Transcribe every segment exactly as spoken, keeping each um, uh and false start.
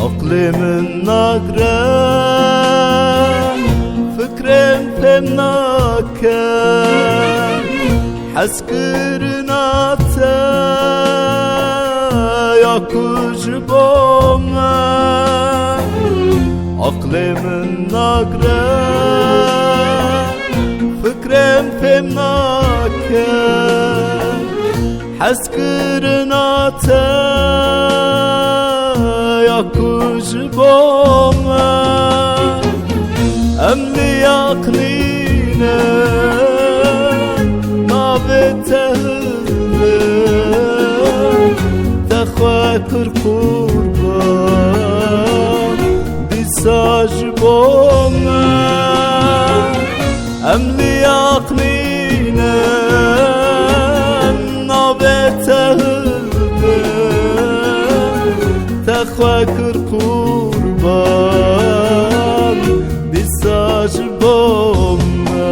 Aqlê min nagre, fikrê min fêm nake, hezkirina te ya ku ji bo me. Aqlê min nagre, fikrê min fêm nake, hezkirina te ya ku ji bo me. Em li yaqnî ne, navê te hilbe, te xwe kir qurban, dîsa ji bo me. Em li yaqnî ne, navê te hilbe, te xwe kir qurban, dîsa ji bo me.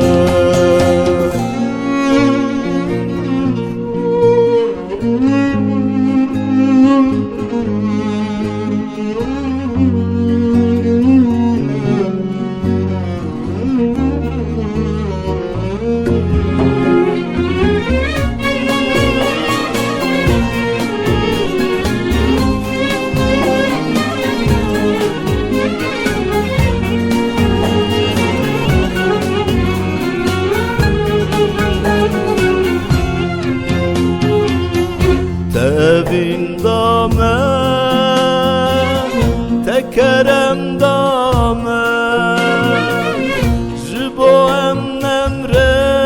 Te vînda me, te kerem da me, ji bo em nemrên,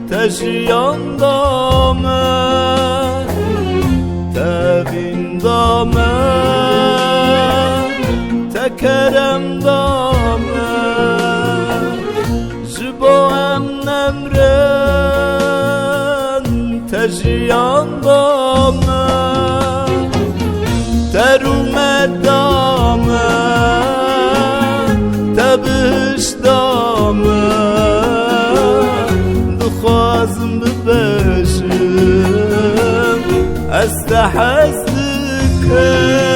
te jiyan da me, te vînda me, te kerem da me, ji bo em nemrên, te jiyan da me, te rûmet da me, te bihişt da me, dixwazim bibêjim, ez te hez dikim.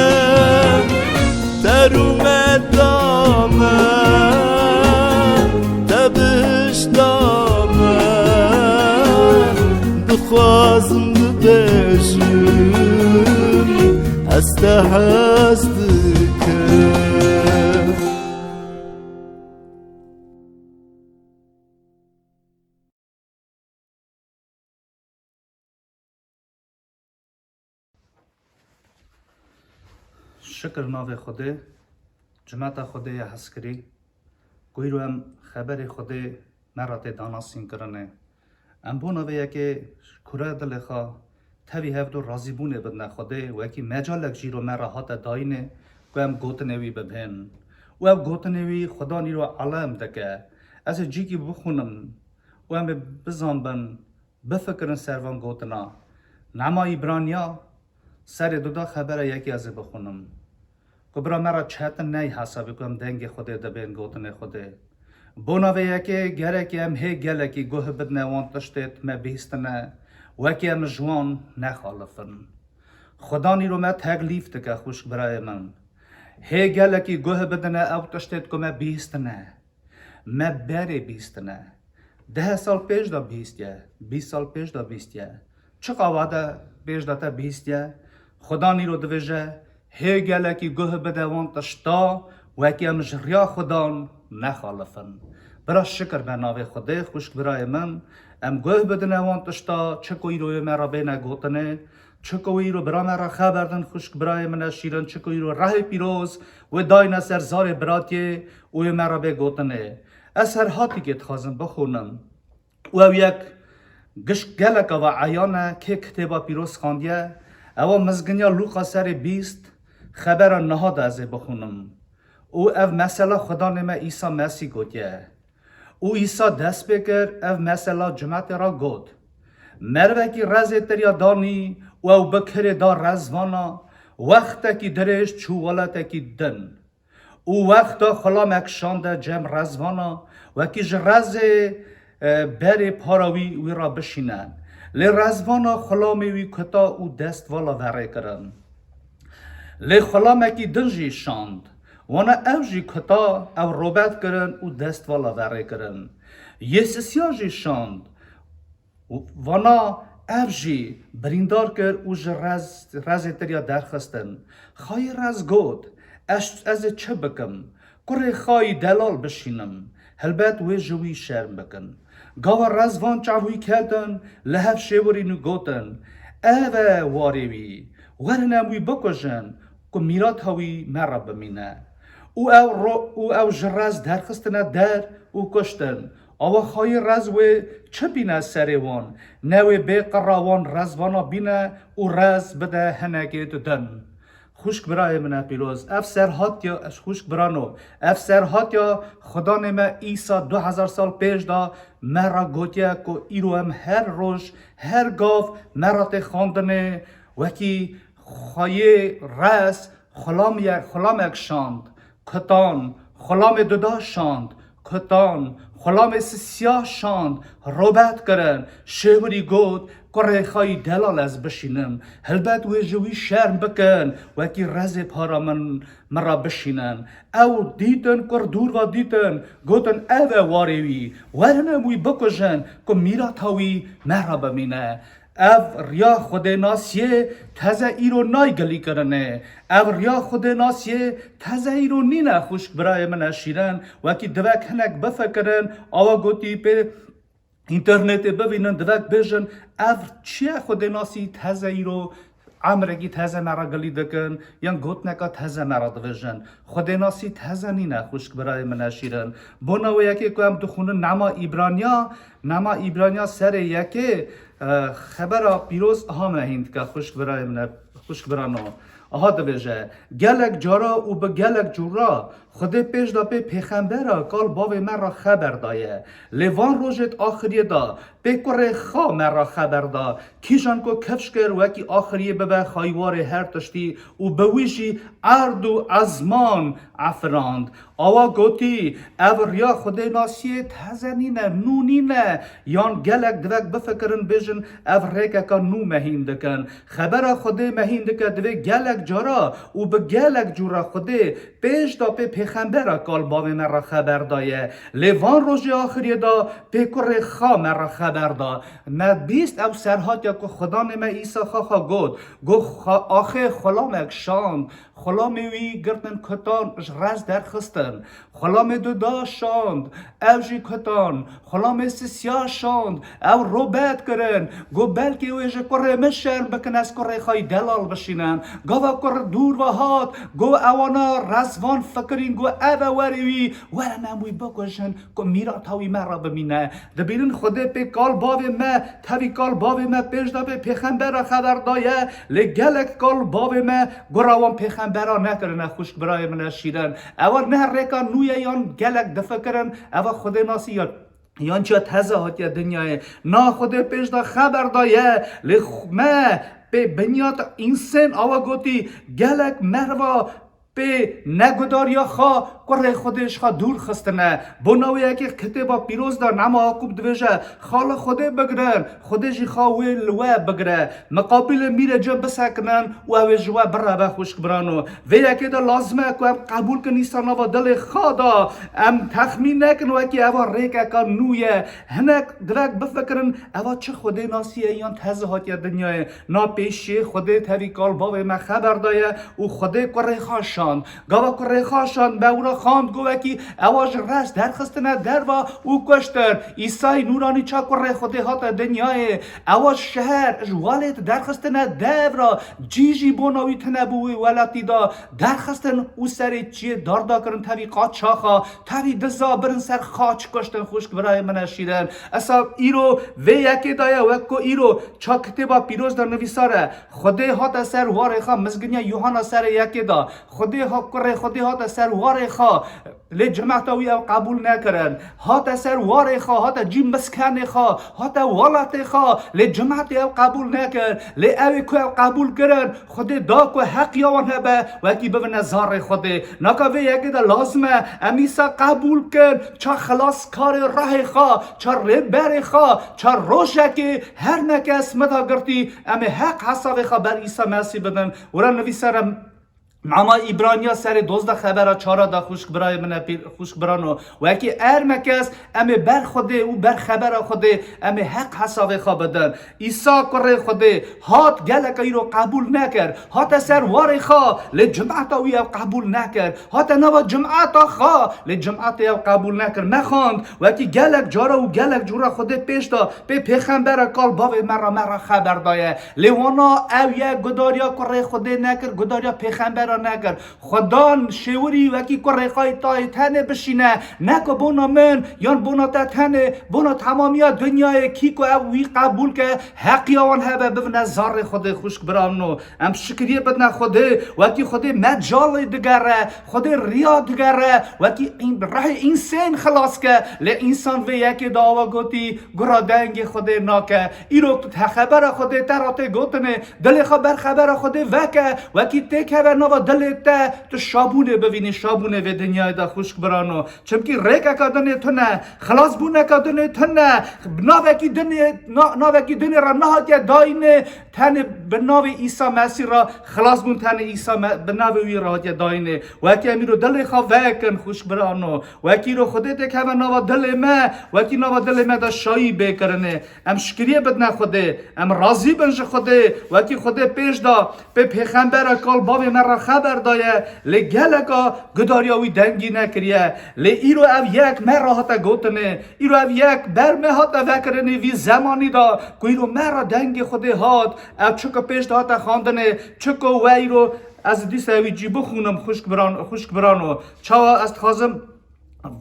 Te rûmet da me, te bihişt da me, dixwazim bibêjim, ez te hez dikim. Şikir navê Xwedê, cimeta Xwedê ye hezkirî, ku îro em xeberê Xwedê me re tê danasînkirinê. Em bona vê yekê kure dilê xwe tevî hevdu razîbûnê bidine Xwedê, wekî mecalek jî îro me re hate dayînê, ku em gotinê wî bibhên. Û ev gotinê wî Xudan îro elem dike. Ez ê cîkî bixwînim û em ê bizanbin, bifikirin ser van gotina. Nema Îbraniya, serê duda xebera yekê ez ê bixwînim. Ku bira me re çetin neyê hesabê ku em dengê Xwedê dibên gotinê Xwedê. Bona vê yekê gerekê em hê gelekî guh bidine wan tiştê me bihîstine, wekî em ji wan nexalifin. Xudan îro me teklîf dike, xwişk birayê min. Hê gelekî guh bidine ew tiştê ku me bihîstine. Me berê bîstine. Deh sal pêş de bîstiye, bîst sal pêş de bîstiye. Çiqa wade pêş de te bîstiye? Xudan îro dibêje, hê gelekî guh bide wan tişta, wekî em ji riya Xudan nexalifin. Bira şikir be navê Xwedê, xwişk birayê min, em guh bidine wan tişta, çi ku îro yê me re bêne gotinê, çi ku wî îro bira me re xeber din, xwişk birayê min e şîrin, çi ku îro rehê pîroz wê dayne ser zarê biratiyê û wê me re bê gotinê. Ez her hatîkê dixwazim bixwînim. Û ew yek Gişt gelek ava eyan e, kê kitêba pîroz xandiye, ewa mizginiya Lûqa serê bîst, xebera niha de ez ê bixwînim. Û ev mesela Xudanê me Îsa Mesîh gotiye. Û Îsa dest pê kir, ev mesela cimetê re got. Mervekî rezê tirya danî û ew bi kirê da rezvana, wextekî dirêj çû welatekî din. Û wexta xulamek şande cem rezvana, wekî ji rezê, e, berê para wî wî re bişîne. Lê rezvana xulamê wî kuta û dest vala verê kirin. Lê xulamekî din jî şand. Wana ew jî kuta, ew robet kirin û dest vala verê kirin. Yê sisiya jî şand. Vana ev jî birîndar kir û ji rez, rezê tirya derxistin. Xayê rez got, ez, ez ê çi bikim? Kurê xayî delal bişînim. Helbet wê ji wî şerm bikin. Gava rezvan çav wî ketin, li hev şêwirîn û gotin, ev e warê wî, werin em wî bikujin, ku mîrata wî me re bimîne. Û ew ro-, û ew ji rez derxistine der û kuştin. Awa xayî rez wê çi bîne serê wan? Ne wê bê qira wan rezvana bîne û rez bide hinekê din. Xwişk birayê min e pîroz. Ev serhatiya, xwişk birano, ev serhatiya Xudanê me Îsa du hezar sal pêş de me re gotiye ku îro em her roj, her gav me re tê xandinê, wekî xayê rez, xulamye-, xulamek şand, kutan, xulamê duda şand, kutan, xulamê sisiya şand, robet kirin, şêwirî got, kurê xayî delal ez bişînim, helbet wê ji wî şerm bikin, wekî rezê para min, min re bişînin. Ew dîtin, kur dûr ve dîtin, gotin, ev e warê wî, werin em wî bikujin, ku mîrata wî me re bimîne. Ev riya xwedênasiyê teze îro nayê gilîkirinê. Ev riya xwedênasiyê teze îro nîne, xwişk birayê min e şîrin. Wekî divek hinek bifikirin, awa gotî pê înternetê bivînin, divek bêjin, ev çi ye xwedênasî teze îro emrekî teze me re gilî dikin, yan gotineka teze me re divêjin. Xwedênasî teze nîne, xwişk birayê min e şîrin. Bona wê yekê ku em dixwînin Nama Îbraniya, Nama Îbraniya serê yekê, e, xebera pîroz aha me hîn dike, xwişk birayê min e, xwişk birano. Aha dibêje, gelek cara û bi gelek cûra Xwedê pêş de pê pêxembera kal bavê me re xeber daye. Lê van rojêt axiriyê de pê kurê xa me re xeber da. Kîjan ku kifş kir wekî axiriyê bibe xaywarê her tiştî û bi wî jî erd û ezman efirand. Awa gotî, ev riya xwedênasiyê teze nîne, nû nîne, yan gelek divek bifikirin bêjin, ev rêkeka nû me hîn dikin. Xebera Xwedê me hîn dike divê gelek cara û bi gelek cûra Xwedê pêş de pê pêxembera kal bavê me re xeber daye. Lê van rojê axiriyê de pê kurê xa me re xeber da. Me bîst ew serhatiya ku Xudanê me Îsa xaxa got, got, "Xa-, axê xulamek şand, xulamê wî girtin kutan ji rez derxistin. Xulamê duda şand, ew jî kutan. Xulamê sisiya şand, ew robet kirin. Got, belkê wê ji kurê min şerm bikin, ez kurê xwe yî delal bişînim." Gava kur dûr ve hat, got, ewana rezvan fikirîn, got, ev e werê wî, werin em wî bikujin, ku mîrata wî me re bimîne. Dibînin Xwedê pê kal bavê me, tevî kal bavê me pêş de pê pêxembera xeber daye, lê gelek kal bavê me gura wan pêxembera nekirine, xwişk birayê min e şîrin. Ewa ne rêka nû ye yan gelek difikirin, ewa Xwedê nasî yan, yan çiya teze hatiye dinyayê. Na Xwedê pêş de xeber daye, lê xw-, me pê binyat însen awa gotî, gelek merva pê negudariya xwe kurê Xwedê ji xwe dûr xistine. Bona wê yekê kitêba pîroz de Nema Yaqûb dibêje, xala Xwedê bigirin, Xwedê jî xa wê li we bigire. Miqabilê mîrê cem bisekinin û ew ê ji we bireve, xwişk birano. Vê yekê de lazim e ku em qebûl kin îsa nava dilê xa de. Em texmîn nekin wekî eva rêkeka nû ye. Hinek direk bifikirin, eva çi Xwedê nasî ye yan teze hatiye dinyayê. Na pêşiyê Xwedê tevî kal bavê me xeber daye û Xwedê kurê xa şa Gava kurê xwe şand, me wira xand, got wekî ewa ji rest derxistine derva û kuştin. Îsayî nûranî ça kurê Xwedê hate dinyayê. Ewa ji şeher, ji welêt derxistine devra. Cî jî bona wî tune bû wî welatî da. Derxistin û serê çiyê darda kirin tevî qaçaxa. Tevî diza birin ser xaç kuştin xwişk birayê min e şîrin. Esa îro vê yekê daye wek ku îro ça kitêba pîroz de nivîsar e. Xwedê hate ser warê xwe, mizginiya Yuhanna serê yekê da. Xwedê ha kurê Xwedê hate ser warê xwe, lê cemata wî ew qebûl nekirin. Hate ser warê xwe, hate cî miskenê xwe, hate welatê xwe, lê cematê ew qebûl nekir. Lê ew ê ku ew qebûl kirin, Xwedê da ku heqiya wan hebe, wekî bibine zarê Xwedê. Naka vê yekê de lazim e, em Îsa qebûl kin, ça xilaskarê rehê xwe, ça rêberê xwe, ça rojekê her ne kes me da girtî, em ê heq hesabê xwe ber Îsa Mesî bidin. Wira nivîsar e, Nama Îbraniya serê dozdeh xebera çara da xwişk birayê min e, pî-, xwişk birano. Wekî her me kes em ê ber Xwedê û ber xebera Xwedê em ê heq hesabê xwe bidin. Îsa kurê Xwedê hat geleka îro qebûl nekir. Hate ser warê xwe, lê cemata wî ew qebûl nekir. Hate nava cemata xwe, lê cematê ew qebûl nekir. Me xwend, wekî gelek cara û gelek cûra Xwedê pêş da, pê pêxembera kal bavê me re, me re xeber daye. Lê wana ew ye, gudariya kurê Xwedê nekir, gudariya pêxembera nekir. Xwedan şêwirî wekî kurê xwe yê tayê tenê bişîne, ne ku bona min yan bona te tenê, bona temamiya dinyayê, kî ku ew wî qebûl ke, heqiya wan hebe bivine zarê Xwedê xwişk birano. Em şikriyê bidine Xwedê, wekî Xwedê mecalê digere, Xwedê riya digere, wekî în-, rehê însên xilas ke, lê însan vê yekê de awa gotî, gura dengê Xwedê nake. Îro tu te xebera Xwedê te ra tê gotinê, dilê xwe ber xebera Xwedê veke, wekî têkeve nava dilê te, tu şabûnê bivînî, şabûnê vê dinyayê de xwişk birano. Çimkî rêkeka dinê tune, xilasbûneka dinê tune, navekî dinê, na-, navekî dinê re nehatiye dayînê, tenê bi navê Îsa Mesî re xilasbûn tenê Îsa Me-, bi navê wî re hatiye dayînê. Wekî em îro dilê xwe vekin xwişk birano. Wekî îro Xwedê têkeve nava dilê me, wekî nava dilê me de şayî bê kirinê. Em şikriyê bidine Xwedê, em razî bin ji Xwedê, wekî Xwedê pêş da, pê pêxembera kal bavê me re xeber daye, lê geleka gudariya wî dengî nekiriye. Lê îro ev yek me re hate gotinê, îro ev yek ber me hate vekirinê vî zemanî da, ku îro me re dengê Xwedê hat, ev çi ku pêş de hate xwendinê, çi ku we îro ez dîsa wî cî bixwînim xwişk biran-, xwişk birano. Çawa ez dixwazim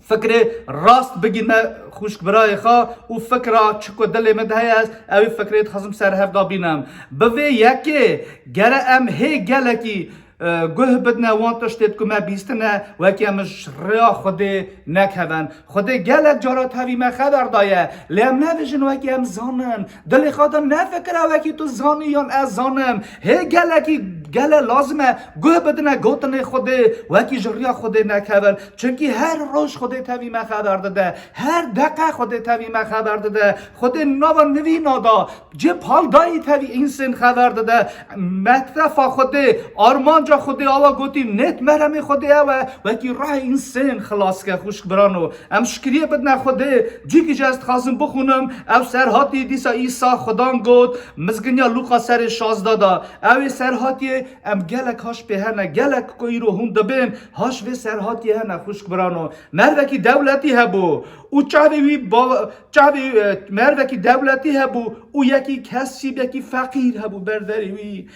fikrê rast bigîme xwişk birayê xwe û fikra çi ku dilê min de heye, ez ew ê fikrê dixwazim ser hev de bînim. Bi vê yekê gere em hê gelekî, e, guh bidine wan tiştê ku me bîstine, wekî em ji rêya Xwedê nekevin. Xwedê gelek cara tevî me xeber daye, lê em nebêjin wekî em zanin. Dilê xwe de nefikire wekî tu zanî yan ez zanim. Hê gelekî gele lazim e guh bidine gotinê Xwedê, wekî ji riya Xwedê nekevin. Çimkî her roj Xwedê tevî me xeber dide. Her deqe Xwedê tevî me xeber dide. Xwedê nava nivîna da, cê paldayî tevî însên xeber dide. Metrefa Xwedê, armanca Xwedê awa gotî, nêt meremê Xwedê ew e, wekî rehê însên xilas ke, xwişk birano. Em şikriyê bidine Xwedê, cîkî jî ez dixwazim bixwînim, ew serhatî dîsa Îsa Xwedan got, Mizginiya Lûqa serê şazdeh da. Ew ê serhatiyê em gelek haş pê hene, gelek ku îro hûn dibên, haş vê serhatiyê hene, xwişk birano. Mervekî dewletî hebû û çavê wî ba-, çavê, e, mervekî dewletî hebû û yekî kesîbekî feqîr hebû berderê wî.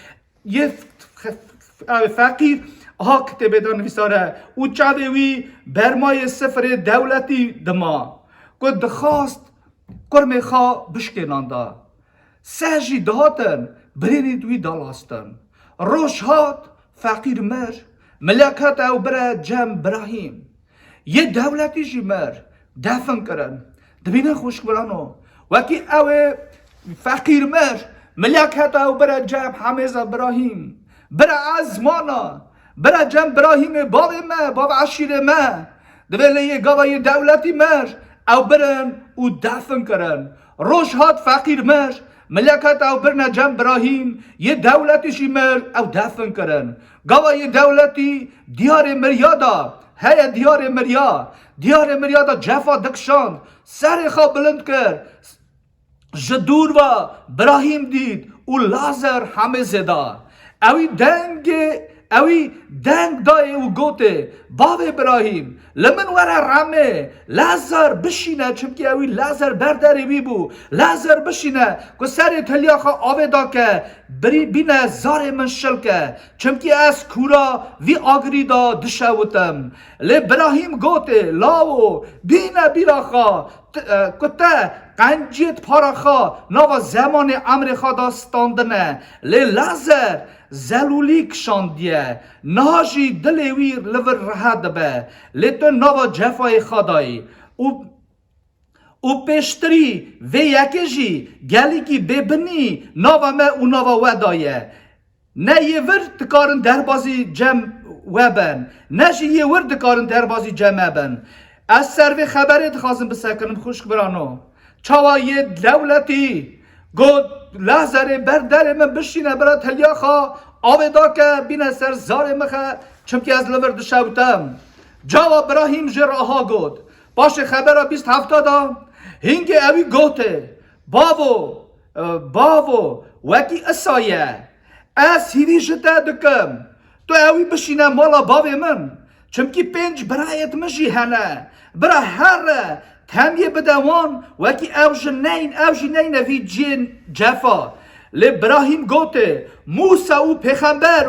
Yê f-, f-, f-, ew feqîr, aha kitêbê de nivîsare, û çavê wî bermayê sifirê dewletî dima, ku dixwast kurmê xwe bişkênanda. Seh jî dihatin, birênî wî dalastin. Roj hat, feqîr mir, milya ket ew bire cem Birahîm. Yê dewletî jî mir, defin kirin. Dibînin xwişk birano. Wekî ew ê feqîr mir, milya ket ew bire cem Hemêza Birahîm. Bire ez mana, bire cem Birahîmê bavê me, bavê eşîrê me. Divê lê yê gava yê dewletî mir, ew birin û defin kirin. Roj hat feqîr mir, milya ket ew birine cem Birahîm, yê dewletî jî mir, ew defin kirin. Gava yê dewletî diyarê miriya da, heye diyarê miriya, diyarê miriya da cefa dikişand, serê xwe bilind kir, ji dûr ve Birahîm dît û Lazer Hemêzê da. Ewî dengê Ewî deng dayê û gotê, Bavê Birahîm, li min were remê, Lazar bişîne, çimkî ewî Lazar ber derê wî bû, Lazar bişîne, ku serê tiliya xwe avê dake, birî bîne zarê min şil ke, çimkî ez kûra vî agirî de dişewitim. Lê Birahîm gotê, Lawo, bîne bîra xwe, t-, e, ku te qenciyê para xwe nava zemanê emrê xwe de standine. Lê Lazer zelûlî kişandiye, niha jî dilê wî li vir rehet dibe. Lê tu nava cefayê xwe dayî. Û, û pêştirî vê yekê jî gelîkî bêbinî nava me û nava we daye. Ne yê vir dikarin derbazî cem we bin, ne jî yê wir dikarin derbazî cem me bin. Ez ser vê xeberê dixwazim bisekinim, xwişk birano. Çawa yê dewletî got, Lazerê ber derê min bişîne, bira teliya xwe avê dake, bîne ser zarê min xe, çimkî ez li vir dişewtim. Çawa Birahîm jê re aha got. Paşê xebera bîst hefta da, hingê ewî gotê, Bavo, e, bavo, wekî isa ye. Ez hîvî ji te dikim. Tu ewî bişîne mala bavê min. Çimkî pênc birayêt min jî hene. Bira here, temiyê bide wan, wekî ew ji neyn, ew jî neyne vî ciyên cefa. Lê Birahîm gotê, Mûsa û pêxember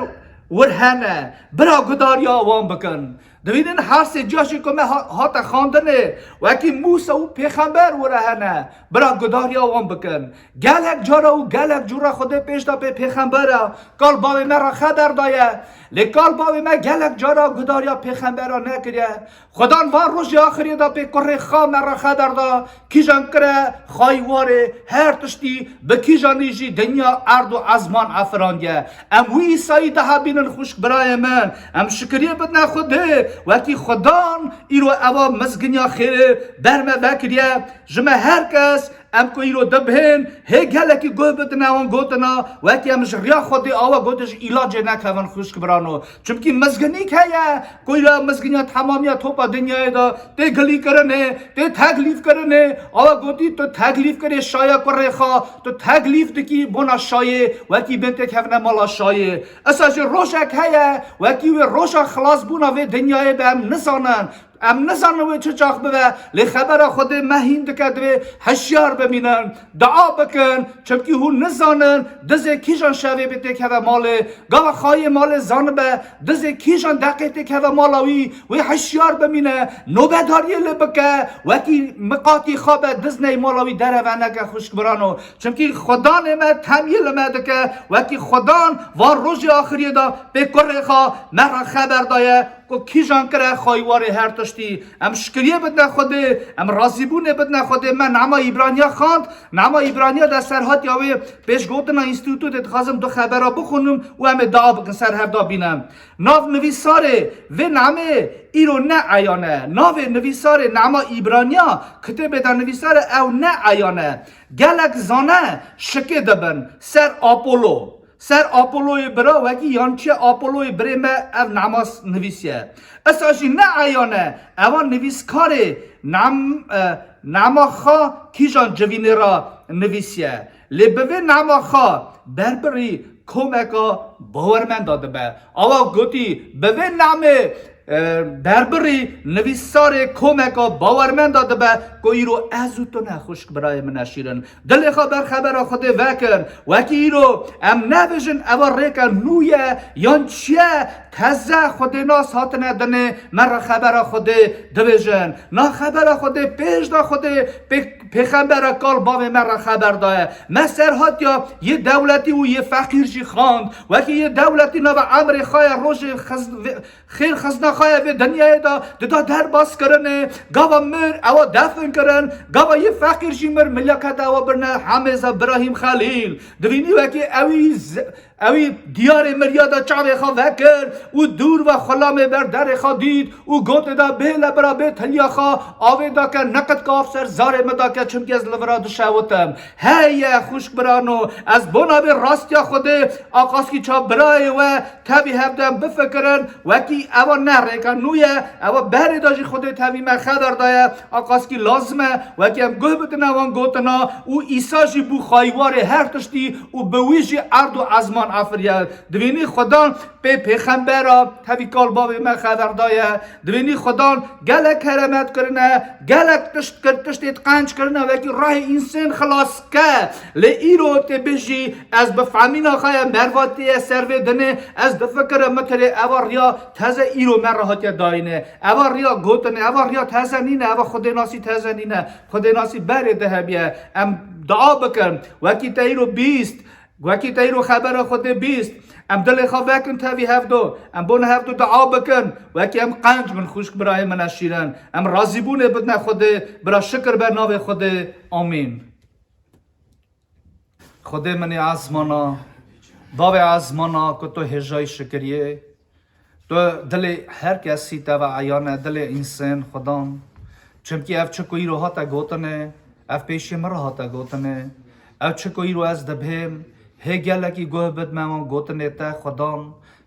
wir hene. Bira gudariya wan bikin. Dibînin her sê ciya jî ku me ha-, hate xandinê, wekî Mûsa û pêxember were hene, bira gudariya wan bikin. Gelek cara û gelek cûra Xwedê pêş de pê pêxembera kal bavê me re xeber daye. Lê kal bavê me gelek cara gudariya pêxembera nekiriye. Xudan van rojê axirê de pê kurê xwe me re xeber da, kîjan kire xayîwarê her tiştî, bi kîjanî jî dinya erd û ezman efirandiye. Em wî Îsayî daha bînin, xwişk birayê min. Em şikiriyê bidine Xwedê, wekî Xudan îro eva mizginiya xêrê ber me vekiriye. Ji me her kes, em ku îro dibihên, hê gelekî guh bidine wan gotina, wekî em ji riya Xwedê awa gotin ji îlacê nekevin, xwişk birano. Çimkî mizginîk heye, ku îro mizginiya temamiya topa dinyayê de tê gilîkirinê, tê teklîfkirinê. Awa gotî, tu teklîf kirê şaya kurê xwe, tu teklîf dikî bona şayê, wekî bên têkevine mala şayê. Esa jî rojek heye, wekî wê roja xilasbûna vê dinyayê be, em nizanin. Em nizanin wê çi çax bibe, lê xebera Xwedê me hîn dike, divê hişyar bimînin, dua bikin, çimkî hûn nizanin dizê kîjan şevê bê têkeve malê, gava xayê malê zanibe, dizê kîjan deqê têkeve mala wî, wê hişyar bimîne, nobedariyê lê bike, wekî miqatî xwe be, diz ney mala wî dereve neke, xwişk birano. Çimkî Xudanê me temiyê li me dike, wekî Xudan van rojê axiriyê de pê kurê xwe me re xeber daye, ku kîjan kire xayîwarê her tiştî. Em şikiriyê bidine Xwedê, em razîbûnê bidine Xwedê. Me nama Îbraniya xwend, nama Îbraniya de serhatiya wê pêşgotina înstîtûtê dixwazim du xebera bixwînim û em ê dua bikin ser hev de bîne. Nav nivîsarê vê namê îro ne eyan e. Navê nivîsarê nama Îbraniya kitêbê de nivîsar e, ew ne eyan e. Gelek zane şikê dibin ser Apollo. Ser Apolloyê bira wekî yan çi Apolloyê birê me ev nama s-, nivîsiye. Esa jî ne eyan e, ewa nivîskarê nam-, e, nama xwe kîjan civînê re nivîsiye. Lê bi vê nama xwe berbirî komeka bawermenda dibe. Awa gotî, bi vê namê e, berbirî nivîsarê komeka bawermenda dibe ku îro ez û tu ne, xwişk birayê min e şîrin. Dilê xwe ber xebera Xwedê vekin. Wekî îro em nebêjin eva rêke nû ye yan çi ye, teze xwedênas hatine dinê me re xebera Xwedê dibêjin. Na xebera Xwedê pêş de Xwedê pê-, pêxembera kal bavê me re xeber daye. Me serhatiya yê dewletî û yê feqîr jî xand. Wekî yê dewletî nava emrê xwe ye rojê xiz-, vê-, Xêr xizna xwe ya vê dinyayê de dida derbas kirinê, gava mir ewa defin kirin, gava yê feqîr jî mir, milyaketa ewa birine hemêza Birahîm Xelîl. Divînî wekî ewî z-, ewî diyarê miriya de çavê xwe vekir û dûr ve xulamê ber derê xwe dît û gotê de bê le bira bê tiliya xwe avê dake, neqet kav ser zarê min dake, çimkî ez li vira dişewitim. Heye xwişk birano, ez bona vê rastiya Xwedê aqaskî çav birayê we tevî hevdem bifikirin, wekî ewa ne rêka nû ye, ewa berê de jî Xwedê tevî me xeber daye, aqaskî lazim e, wekî em guh bidine wan gotina û Îsa jî bû xayîwarê her tiştî û bi wî jî erd û ezman afiriye. Divînî Xudan pê pêxember Bera tevî kal bavê me xeber daye. Dibînî Xudan gelek keremet kirine, gelek tişt kir, tiştê qenc kirine, wekî rehê însên xilas ke. Lê îro tê bijî, ez bi femîna xwe ye mervatê ye ser vê dinê, ez difikirim mitirê eva riya teze îro me re hatiye dayîne. Eva riya gotine, eva riya teze nîne, eva xwedênasî teze nîne. Xwedênasî berê de hebiye. Em dua bikin, wekî te îro bîst, Wekî te îro xebera Xwedê bîst, em dilê xwe vekin tevî hevdo, em bona hevdo dua bikin, wekî em qenc bin xwişk birayê min e şîrin, em razîbûnê bidine Xwedê, bira şikir be navê Xwedê. Amîn. Xwedê min ê ezmana, bavê ezmana ku tu hêjayî şikiriyê, Tu dilê her kesî te ve eyan e, dilê însên Xudan. Çimkî ev çi ku îro hate gotine, ev pêşî min re hate gotine. Ev çi ku îro ez dibêm, hê gelekî guh bidime wan gotinê te Xudan.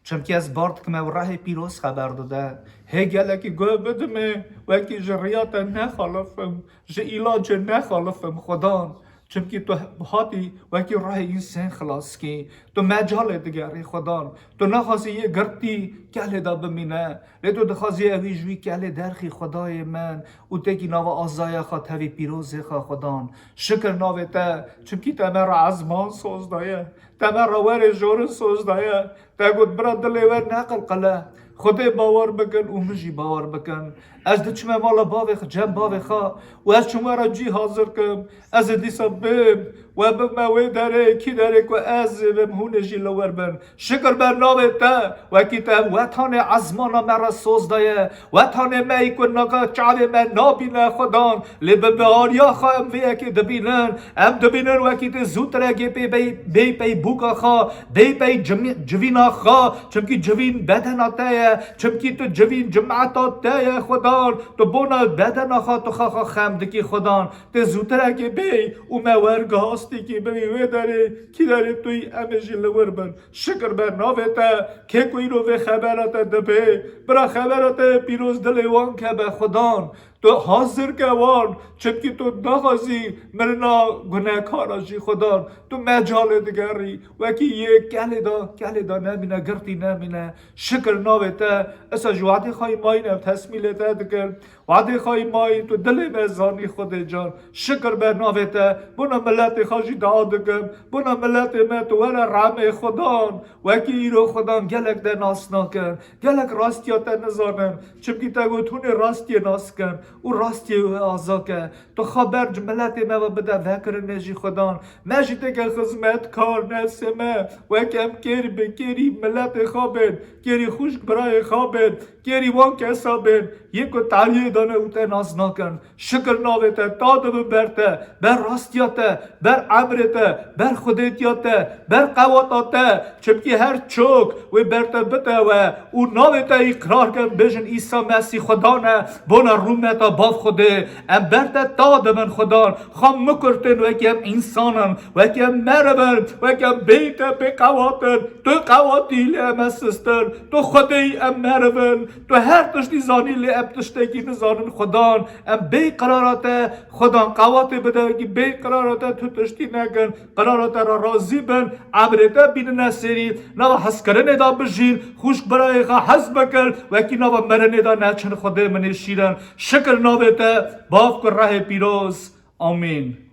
Çimkî ez bar dikim ew rehê pîroz xeber dide. Hê gelekî guh bidime, wekî ji riya te nexalifim, ji îlacê nexalifim Xudan. Çimkî tu hatî wekî rehê însên xilas kî. Tu mecalê digerî Xudan. Tu naxwazî yê girtî kelê de bimîne. Lê tu dixwazî ewî ji wî kelê derxî Xwedayê min û têkî nava azaya xwe tevî pîrozê xwe Xudan. Şikir navê te, çimkî te me re ezman soz daye. Te me re werê jorin soz daye. Te got, bira dilê we neqilqile. Xwedê bawer bikin û min jî bawer bikin. Ez diçime mala bavê xwe, cem bavê xwe û ez çûme re cî hazir kim. Ez ê dîsa bêm, we bime wê derê, kî derê ku ez ê bim, hûn ê jî li wir bin. Şikir be navê te, wekî te wetanê ezmana me re soz daye. Wetanê me yî ku naka çavê me nabîne Xudan, lê bi bihariya xwe em vê yekê dibînin. Em dibînin wekî tu zûtirekê pê bey, bêy pey bûka xwe, bêy pey cimî-, civîna xwe, çimkî civîn bedena te ye, çimkî tu civîn cimeta te ye Xudan, tu bona bedena xwe tu xwe xwe xem dikî Xudan. Tê zûtirekê bêy û me wergastîkî bivî wê derê, kî derê tu yî em ê jî li wir bin. Şikir be navê te, kê ku îro vê xebera te dibê, bira xebera te pîroz dilê wan kebe Xudan. Tu hazir ke wan, çimkî tu naxwazî mirina gunehkara jî Xudan. Tu mecalê digerî, wekî yê kelê de, kelê de nemîne, girtî nemîne. Şikir navê te, esa ji wadê xwe yî mayîne, tesmîlê te dikin. Wadê xwe yî mayî, tu dilê me zanî Xwedê can. Şikir be navê te. Bona miletê xwe jî dua dikim. Bona miletê me tu were remê Xudan. Wekî îro Xudan gelek te nas nakin. Gelek rastiya te nizanin. Çimkî te got hûn ê rastiyê nas kin û rastiyê wê aza ke. Tu xwe ber ji miletê me ve bide vekirinê jî Xudan. Me jî têke xizmetkar nefsê me. Wek em kêr bi kêrî miletê xwe bên. Kêrî xwişk birayê xwe bên. Kêrî wan kesa bên, yê ku tariyê dane û te nas nakin. Şikir navê te, ta dibin ber te, ber rastiya te, ber emrê te, ber xwedêtiya te, ber qewata te. Çimkî her çok wê ber te bite we û navê te îqrar kin, bêjin Îsa Mesîh Xudan e, bona rûmeta Bav Xwedê. Em ber te ta dibin Xudan. Xwe mikurtin wekî em însan in, wekî em meriv in, wekî em bêyî te bê qewat in. Tu qewatî lê em e sistir. Tu Xwedê yî, em meriv in. Tu her tiştî zanî lê em tiştekî nizanin Xudan. Em bêyî qirara te Xudan qewatê bide wekî bêyî qirara te tu tiştî nekin. Qirara te re razî bin. Emrê te bînine serî. Nava hezkirinê de bijîn. Xwişk birayê xwe hez bikin. Wekî nava mirinê de neçin Xwedê min ê şîrin. Şikir navê te, Bav, Kur, Rehê Pîroz. Amîn.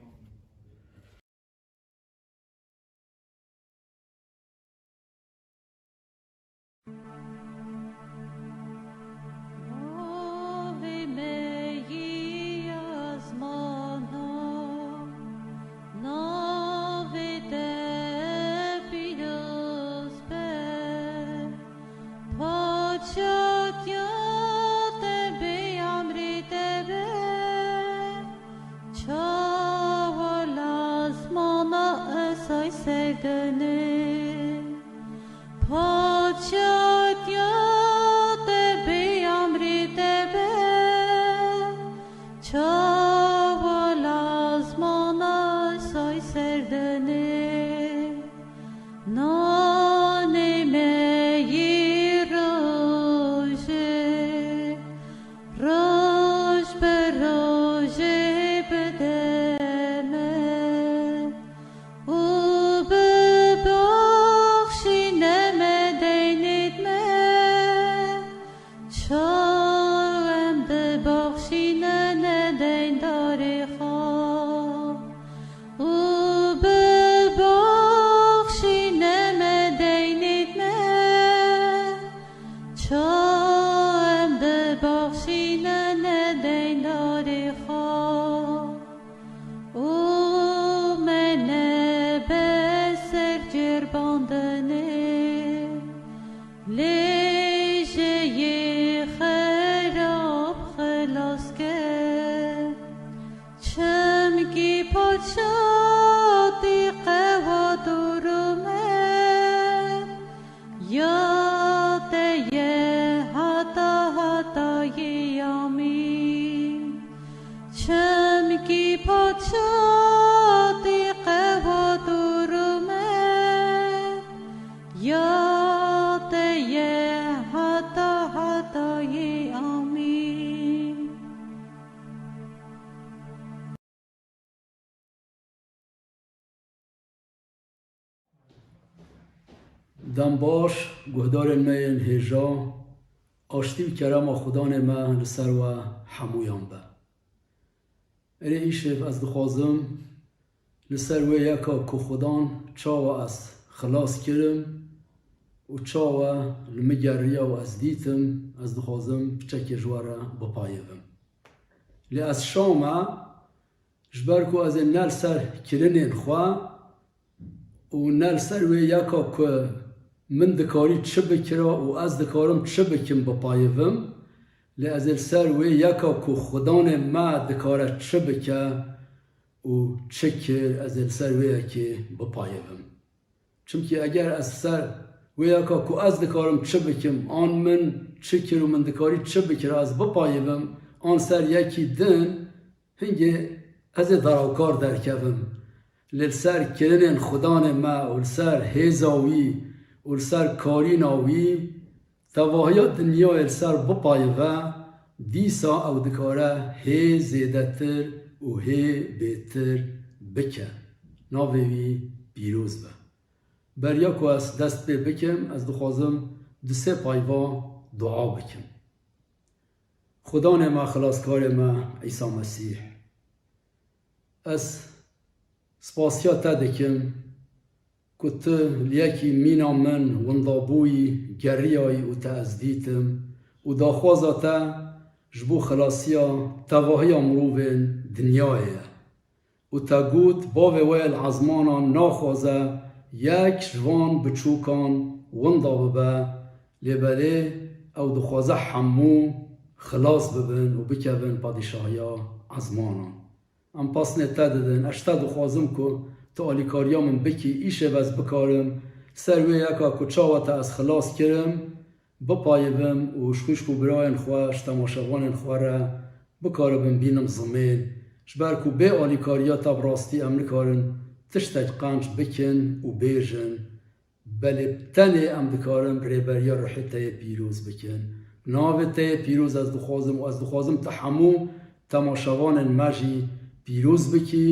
Bavê me yî ezmana, navê te pîroz be. Padşatiya te be, emrê te be. Ça Dem baş, guhdarên me yên hêja, aştî û kerema Xudanê me li ser we hemûyan be. Erê, îşev ez dixwazim li ser wê yeka ku Xudan çawa ez xilas kirim û çawa li min geriya û ez dîtim, ez dixwazim piçekê ji we re bipayivim. Lê ez şa me, ji ber ku ez ê ne li ser kirinên xwe û ne li ser wê yeka ku min dikarî çi bikira û ez dikarim çi bikim bipayivim, lê ez ê li ser wê yeka ku Xudanê me dikare çi bike û çi kir, ez ê li ser wê yekê bipayivim. Çimkî eger ez ser wê yeka ku ez dikarim çi bikim, an min çi kir û min dikarî çi bikira, ez bipayivim, an ser yekî din, hingê ez ê darawkar derkevim. Lê li ser kirinên Xudanê me û li ser hêza wî û li ser karîna wî, tevahiya dinyayê li ser bipayive, dîsa ew dikare hê zêdetir û hê bêtir bike. Navê wî pîroz be. Beriya ku ez dest pê bikim, ez dixwazim du sê payva dua bikim. Xudanê me, xilaskarê me, Îsa Mesîh, ez spasiya te dikim ku tu li yekî mîna min windabûyî, geriyayî û te ez dîtim û daxwaza te ji bo xilasiya tevahiya mirovên dinyayê ye. Û te got, Bavê we yê li ezmanan naxwaze yek ji van biçûkan winda bibe, lê belê ew dixwaze hemû xilas bibin û bikevin padîşahiya ezmanan. Em pasnê te didin. Ez ji te dixwazim ku tu alîkariya min bikî, îşev ez bikarim ser wê yeka ku çawa te ez xilas kirim, bipayivim û ji xwişk û birayên xwe, ji temaşevanên xwe re bikaribim bînim zimên. Ji ber ku bê alîkariya te bi rastî em nikarin tiştek qenc bikin û bêjin. Belê tenê em dikarin rêberiya ruhê te yê pîroz bikin. Navê te yê pîroz ez dixwazim û ez dixwazim tu hemû temaşevanên me jî pîroz bikî,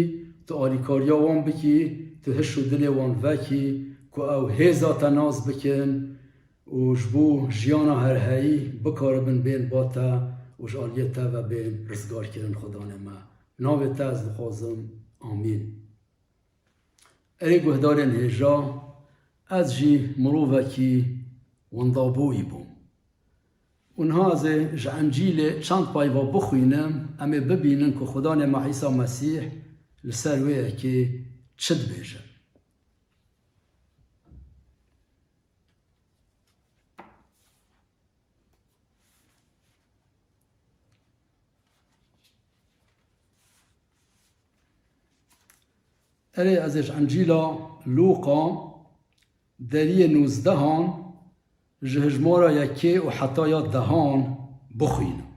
tu alîkariya wan bikî, tu hiş û dilê wan vekî, ku ew hêza te nas bikin û ji bo jiyana herheyî bikaribin bên ba te û ji aliyê te ve bên rizgarkirin Xudanê me. Navê te ez dixwazim. Amîn. Erê guhdarên hêja, ez jî mirovekî windabûyî bûm. Û niha ez ê ji Encîlê çend payva bixwînim, em ê bibînin ku Xudanê me Îsa Mesîh li ser wê yekê çi dibêje. Erê, ez ê ji Encîla Lûqa deriyê nûzdehan ji hijmara yekê û heta ya dehan bixwînim.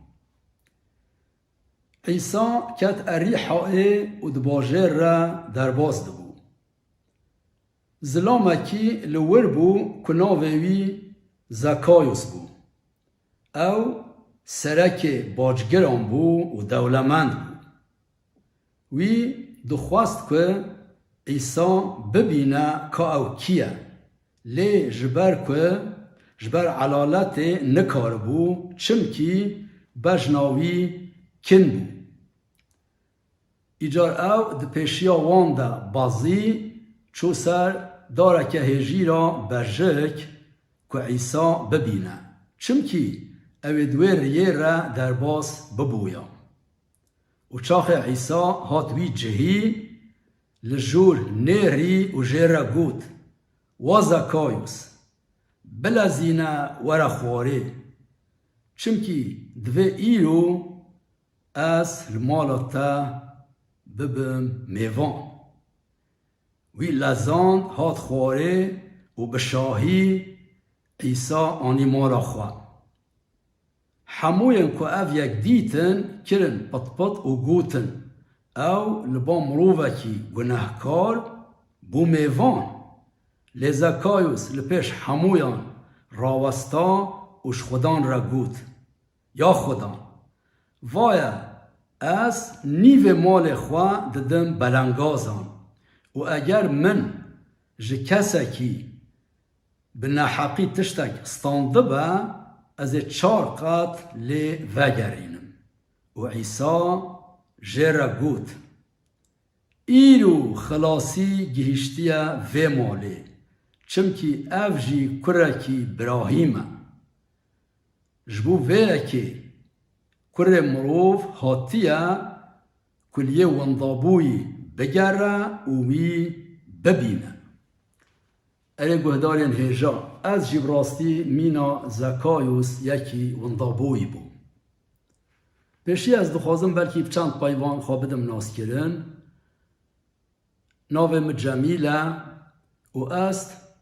Îsa ket Erîhayê û di bajêr re derbas dibû. Zilamekî li wir bû ku navê wî Zekayos bû. Ew serekê bacgiran bû û dewlemend bû. Wî dixwest ku Îsa bibîne ka ew kî ye. Lê ji ber ku ji ber elaletê nikaribû, çimkî bejna wî kin bû. Îcar ew di pêşiya wan de bazî, çû ser dareke hêjîra berjik ku Îsa bibîne. Çimkî ew ê di wê riyê re derbas bibûya. Û çaxê Îsa hat wî cihî, li jûr nêrî û jê re got, Wa Zekayos, bilezîne were xwarê. Çimkî divê îro ez li mala te bibim mêvan. Wî lezand, hat xwarê û bi şahî Îsa anî mala xwe. Hemûyên ku ev yek dîtin, kirin pitpit û gotin, Ew li ba mirovekî gunehkar bû mêvan. Lê Zekayos li pêş hemûyan rawesta û ji Xudan re got, Ya Xudan, vaye ez nîvê malê xwe didim belengazan û eger min ji kesekî Bi neheqî tiştek standibe, ez ê çar qat lê vegerînim. Û Îsa jê re got, Îro xilasî gihîştiye vê malê, çimkî ev jî kurekî Birahîm e. Ji bo vê yekê kurê mirov hatiye ku li yê wendabûyî bigere û wî bibîne. Erê guhdarên hêja, ez jî bi rastî mîna Zekayos yekî wendabûyî bûm. Pêşî ez dixwazim belkî bi çend peyvan xwe bidim naskirin. Navê min Cemîl e û ez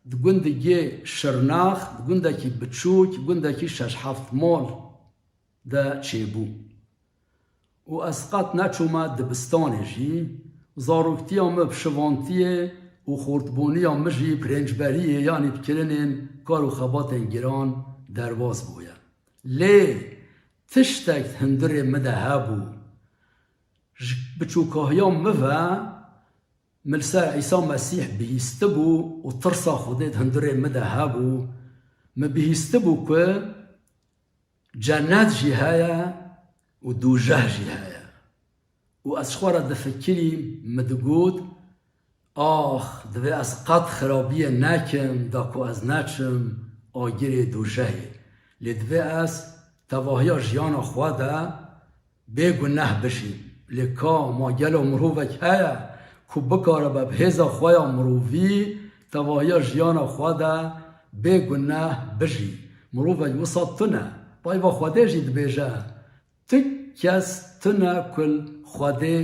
di gundekî Şirnex, di gundekî biçûk, gundekî şeş heft mal de çêbûm. Û ez qet neçûme dibistanê jî. Zaroktiya min bi şivantiyê û xortbûniya min jî bi rêncberiyê, yanî bi kirinên kar û xebatên giran derbas bûye. Lê tiştek di hundirê min de hebû. Ji biçûkahiya min ve min li ser Îsa Mesîh bihîstibû û tirsa Xwedê di hundirê min de hebû. Min bihîstibû ku cenet jî heye û dûjeh jî heye. Û ez ji xwe re difikirîm, min digot, Ax, divê ez qet xirabiyê nekim, da ku ez neçim agirê dûjehê. Lê divê ez tevahiya jiyana xwe de bê guneh bijîm. Lê ka ma gelo mirovek heye ku bikaribe bi hêza xwe ya mirovî tevahiya jiyana xwe de bê guneh bijî? Mirovek wisa tune. Peyva Xwedê jî dibêje, Tu kes tune ku li Xwedê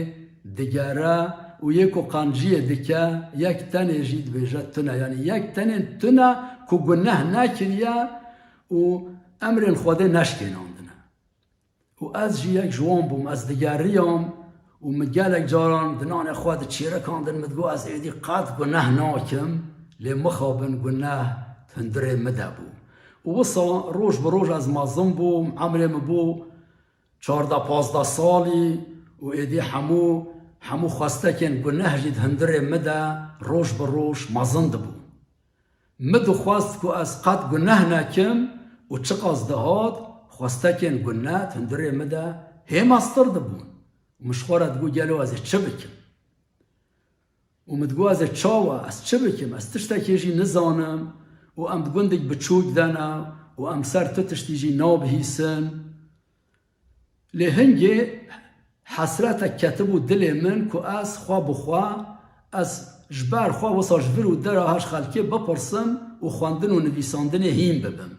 digere û yê ku qenciyê dike, yek tenê jî dibêje tune. Yanî yek tenên tune ku guneh nekiriye û emrên Xwedê neşkênandine. Û ez jî yek ji wan bûm, ez digeriyam û min gelek caran di nanê xwe diçêrikandin, min digot, Ez êdî qet guneh nakim, lê mixabin guneh di hundirê min de bû. Û wisa roj bi roj ez mezin bûm, emrê min bû çardeh pazdeh salî û êdî hemû, hemû xwestekên guneh jî di hundirê min de roj bi roj mezin dibûn. Min dixwest ku ez qet guneh nekim û çiqas dihat, xwestekên guneh di hundirê min de hê mestir dibûn. Min ji xwe re digot, Gelo ez ê çi bikim? Û min digot, Ez ê çawa, ez çi bikim? Ez tiştekê jî nizanim û em di gundek biçûk de ne û em ser tu tiştî jî nabihîsin. Lê hingê hesretek ketibû dilê min ku ez xwe bi xwe, ez ji ber xwe wisa ji vir û dera her ji xelkê bipirsim û xwendin û nivîsandinê hîn bibim.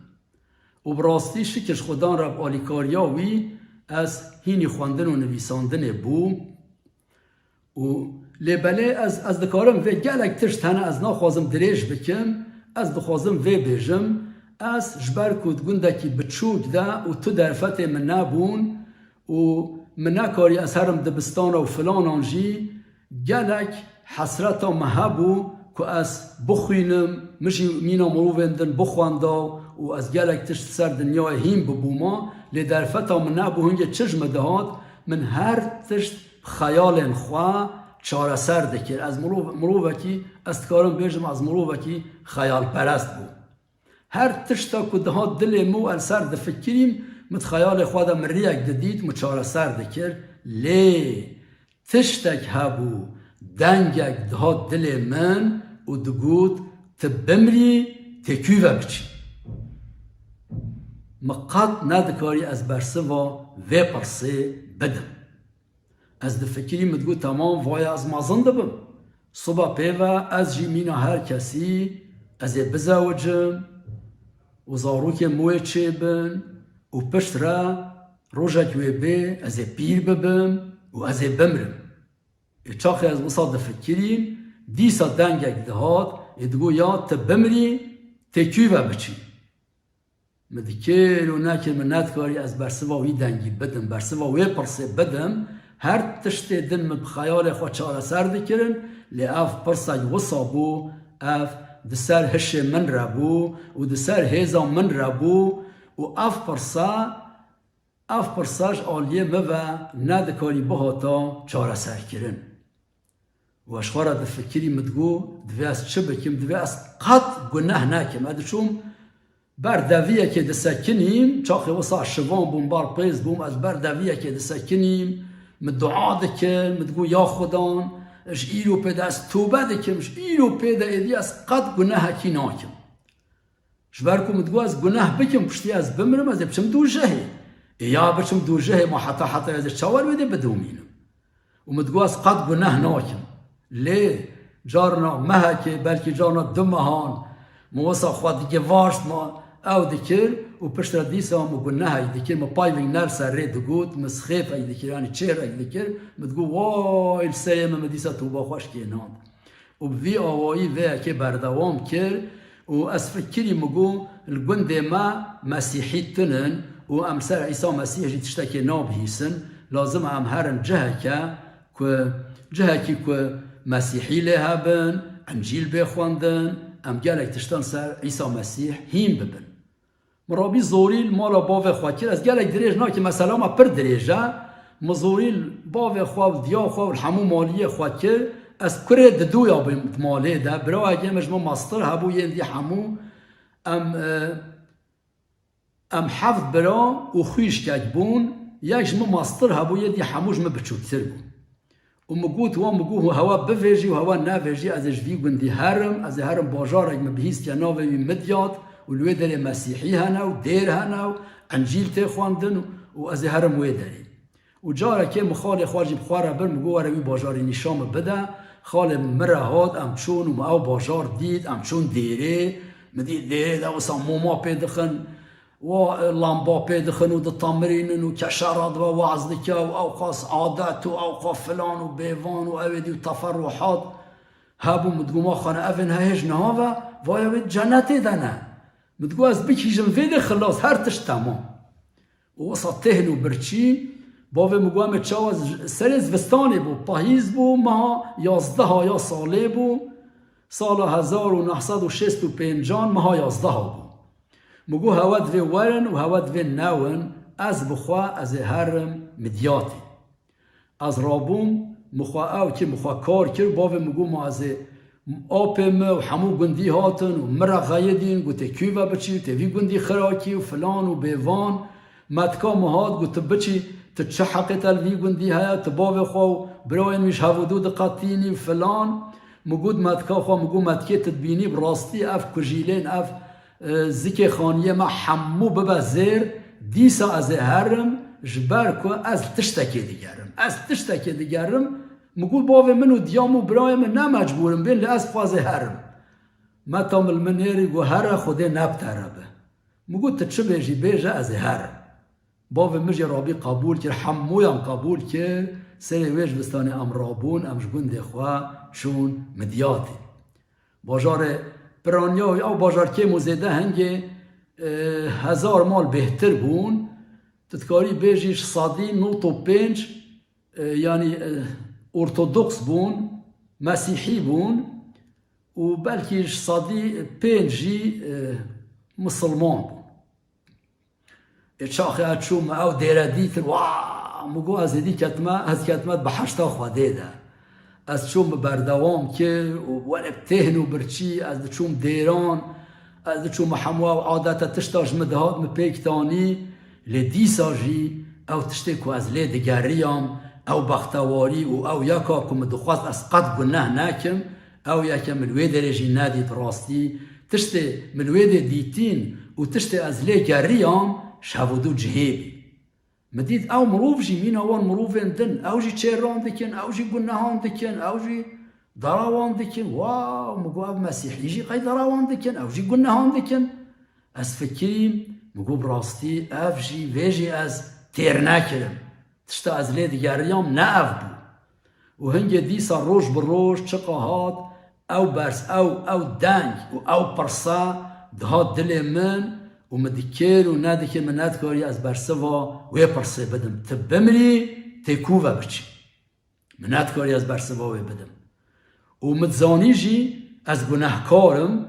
Û bi rastî şikir ji Xudan re bi alîkariya wî ez hînî xwendin û nivîsandinê bûm. Û lê belê ez, ez dikarim vê gelek tişt hene, ez naxwazim dirêj bikim, ez dixwazim vê bêjim, ez ji ber ku di gundekî biçûk de û tu derfetê min nebûn û min nekarî ez herim dibistana û filanan jî, gelek hesreta min hebû ku ez bixwînim, min jî mîna mirovên din bixwenda û ez gelek tişt ser dinyayê hîn bibûma, lê derfeta min nebû, hingê çi ji min dihat, min her tişt xeyalên xwe çareser dikir. Ez mirov-, mirovekî, ez dikarim bêjim, ez mirovekî xeyalperest bûm. Her tişta ku dihat dilê min û ez li ser difikirîm, min di xeyalê xwe de min riyek didît, min çareser dikir. Lê tiştek hebû, dengek dihat dilê min û digot, Tu bimrî, tê kû ve biçî. Min qet nedikarî ez bersiva vê pirsê bidim. Ez difikirîm, min digot, Temam, vaye ez mezin dibim. Siba pê ve ez jî mîna her kesî, ez ê bizewicim û zarokên min wê çêbin û piştre rojek wê bê ez ê pîr bibim û ez ê bimrim. Ê çaxê ez wisa difikirîm, dîsa dengek dihat, ê digot, Ya, tu bimrî, tê kû ve biçî. Min dikir û nekir, min nedikarî ez bersiva wî dengî bidim, bersiva wê pirsê bidim. Her tiştê din min bi xeyalê xwe çareser dikirin, lê ev pirsek wisa bû, ev di ser hişê min re bû û di ser hêza min re bû û ev pirsa, ev pirsa ji aliyê min ve nedikarî bihata çareserkirin. Û ez ji xwe re difikirî, min digot, divê ez çi bikim, divê ez qet guneh nekim. Ez diçûm ber deviyekê disekinîm, çaxê wisa şivan bûm, bar pêz bûm, ez ber deviyekê disekinîm, min dua dikir, min digot, ya Xudan, ji îro pê de ez tobe dikim, ji îro pê de êdî ez qet gunehekî nakim. Ji ber ku min digot ez guneh bikim, piştî ez bimirim, ez ê biçim dûjehê. Ê ya biçim dûjehê, ma heta heta ez ê çawa li wê dê bidomînim? Û min digot ez qet guneh nakim. Lê carna mehekê, belkî carna du mehan, min wisa xwe digivaşt, ma ew dikir û piştre dîsa min gunehek dikir, min payvîng ner ser rê digot, min sixêfek dikir, yanî çêrek dikir, min digot, way li serê min, min dîsa toba xwe şikênand. Û bi vî awayî vê yekê berdewam kir û ez fikirî min got, li gundê me Mesîhî tune û em ser Îsa Mesîh jî tiştekê nabihîsin, lazim e em herin ciheke ku, cihekî ku Mesîhî lê hebin, Încîl bê xwendin, em gelek tiştan ser Îsa Mesîh hîn bibin. Min rabî zorî li mala bavê xwe kir. Ez gelek dirêj nakim, mesela me pir dirêj e. Min zorî li bavê xwe û diya xwe û li hemû maliyê xwe kir. Ez kurê diduya bûm di malê de. Birayekê min ji min mestir hebû, yên dî hemû em, e, em heft bira û xwîşkek bûn. Yek ji min mestir hebû, yê dî hemû ji min biçûktir bûn. Û min got, wan min got, hewa bivêjî û hewa nevêjî, ez ê ji vî gundî herim, ez ê herim bajarek min bihîstiye navê wî Midyat û li wê derê Mesîhî hene û dêr hene û Encîl tê xwendin û ez ê herim wê derê. Û carekê min xalê xwe jî bi xwe re bir, min got, were wî bajarî nîşan min bide. Xalê min re hat, em çûn û min ew bajar dît, em çûn dêrê. Min dît dêrê de wisa moma pê dixin. Wa, e, lamba pê dixin û ditemirînin û keşe radibe, waz dike û ewqas adet û ewqa filan û bêvan û ew ê dî û teferruhat hebû. Min digot, ma xane evên heyê ji niha ve, vaya wê di cenetê de ne. Min digot, ez bikîjim vê dê xilas, her tişt temam. Û wisa têhn û birçî, bavê min got, em ê çawa z-, serê zivistanê bû, pahîz bû, meha yazdeha ya salê bû, sala hezar û neh sed û şêst û pêncan meha yazdeha bû. Min got, hewe divê werin û hewe divê newin, ez bi xwe ez ê herim Midyatê. Ez rabûm, min xwe ew kir, min xwe kar kir, bavê min got, ma ez ê apê min û hemû gundî hatin û min re xeyidîn, got, tê kû ve biçî û tê vî gundî xirakî û filan û bêvan. Metka min hat, got, tu biçî, tu çi heqê te li vî gundî heye, tu bavê xwe û birayên wî ji hev û du diqetînî û filan. Min got, metka xwe, min got, metkê tu dibînî, bi rastî ev kujîlên, ev E, zikê xaniyê me hemû bibe zêr, dîsa ez ê herim, ji ber ku ez tiştekê digerim. Ez tiştekê digerim, min got, bavê min û diya min û birayê min ne mecbûr in bên, lê ez xwe ez ê herim. Meta min li min nêrî got, here, Xwedê ne bi te re be. Min got, tu çi bêjî bêje, ez ê herim. Bavê min jî rabî qebûl kir, hemûyan qebûl kir. Serê wê zivistanê em rabûn, em ji gundê xwe çûn Midyatê. Bajarê Piranya, ew bajar kêm û zêde hingê, e, hezar mal bêhtir bûn. Tu dikarî bêjî ji sedî nod û pênc, e, yanî, e, ortodoks bûn, mesîhî bûn û belkî ji sedî pênc jî, e, misilman bûn. Ê çaxê ez çûm, ew dêre dîtin, wa, min got, ez êdî ketime, ez ketime di behişta Xwedê de. Ez çûm, min berdewam kir û were bi têhn û birçî, ez diçûm dêran, ez diçûm, min hemû ew adete tişta ji min dihat, min pêk tanî, lê dîsa jî ew tiştê ku ez lê digeriyam, ew bextewarî û ew yeka ku min dixwest ez qet guneh nekim, ew yeke min wê derê jî nedît rastî. Tiştê min wê dê dîtîn û tiştê ez lê geriyam, ji hev û du cihê bî. Min dît ew mirov jî mîna wan mirovên din, ew jî çêran dikin, ew jî gunehan dikin, ew jî dera wan dikin. Wow, min got, ev mesîhî jî qey dera wan dikin, ew jî gunehan dikin. Ez fikirîm, min got, bi rastî ev jî, vê jî ez têr nekirim. Tişta ez lê digeriyam ne ev bû. Û hingê dîsa roj bi roj çiqa hat, ew bers, ew, ew deng û ew pirse dihat dilê min û min dikir û nedikir, min nedikarî ez bersiva wê pirsê bidim. Tu bimirî, tê kû ve biçî? Min nedikarî ez bersiva wê bidim. Û min dizanî jî ez gunehkar im.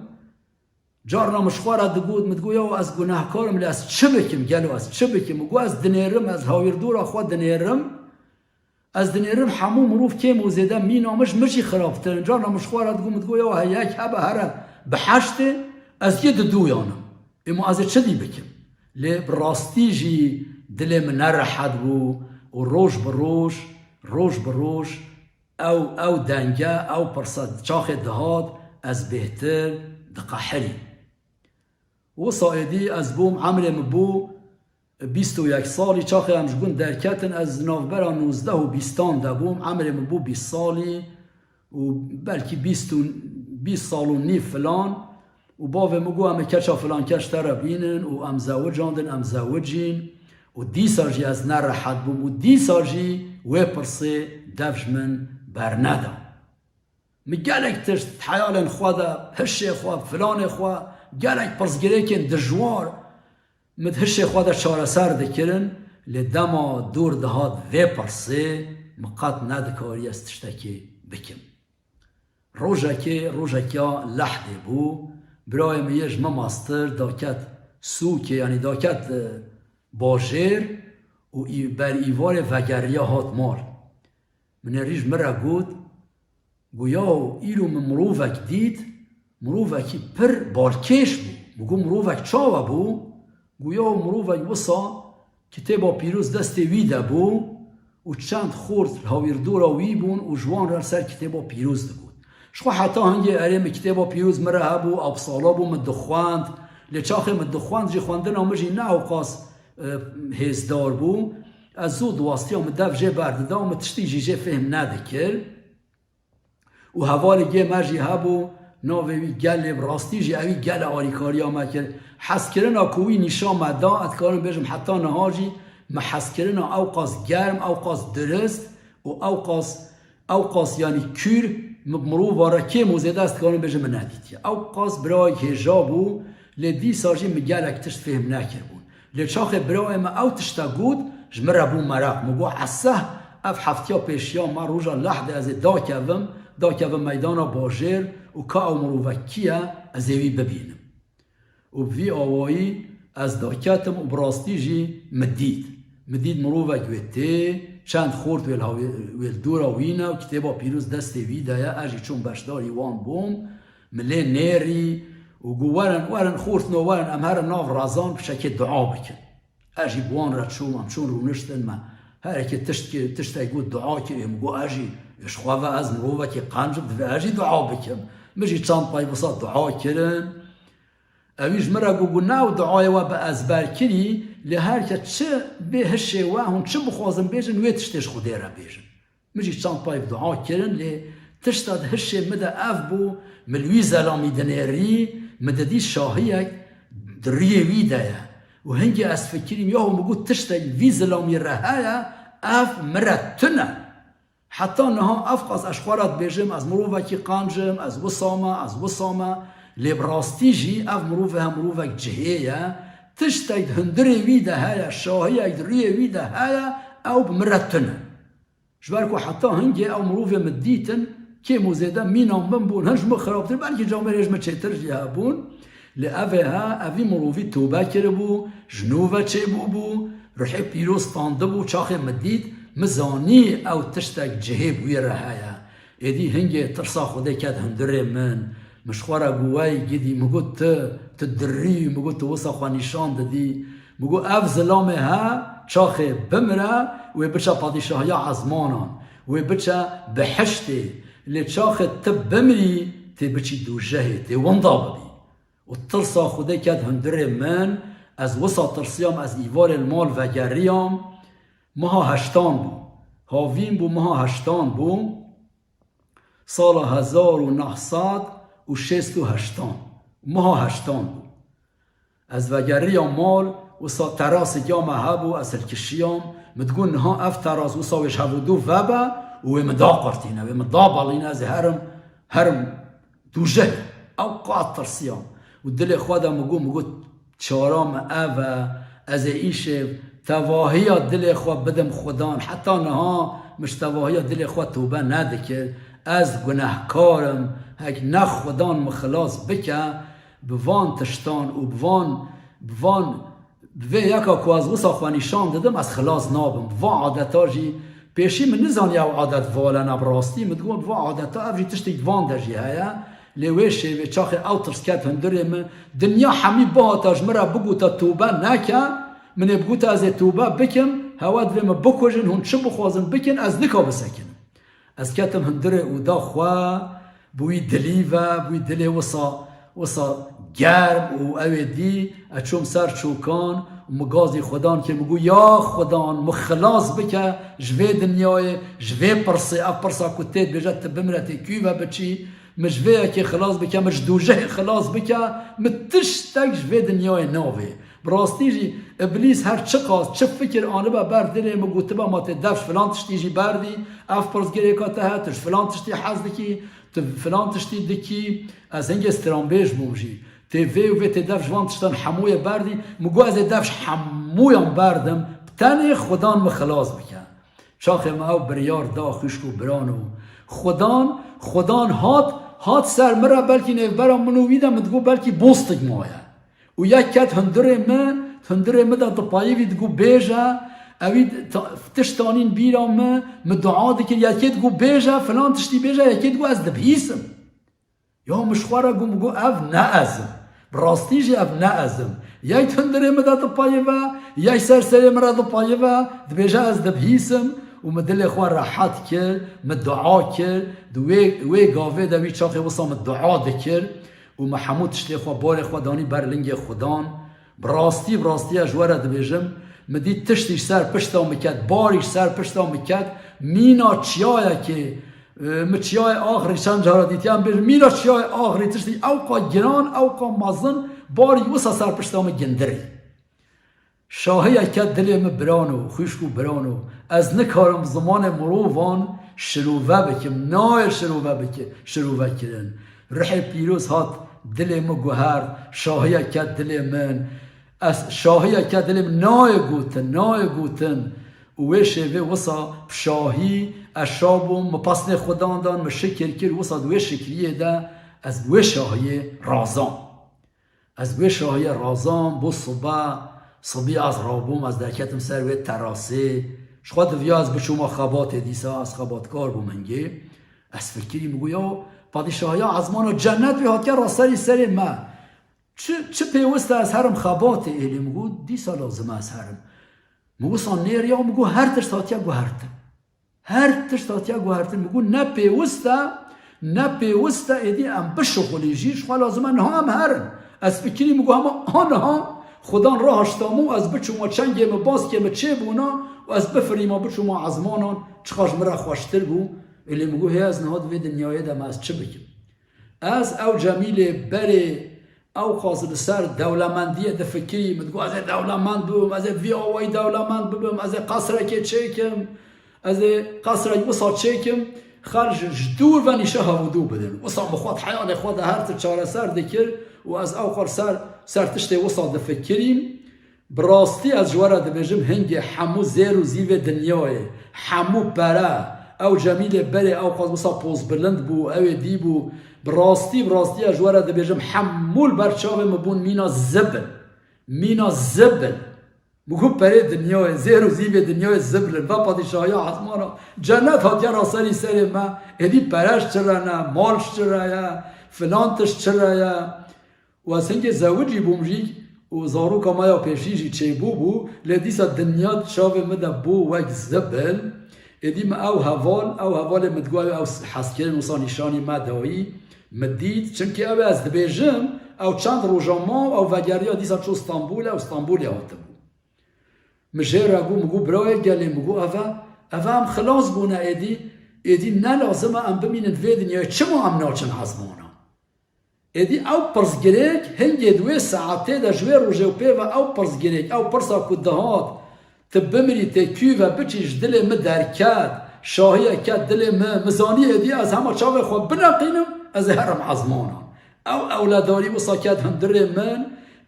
Carna min ji xwe re digot, min digot, ya ez gunehkar im, lê ez çi bikim, gelo ez çi bikim? Min got, ez dinêrim, ez hawîrdora xwe dinêrim. Ez dinêrim hemû mirov kêm û zêde mîna min ji min jî xirabtir in. Carna min ji xwe re digot, min digot, ya he yek hebe here biheştê, ez yê diduyanim. Ê ma ez ê çi dî bikim? Lê bi rastî jî dilê min nerehet bû û roj bi roj, roj bi roj ew, ew denge, ew pirse çaxê dihat, ez bêhtir diqehirî. Wisa êdî ez bûm, emrê min bû bîst û yek salî, çaxê em ji gund derketin, ez navbera nûzdeh û bîstan de bûm, emrê min bû bîst salî û belkî bîst û, bîst sal û nîv filan û bavê min got, em ê keça filan keç te re bînin û em zewicandin, em zewicîn û dîsa jî ez nerehet bûm û dîsa jî wê pirsê dev ji min berneda. Min gelek tişt heyalên xwe de, hişê xwe, filanê xwe, gelek pirsgirêkên dijwar min di hişê xwe de çareser dikirin, lê dema dûr dihat vê pirsê, min qet nedikariye ez tiştekê bikim. Rojekê, rojek ya lehdê bû, birayê min yê ji min mastir daket sûkê, yanî daket, e, bajêr û î-, ber îvarê vegeriya hat mal. Min êrî ji min re got, got, yaw, îro min mirovek dît, mirovekî pir balkêş bû. Min got, mirovek çawa bû? Got, yaw, mirovek wisa kitêba pîroz destê wî de bû û çend xort li hawirdora wî bûn û ji wan re li ser kitêba pîroz digot. Ji xwe heta hingê erê min kitêba pîroz min re hebû, ew sala bû min dixwend. Lê çaxê min dixwend jî xwendina min jî ne ewqas, e, hêzdar bû. Ez zû diwastiya min dev jê berdida û min tiştî jî jê fêhm nedikir. Û hevalê gê me jî hebû, navê wî Gelê, bi rastî jî ewî gelek alîkariya me kir. Hezkirina ku wî nîşan me da, ez dikarim bêjim heta niha jî me hezkirina ewqas germ, ewqas dirist û ewqas, ewqas yanî kûr min bi mirova re kêm û zêde ez dikarim bêjim min nedîtiye. Ewqas birayek hêja bû, lê dîsa jî min gelek tişt fêhm nekiribûn. Lê çaxê birayê me ew tişte got, ji min re bû meraq. Min got, eseh, ev heftiya pêşiya me, roja lehdê ez ê dakevim, dakevim meydana bajêr û ka ew mirovek kî ye, ez ê wî bibînim. Û bi vî awayî ez daketim û bi rastî jî min dît. Min dît mirovek wê tê, çend xort wê li hawi-, wê li dora wî ne û kitêba pîroz destê wî de ye, ez jî çûm beşdarî wan bûm. Min lê nêrî û got, werin, werin, xortino, werin, em herin nav rezan, piçekê dua bikin. Ez jî bi wan re çûm, em çûn rûniştin, me her yekê tişt kir, tiştek got, dua kir, ê min got, ez jî, ji xwe ve ez mirovekî qenc im, divê ez jî dua bikim. Min jî çend pey wisa dua kirin. Ewî ji min re got, got, ne ew duayê we bi ezber kirî, lê her kes çi bê hişê we, hûn çi bixwazin bêjin, wê tiştê ji Xwedê re bêjin. Min jî çend pey dua kirin, lê tişta di hişê min de ev bû, min li wî zelamî dinêrî, min didît şahiyek di rûyê wî de ye. Û hingê ez fikirîm, yaho min got tiştek li vî zilamî re heye, ev min re tune. Heta niha ev qas ez xwe re dibêjim, ez mirovekî qenc im, ez wisa me, ez wisa me. Lê bi rastî jî ev mirov he mirovek cihê ye. Tiştek di hundirê wî de heye, şahiyek di rûyê wî de heye, ew bi min re tune. Ji ber ku heta hingê ew mirovê min dîtin, kêm û zêde mîna min bûn, hin ji min xirabtir, belkî camêrê ji min çêtir jî hebûn. Lê ev ê he, evî mirovî tobe kiribû, ji nû ve çêbûbû, ruhê pîroz standibû, çaxê min dît, min zanî ew tiştek cihê bi wî re heye. Êdî hingê tirsa Xwedê ket hundirê min. Min ji xwe re got, wey gidî, min got, tu, tu dirî, min got, tu wisa xwe nîşan didî. Min got, ev zilamê he, çaxê bimire, wê biçe padîşahiya ezmanan, wê biçe bihiştê. Lê çaxê tu bimirî, tê biçî dûjehê, tê winda bibî. Û tirsa Xwedê ket hundirê min, ez wisa tirsiyam, ez îvarê li mal vegeriyam, meha heştan bû. Havîn bû, meha heştan bû. Sala hezar û neh sed û şêst û heştan, meha heştan bû. Ez vegeriyam mal, wisa terasêka me hebû, ez hilkişiyam. Min digot, niha ev teras wisa wê ji hevûdû vebe û wê min daqurtîne, wê min dabelîne, ez ê herim, herim dûjehê. Ew qat tirsiyam. Û dilê xwe de min got, min got, çara min ev e, ez ê îşev tevahiya dilê xwe bidim Xudan. Heta niha min ji tevahiya dilê xwe tobe nedikir. Ez gunehkar im, hek ne Xudan min xilas bike, bi van tiştan û bi van, bi van, bi vê yeka ku ez wisa xwe nîşan didim, ez xilas nabim. Bi van adeta jî Pêşî min nizaniya ew adet valena bi rastî, min digot, va adeta ev jî tiştî di van de jî heye. Lê wê şêvê çaxê ew tirs ket hundirê min, dinya hemî bihata ji min re bigota tobe neke, min ê bigota ez ê tobe bikim, hewa divê min bikujin, hûn çi bixwazin bikin, ez nika bisekinim. Ez ketim hundirê û da xwe, bi wî dilî ve, bi wî dilê wisa, wisa germ û ew ê dî, ez çûm ser çokan û min gazî Xudan kir, min got, ya Xudan, min xilas bike ji vê dinyayê, ji vê pirsê, ev pirsa ku tê dibêje tu bimire tê kû ve biçî, min ji vê yekê xilas bike, min ji dûjehê xilas bike, min tiştek ji vê dinyayê navê. Bi rastî jî, Îblîs her çiqas, çi fikir anibe ber dilê min, gotibe ma tê dev ji filan tiştî jî berdî, ev pirsgirêka te heye, tu ji filan tiştî hez dikî, tu filan tiştî dikî, ez hingê stranbêj bûm jî. Tê vê û vê tê dev ji van tiştan hemûyê berdî, min got ez ê dev ji hemûyan berdim, bi tenê Xudan min xilas bike. Çaxê me ew biryar da xwişk û birano. Xudan, Xudan hat, hat ser min re, belkî nêvbera min û wî de min digot belkî bostik maye. Û yek ket hundirê min, hundirê min de dipayivî digot bêje, ewî ta-, tişt anîn bîra min, min dua dikir, yekê digot bêje, filan tiştî bêje, yekê digot ez dibihîsim. Ya min ji xwe re got, min got, ev ne ez im. Bi rastî jî ev ne ez im. Yek hundirê min de dipayive, yek ser serê min re dipayive, dibêje ez dibihîsim û min dilê xwe rehet kir, min dua kir, di wê, wê gavê de wî çaxê wisa min dua dikir û min hemû tiştê xwe, barê xwe danî ber lingê Xudan. Bi rastî, bi rastî ez ji we re dibêjim, min dît tiştî ji ser pişta min ket, barî ji ser pişta min ket, mîna çiyayekê, e, min çiyayê axirî çend cara dîtiye, em bêjin, mîna çiyayê axirî tiştî ewqa giran, ewqa mezin, barî wisa ser pişta min gindirî. Şahiye ket dilê min birano, xwişk û birano, ez nikarim zimanê mirovan şirove bikim, nayê şirove biki-, şirove kirin. Ruhê pîroz hat dilê min guhert, şahiye ket dilê min. Ez şahiye ket dilê min nayê gotin, nayê gotin. Û wê şêvê wisa bi şahî ez şa bûm, min pesnê Xudan dan, min şikir kir, wisa di wê şikriyê de ez bi wê şahiyê razam. Ez wê şahiyê razam, bû sibe, sibî ez rabûm, ez derketim ser wê terasê. Ji xwe diviya ez biçûma xebatê dîsa, ez xebatkar bûm hingê. Ez fikirî, min got, ya padîşahiya ezmana cennet wê hatiye raserî serê me. Çi, çi pêwist e ez herim xebatê êlê, min got, dîsa lazim e ez herim. Min wisa nêriya, min got, her tişt hatiye guhertin. Her tişt hatiye guhertin. Min got, ne pêwist e, ne pêwist e, êdî em bişuxulî jî, ji xwe lazim e niha em herin. Ez fikirî, min got, hema aniha Xudan rahaşta min û ez biçûma çengê min, baskê min çêbûna û ez bifirîma biçûma ezmanan, çiqas ji min re xweştir bû. Êlê min got, hê ez niha di vê dinyayê de me ez çi bikim? Ez ew Cemîlê berê Ewqas li ser dewlemendiyê difikirî, min digot, ez ê dewlemend bibim, ez ê vî awayî dewlemend bibim, ez ê qesrekê çêkim, ez ê qesrek wisa çêkim, xelk ji, ji dûr ve nîşe hevûdû bidin. Wisa min xwe di heyalê xwe de her tişt çareser dikir û ez ewqas ser, ser tiştê wisa difikirîm. Bi rastî ez ji we re dibêjim, hingê hemû zêr û zîvê dinyayê, hemû pere, ew Cemîlê berê ewqas wisa pozbilind bû, ew ê dî bû, Bi rastî, bi rastî ez ji we re dibêjim, hemû li ber çavê min bûn mîna zibil. Mîna zibil. Min got perê dinyayê, zêr û zîvê dinyayê zibil in. Ve padîşahiya ezmana, cennet hatiye raserî serê me. Êdî pere ji çi re ne, mal ji çi re ye, filan tişt çi re ye. Û ez hingê zewicî bûm jî û zaroka me ya pêşî jî çêbû bû, lê dîsa dinya di çavê min de bû wek zibil. Êdî min ew heval, ew hevalê min digot, ew hezkirin wisa nîşanî me dayî, min dît. Çimkî ew ê ez dibêjim, ew çend roja ma û ew vegeriya dîsa çû Stenbolê, ew Stenbolê hatibû. Min jê re got, min got, birayê gelê, min got, eve, eve em xilas bûne êdî, êdî ne lazim e em bimînin vê dinyayê, çima em naçin ezmana? Êdî ew pirsgirêk hingê di wê saetê de ji wê rojê û pê ve ew pirsgirêk, ew pirsa ku dihat, tu bimirî tê kû ve biçî ji dilê min derket, şahiye ket dilê min, min zanî êdî ez hema çavê xwe bineqînim, ez ê herim ezmanan. Ew ewledarî wisa ket hundirê min,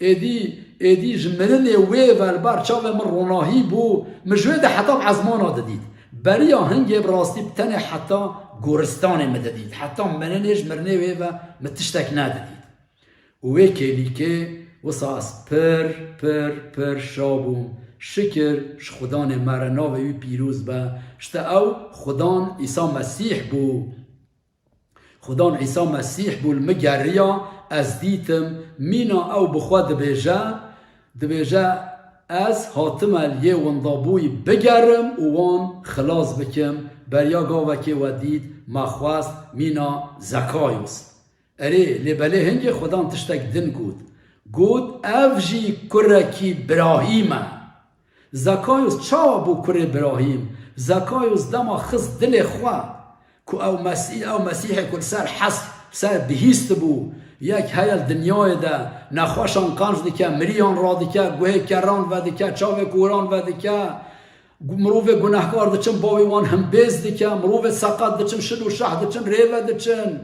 êdî, êdî ji mirinê wê ve li ber çavê min ronahî bû, min ji wê de heta bi ezmana didît. Beriya hingê bi rastî bi tenê heta goristanê min didît. Heta mirinê ji mirinê wê ve min tiştek nedidît. Û wê kêlîkê wisa ez pir, pir, pir şa bûm. Şikir ji Xudanê me re, navê wî pîroz be. Îşte ew Xudan Îsa Mesîh bû. Xudan Îsa Mesîh bû, li min geriya, ez dîtim, mîna ew bi xwe dibêje, dibêje, Ez hatime li yê windabûyî bigerim û wan xilas bikim. Beriya gavekê we dît, me xwest, mîna Zekayos. Erê, lê belê hingê Xudan tiştek din got. Got, Ev jî kurekî Birahîm e. Zekayos çawa bû kurê Birahîm? Zekayos dema xist dilê xwe ku ew Mesîh, ew Mesîhê ku li ser hest, li ser bihîst bû, yek heye li dinyayê de, nexweşan qenc dike, miriyan radike, guhê kerran vedike, çavê koran vedike, gu-, mirovê gunehkar diçin, bavê wan himbêz dike, mirovê seqet diçin, şil û şeh diçin, rêve diçin.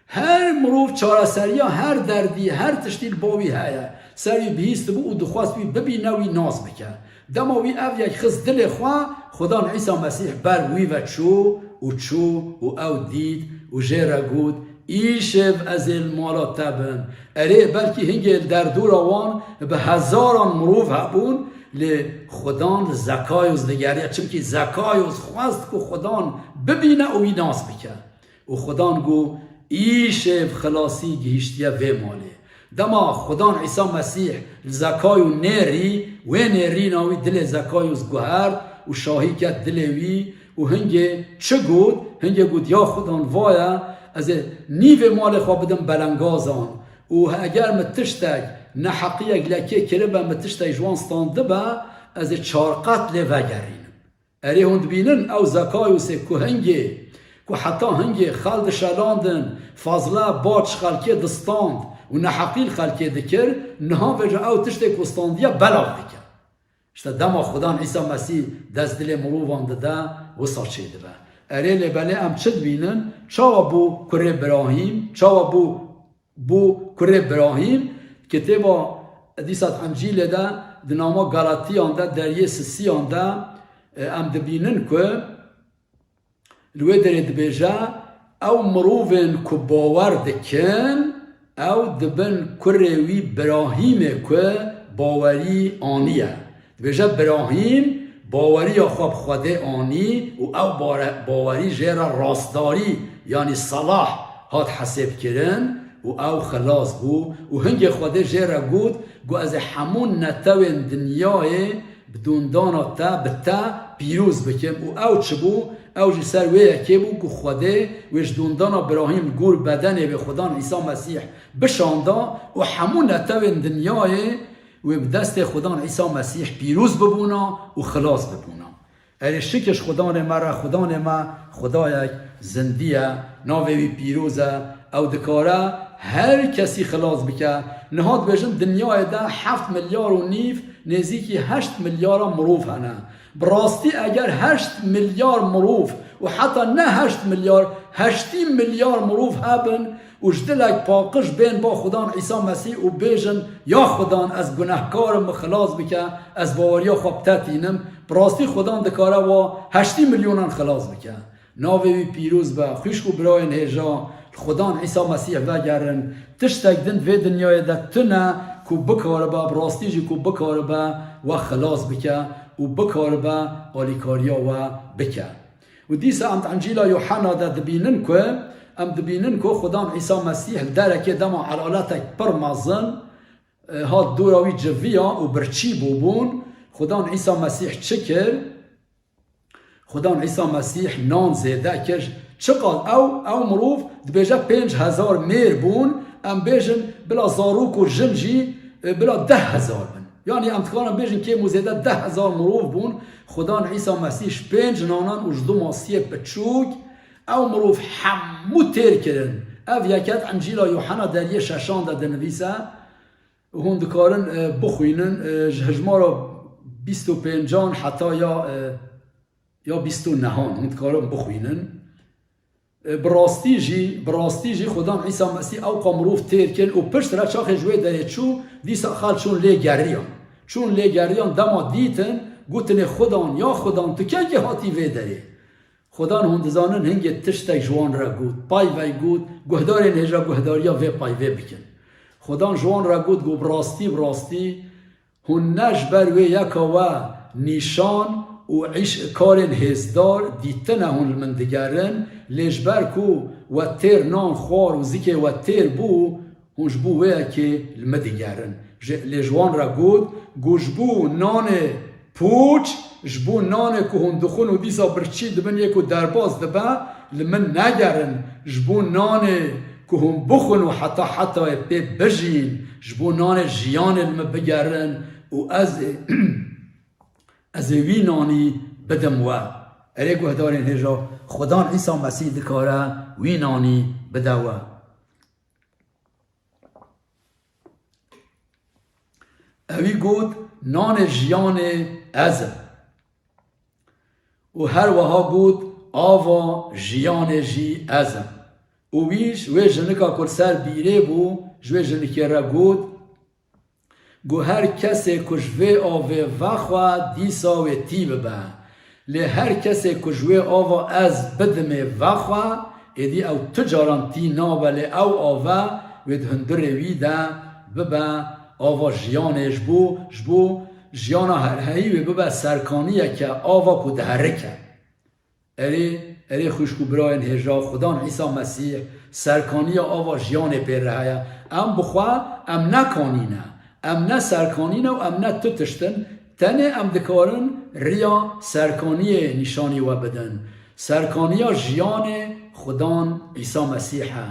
Her mirov çareseriya her derdî, her tiştî li ba wî heye. Ser wî bihîstibû û dixwest wî bibîne, wî nas bike. Dema wî ev yek xist dilê xwe, Xudan Îsa Mesîh ber wî ve çû û çû û ew dît û jê re got, Îşev ez ê li mala te bim. Erê, belkî hingê li derdora wan bi hezaran mirov hebûn, lê Xudan li Zekayos digeriya, çimkî Zekayos xwest ku Xudan bibîne û wî nas bike. Û Xudan got, Îşev xilasî gihîştiye vê malê. Dema Xudan Îsa Mesîh li Zekayo nêrî, wê nêrîna wî dilê Zekayos guhert û şahî ket dilê wî û hingê çi got? Hingê got, Ya Xudan, vaye ez ê nîvê malê xwe bidim belengazan û eger min tiştek, neheqiyek lekê kiribe, min tiştek ji wan standibe, ez ê çar qet lê vegerînim. Erê, hûn dibînin ew Zekayosê ku hingê, ku heta hingê xel dişelandin, fazla bac xelkê distand û neheqî li xelkê dikir, niha vêca ew tiştê ku standiye belav dike. Îşte dema Xudan Îsa Mesîh dest dilê mirovan dide, wisa çêdibe. Erê, lê belê em çi dibînin? Çawa bû kurê Birahîm? Çawa bû bû kurê Birahîm. Kitêba dîsa di Encîlê de, di nama Galatiyan de, deriyê sisiyan de, e, em dibînin ku li wê derê dibêje, Ew mirovên ku bawer dikin, ew dibin kurê wî Birahîmê ku bawerî aniye. Dibêje, Birahîm baweriya xwe bi Xwedê anî û ew bare-, bawerî jê re rastdarî, yanî salah, hat hesêbkirin û ew xilas bû. Û hingê Xwedê jê re got, Got, Ez ê hemû netewên dinyayê bi dûndana te, bi te pîroz bikim. Û ew çi bû? Ew jî ser wê yekê bû ku Xwedê wê ji dûndana Birahîm li gor bedenê wê Xudan Îsa Mesîh bişanda û hemû netewên dinyayê wê bi destê Xudan Îsa Mesîh pîroz bibûna û xilas bibûna. Erê, şikir ji Xudanê me re, Xudanê me Xudayek zindî ye, navê wî pîroz e, ew dikare her kesî xilas bike. Niha dibêjin dinyayê de heft milyar û nîv, nêzîkî heşt milyara mirov hene. Bi rastî eger heşt milyar mirov û heta ne heşt milyar, heştî milyar mirov hebin, û ji dilek paqij bên ba Xudan Îsa Mesîh û bêjin, Ya Xudan, ez gunehkar im, min xilas bike, ez baweriya xwe bi te tînim. Bi rastî Xudan dikare wa heştî milyonan xilas bike. Navê wî pîroz be. Xwişk û birayên hêja, li Xudan Îsa Mesîh vegerin. Tiştek din vê dinyayê de tune ku bikaribe, bi rastî jî ku bikaribe we xilas bike û bikaribe alîkariya we bike. Û dîsa em di Encîla Yuhanna de dibînin ku, em dibînin ku Xudan Îsa Mesîh li derekê dema elaletek pir mezin, e, hat dora wî civiya û birçî bûbûn, Xudan Îsa Mesîh çi kir? Xudan Îsa Mesîh nan zêde kir. Çiqas ew, ew mirov dibêje pênc hezar mêr bûn, em bêjin bila zarok û jin jî, e, bila deh hezar bin. Yanî em dikarin bêjin kêm û zêde deh hezar mirov bûn. Xudan Îsa Mesîh ji pênc nanan û ji du masiyê piçûk ew mirov hemû têr kirin. Ev yeket Encîla Yuhanna deriyê şeşan de dinivîse. Hûn dikarin, e, bixwînin, e, ji hejmara bîst û pêncan heta ya, e, ya bîst û nehan. Hûn dikarin bixwînin. E, bi rastî jî, bi rastî jî Xudan Îsa Mesîh ewqa mirov têr kirin û piştre çaxê ji wê derê çû, dîsa xel çûn lê geriyan. Çûn lê geriyan, dema dîtin, gotinê, Xudan, ya Xudan, tu kengî hatî vê derê? Xudan, hûn dizanin, hingê tiştek ji wan re got, payvey got, guhdarên hêja guhdariya vê payvê bikin. Xudan ji wan re got, got, Bi rastî, bi rastî, Hûn ne ji ber wê yeka we nîşan û îş-, karên hêzdar dîtine hûn li min digerin, lê ji ber ku we têr nan xwar û zikê we têr bû, hûn ji bo wê yekê li min digerin. Ji, lê ji wan re got, got, ji bo nanê pûç, ji bo nanê ku hûn dixwin û dîsa birçî dibin yê ku derbas dibe, li min negerin. Ji bo nanê ku hûn bixwin û heta hetayê pê bijîn, ji bo nanê jiyanê li min bigerin û ez ê, ez ê wî nanî bidim we. Erê guhdarên hêja, Xudan Îsa Mesîh dikare wî nanî bide we. Ewî got, nanê jiyanê ez im. Û her wiha got, ava jiyanê jî ez im. Û wî ji wê jinika ku li ser bîrê bû, ji wê jinikê re got, got, her kesê ku ji vê avê vexwe, dîsa wê tî bibe. Lê her kesê ku ji wê ava ez bidimê vexwe, êdî ew tu caran tî nabe, lê ew ave wê di hundirê wî de bibe ava jiyanê, ji bo, ji bo jiyana herheyî wê bibe serkaniyeke ava ku diherike. Erê, erê xwişk û birayên hêja, Xudan Îsa Mesîh serkaniya ava jiyanê pê re heye. Em bi xwe, em ne kanî ne. Em ne serkanî ne û em ne tu tişt in. Tenê em dikarin riya serkaniyê nîşanî we bidin. Serkaniya jiyanê Xudan Îsa Mesîh e.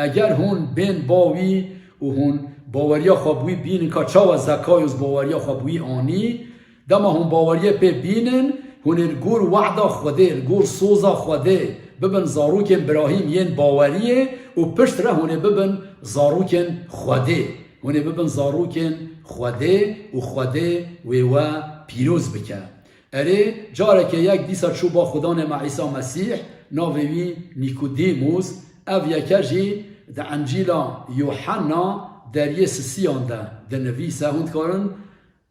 Eger hûn bên ba wî û hûn baweriya xwe bi wî bînin, ka çawa Zekayos baweriya xwe bi wî anî, dema hûn baweriyê pê bînin, hûn ê li gor wehda Xwedê, li gor soza Xwedê bibin zarokên Birahîm yên baweriyê û piştre hûn ê bibin zarokên Xwedê. Hûn ê bibin zarokên Xwedê û Xwedê wê we pîroz bike. Erê, careke yek dîsa çû ba Xudanê me Îsa Mesîh, navê wî Nîkodîmûs, ev yeke jî di Encîla Yûhenna deriyê sisiyan de dinivîse. Hûn dikarin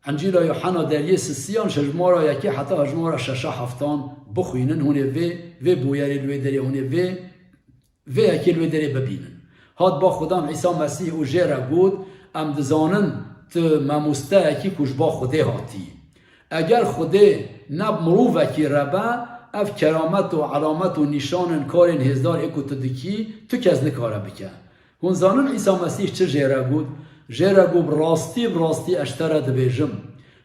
Encîla Yûhenna deriyê sisiyan ji hejmara yekê heta hejmara şeşa heftan bixwînin. Hûn ê vê, vê bûyerê li wê derê, hûn ê vê vê yekê li wê derê bibînin. Hat ba Xudan Îsa Mesîh û jê re got, em dizanin tu mamosteyekî ku ji ba Xwedê hatî. Eger Xwedê ne bi mirovekî re be, ev keramet û elamet û nîşanên karên hêzdar ê ku tu dikî, tu kes nikare bike. Hûn zanin Îsa Mesîh çi jê re got? Jê re got, bi rastî, bi rastî ez ji te re dibêjim,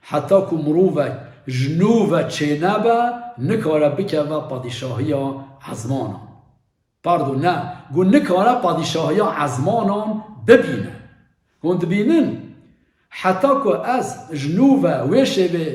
heta ku mirovek ji nû ve çênebe, nikare bikeve padîşahiya ezmanan. Pardon, ne, ku nikare padîşahiya ezmanan bibîne. Hûn dibînin, heta ku ez ji nû ve wê şêvê,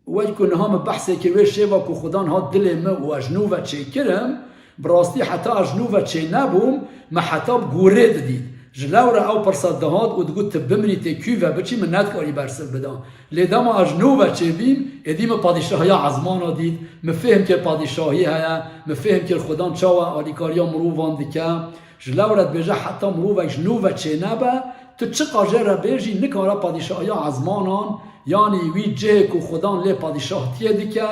wek ku niha min behsê kir, wê şêva ku Xudan hat dilê min û ez ji nû ve çêkirim, bi rastî heta ez ji nû ve çênebûm, min heta bi gorê didît. Ji lewre ew pirsa dihat û digot, tu bimrî tê kû ve biçî, min nedikarî bersiv bida. Lê dema ez ji nû ve çêbîm, êdî min padîşahiya ezmana dît, min fêhm kir padîşahî heye, min fêhm kir Xudan çawa alîkariya mirovan dike. Ji lewre dibêje, heta mirovek ji nû ve çênebe, tu çiqas jê re bêjî, nikare padîşahiya ezmanan, yanî wî cihê ku Xudan lê padîşahtiyê dike,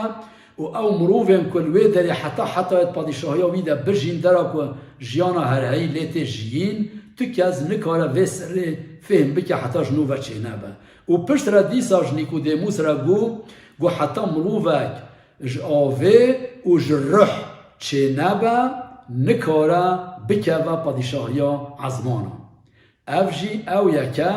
û ew mirovên ku li wê derê heta hetayê di padîşahiya wî de bijîn, dera ku jiyana herheyî lê tê jiyîn, tu kes nikare vê sirrê fêhm bike heta ji nû ve çênebe. Û piştre dîsa ji Nîkodêmûs re got, got, heta mirovek ji avê û ji ruh çênebe, nikare bikeve padîşahiya ezmanan. Ev jî ew yeke,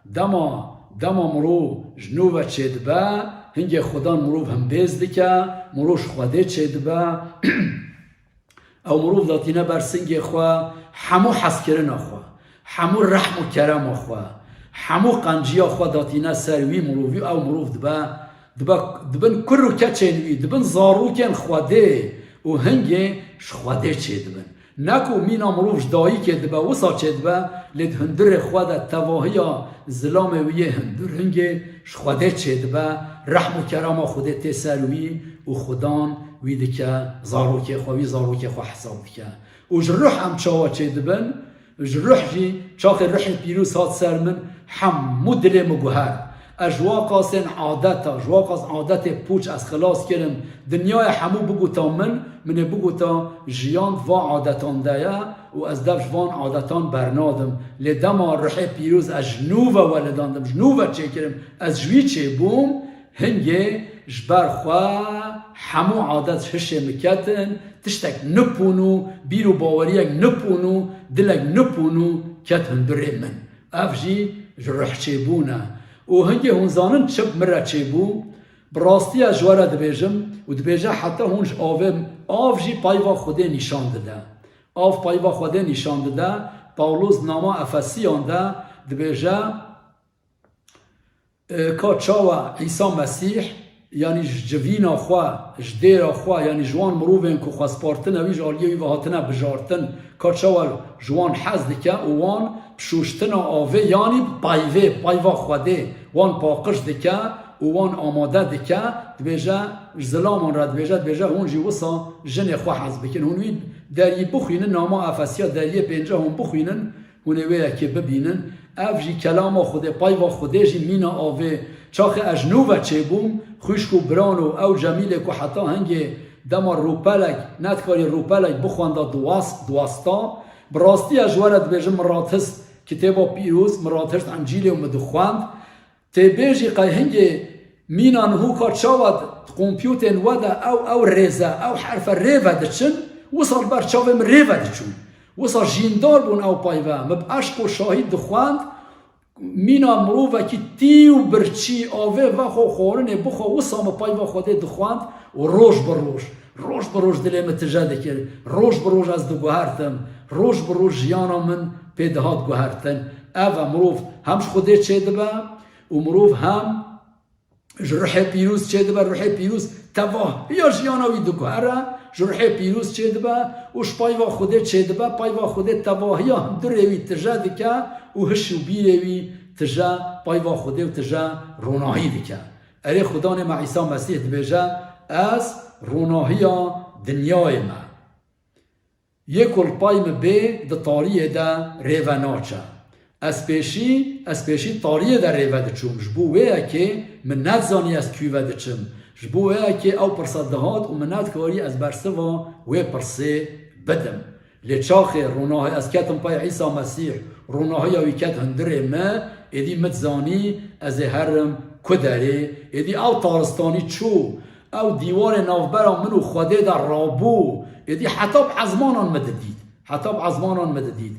dema, dema mirov ji nû ve çêdibe, hingê Xudan mirov himbêz dike, mirov ji Xwedê çêdibe. Ew mirov datîne ber singê xwe, hemû hezkirina xwe, hemû rehm û kerema xwe, hemû qenciya xwe datîne ser wî mirovî û ew mirov dibe, dibe, dibin kur û keçên wî, dibin zarokên Xwedê û hingê ji Xwedê çêdibin. Ne ku mîna mirov ji dayikê dibe, wisa çêdibe, lê di hundirê xwe de tevahiya zilamê wî yê hundir hingê ji Xwedê çêdibe, rehm û kerema Xwedê tê ser wî û Xudan wî dike zarokê xwe, wî zarokê xwe hesab dike. Û ji ruh em çawa çêdibin? Ji ruh jî, çaxê ruhê pîroz hat ser min, hemû dilê min guhert. Ez ji wa qasên adeta, ji wa qas adetê pûç ez xilas kirim. Dinyayê hemû bigota min, min ê bigota jiyan di va adetan de ye û ez dev ji van adetan bernadim. Lê dema ruhê pîroz ez ji nû ve weledandim, ji nû ve çêkirim, ez ji wî çêbûm, hingê Ji ber xwe hemû adet hişê min ketin, tiştek nipûnû, bîr û baweriyek nipûnû, dilek nipûnû ket hundirê min. Ev jî ji rihçêbûn e. Û hingê hûn zanin çi bi min re çêbû? Bi rastî ez ji we re dibêjim û dibêje heta hûn ji avê, av jî peyva Xwedê nîşan dide. Av peyva Xwedê nîşan dide. Pawlos nama Efesiyan de dibêje, e, ka çawa Îsa Mesîh, yanî ji civîna xwe, ji dêra xwe, yanî ji wan mirovên ku xwespartine wî, ji aliyê wî ve hatine bijartin, ka çawa ji wan hez dike û wan bi şûştina avê, yanî bi peyvê, peyva Xwedê wan paqij dike û wan amade dike, dibêje, ji zilaman re dibêje, dibêje, hûn jî wisa jinê xwe hez bikin. Hûn wî deriyî bixwînin, nama Efesiya deriyê pênceh hûn bixwînin, hûn ê wê yekê bibînin. Ev jî kelama Xwedê, peyva Xwedê jî mîna avê. Çaxê ez ji nû ve çêbûm, xwişk û biran û ew Cemîlê ku heta hingê dema rûpelek, nedikarî rûpelek bixwenda, diwast, diwasta. Bi rastî ez ji we re dibêjim, min ratist kitêba pîroz, min ratişt Encîlê û min dixwend. Tê bêjî qey hingê mîna niho ka çawa di kompûtên we de ew, ew rêze, ew herfe rê ve diçin, wisa li ber çavê min rê ve diçûn. Wisa jîndar bûn ew peyve. Min bi eşq û şahî dixwend, mîna mirovekî tî û birçî avê vexwe xwarinê bixwe, wisa min peyva Xwedê dixwend û roj bi roj, roj bi roj dilê min tije dikir. Roj bi roj ez diguhertim. Roj bi roj jiyana min pê dihat guhertin. Ev e, mirov hem ji Xwedê çêdibe, û mirov hem ji ruhê pîroz çêdibe, ruhê pîroz tevahiya jiyana wî diguhere, ji ruhê pîroz çêdibe û ji peyva Xwedê çêdibe, peyva Xwedê tevahiya hundirê wî tije dike û hiş û bîrê wî tije peyva Xwedê û tije ronahî dike. Erê, Xudanê me Îsa Mesîh dibêje, ez ronahiya dinyayê me. Yê ku li pey min bê, di tariyê de rê ve naçe. Ez pêşî, ez pêşî tariyê de rê ve diçûm. Ji bo wê yekê min nedizanî ez kû ve diçim. Ji bo wê yekê ew pirse dihat û min nedikarî ez bersiva wê pirsê bidim. Lê çaxê ronahî, ez ketim pey Îsa Mesîh, ronahiya wî ket hundirê min, êdî min dizanî ez ê herim ku derê, êdî ew taristanî çû. Ew dîwarê navbera min û Xwedê de rabû. Êdî heta bi ezmanan min didît. Heta bi ezmanan min didît.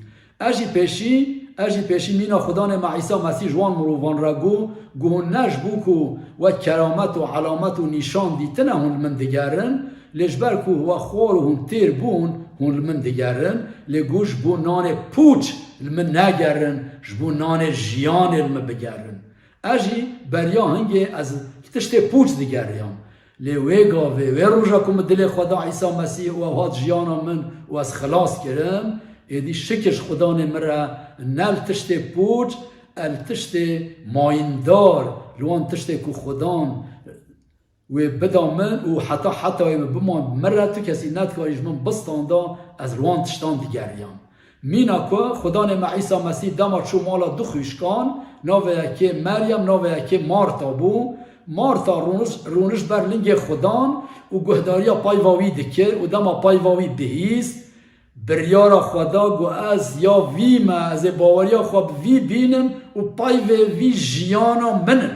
Ez jî pêşî, ez jî pêşî mîna Xudanê me Îsa Mesîh ji wan mirovan re got, got, hûn ne ji bo ku wek keramet û elamet û nîşan dîtine hûn li min digerin, lê ji ber ku we xwar û hûn têr bûn, hûn li min digerin, lê got, ji bo nanê pûç li min negerin, ji bo nanê jiyanê li min bigerin. Ez jî beriya hingê ez li tiştê pûç digeriyam. Lê wê gavê, wê roja ku min dilê xwe da Îsa Mesîh û ew hat jiyana min û ez xilas kirim, êdî şikir ji Xudanê min re ne li tiştê pûç, e li tiştê mayîndar, li wan tiştê ku Xudan wê bida min û heta hetayê min biman min re tu kesî nedikarî ji min bistanda, ez li wan tiştan digeriyam. Mîna ku Xudanê me Îsa Mesîh dema çû mala du xwişkan, navê yekê Meryem, navê yekê Marta bû. Marta rûniş, rûniş ber lingê Xudan û guhdariya peyva wî dikir û dema peyva wî bihîst, biryara xwe da, got, ez ya vî me, ez ê baweriya xwe bi vî bînim û peyvê vî jiyana min in.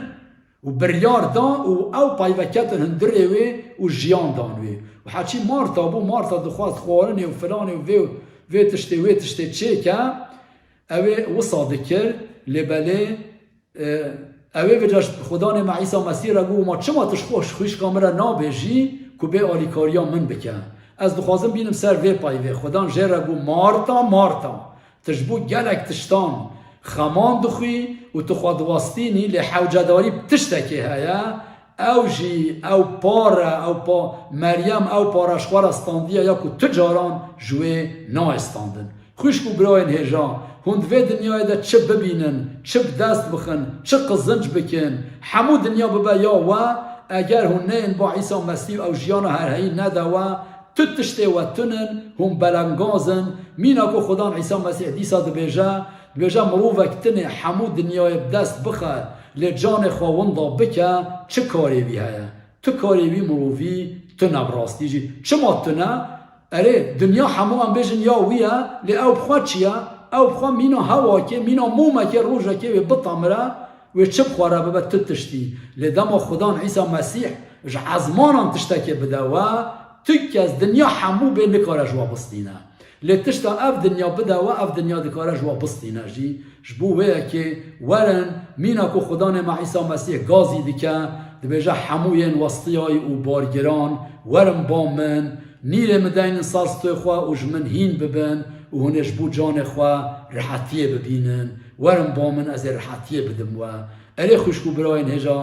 Û biryar da û ew peyve ketin hundirê wê û jiyan dan wê. Û heçî Marta bû, Marta dixwest xwarinê û filanê û vê, vê tiştê, wê tiştê çêke, ew ê wisa dikir, lê belê, e, ew ê vêca ji Xudanê me Îsa Mesîh re got, ma çima tu ji xwe, ji xwişka min re nabêjî ku bê alîkariya min bike? Ez dixwazim bînim ser vê peyvê. Xudan jê re got, Marta, Marta, tu ji bo gelek tiştan xeman dixwî û tu xwe diwestînî, lê hewcedarî bi tiştekê heye, ew jî ew par e, ew pa, Meryem ew para ji xwe re standiye ya ku tu caran ji wê nayê standin. Xwişk û birayên hêja, hûn di vê dinyayê de çi bibînin, çi bi dest bixin, çi qizinc bikin, hemû dinya bibe ya we, eger hûn neyên ba Îsa Mesîh û ew jiyana herheyî nede we, tu tiştê we tunin, hûn belengaz in. Mîna ku Xudan Îsa Mesîh dîsa dibêje, dibêje, mirovek tinê hemû dinyayê bi dest bixe, lê canê xwe winda bike, çi karê wî heye? Tu karê wî mirovî tune bi rastî jî. Çima tune? Erê, dinya hemû em bêjin ya wî ye, lê ew bi xwe çi ye? Ew bi xwe mîna hewakê, mîna mûmekê rojekê wê bitemire, wê çi bi xwe re bibe? Tu tiştî. Lê dema Xudan Îsa Mesîh Ji ezmanan tiştekê bide we, tu kes dinya hemû bê nikare ji we bistîne. Lê tişta ev dinya bide we, ev dinya dikare ji we bistîne jî. Ji bo wê yekê werin, mîna ku Xudanê me Îsa Mesîh gazî dike, dibêje, hemû yên westiyayî û bargiran, werin ba min, nîrê min deynin ser stûyê xwe û ji min hîn bibin û hûn ê ji bo canê xwe rihetiyê bibînin. Werin ba min, ez ê rihetiyê bidim we. Erê xwişk û birayên hêja,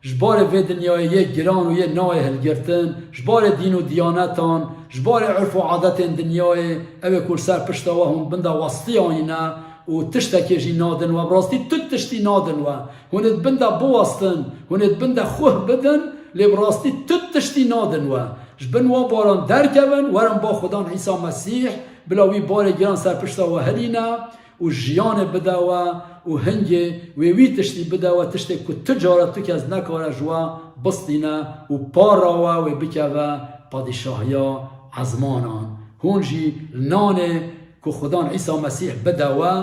ji barê vê dinyayê yê giran û yê nayê hilgirtin, ji barê dîn û diyanetan, ji barê urf û adetên dinyayê, ew ê ku li ser pişta we hûn bin de westiyayîne û tiştekê jî nadin we. Bi rastî tu tiştî nadin we. Hûn ê di bin de biwestin, hûn ê di bin de xuh bidin, lê bi rastî tu tiştî nadin we. Ji bin wan baran derkevin, werin ba Xudan Îsa Mesîh, bila wî barê giran ser pişta we hilîne û jiyanê bide we û hingê wê wî tiştî bide we, tiştê ku tu cara tu kes nekare ji we bistîne û para we wê bikeve padîşahiya ezmanan. Hûn jî li nanê ku Xudan Îsa Mesîh bide we,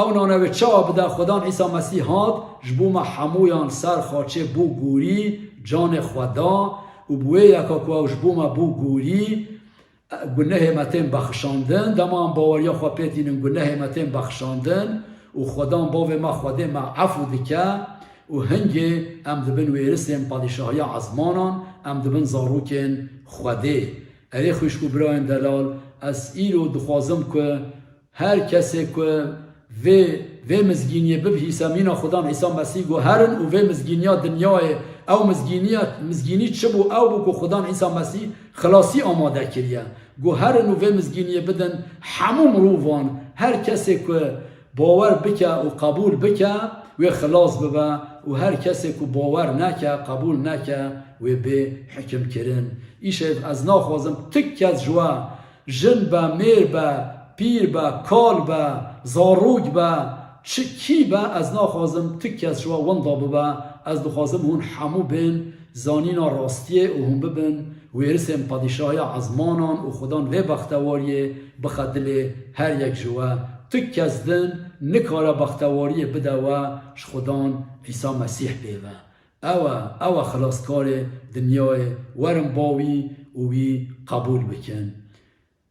ew nane wê çawa bide? Xudan Îsa Mesîh hat, ji bo me hemûyan ser xaçê bû gorî, canê xwe da û bi wê yeka ku ew ji bo me bû gorî, gunehê me tên bexşandin, dema em baweriya xwe pê tînin, gunehê me tên bexşandin û Xudan Bavê me Xwedê me efû dike û hingê em dibin wêrisên padîşahiya ezmanan, em dibin zarokên Xwedê. Erê xwişk û birayên delal, ez îro dixwazim ku her kesê ku vê, vê mizgîniyê bibihîse mîna Xudan Îsa Mesîh, got, herin û vê mizgîniya dinyayê, ew mizgîniya, mizgînî çi bû? Ew bû ku Xudan Îsa Mesîh xilasî amade kiriye. Got, herin û vê mizgîniyê bidin hemû mirovan, her kesê ku bawer bike û qebûl bike, wê xilas bibe û her kesê ku bawer neke, qebûl neke, wê bê hikimkirin. Îşev ez naxwazim tu kes ji we, jin be, mêr be, pîr be, kal be, zarok be, çi kî be, ez naxwazim tu kes ji we winda bibe. Ez dixwazim hûn hemû bên zanîna rastiyê û hûn bibin wêrisên padîşahiya ezmanan û Xudan vê bextewariyê bixe dilê her yek ji we. Tu kes din nikare bextewariyê bide we ji Xudan Îsa Mesîh pê ve. Ew e, ew e xilaskarê dinyayê, werin ba wî û wî qebûl bikin.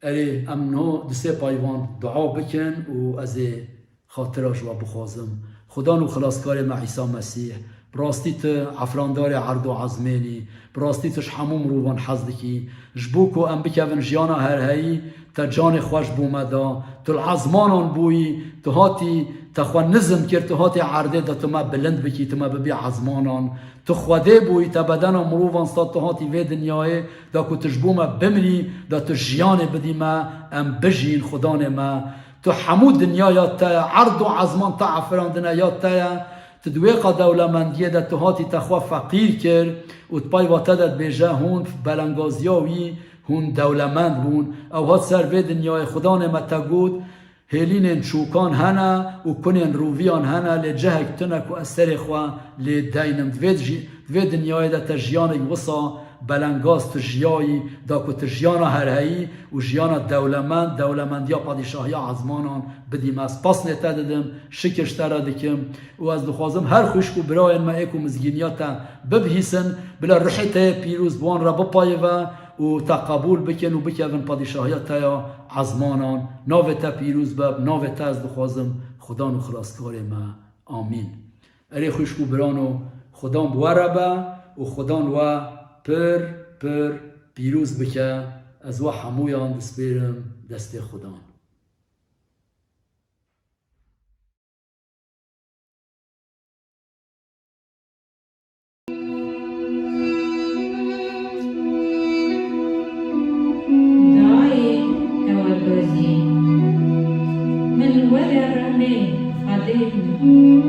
Erê, em niho di sê payvan dua bikin û ez ê xatira ji we bixwazim. Xudan û xilaskarê me Îsa Mesîh, bi rastî tu efrandarê erd û ezmên î, bi rastî tu ji hemû mirovan hez dikî. Ji bo ku em bikevin jiyana herheyî, te canê xwe ji bo me da. Tu li ezmanan bûyî, tu hatî te xwe nizm kir, tu hatî erdê de tu me bilind bikî, tu me bibî ezmanan. Tu Xwedê bûyî, te bedena mirovan stad, tu hatî vê dinyayê, da ku tu ji bo me bimrî, da tu jiyanê bidî me, em bijîn, Xudanê me. Tu hemû dinya ya te ye, erd û ezman te efirandine ya te ye. Tu di wê qas dewlemendiyê de tu hatî te xwe feqîr kir û di payva te de dibêje, hûn belengaziya wî, hûn dewlemend bûn. Ew hat ser vê dinyayê, Xudanê me te got, hêlînên çokan hene û kunên roviyan hene, lê cihek tune ku ez serê xwe lê deynim. Di vê jî, di vê dinyayê de te jiyanek wisa belengaz tu jiyayî, da ku tu jiyana herheyî û jiyana dewlemend, dewlemendiya padîşahiya ezmanan bidî me. Ez pasnê te didim, şikir ji te re dikim û ez dixwazim her xwişk û birayên me ê ku mizgîniya te bibihîsin, bila ruhê te yê pîroz bi wan re bipayive û te qebûl bikin û bikevin padîşahiya te ya ezmanan. Navê te pîroz be, bi navê te ez dixwazim, Xudan û Xilaskarê me. Amîn. Erê xwişk û birano, Xudan bi we re be û Xudan we pir, pir pîroz bike. Ez we hemûyan dispêrim destê Xudan. Dayê ewe gozî. Min were remê Xwedê min.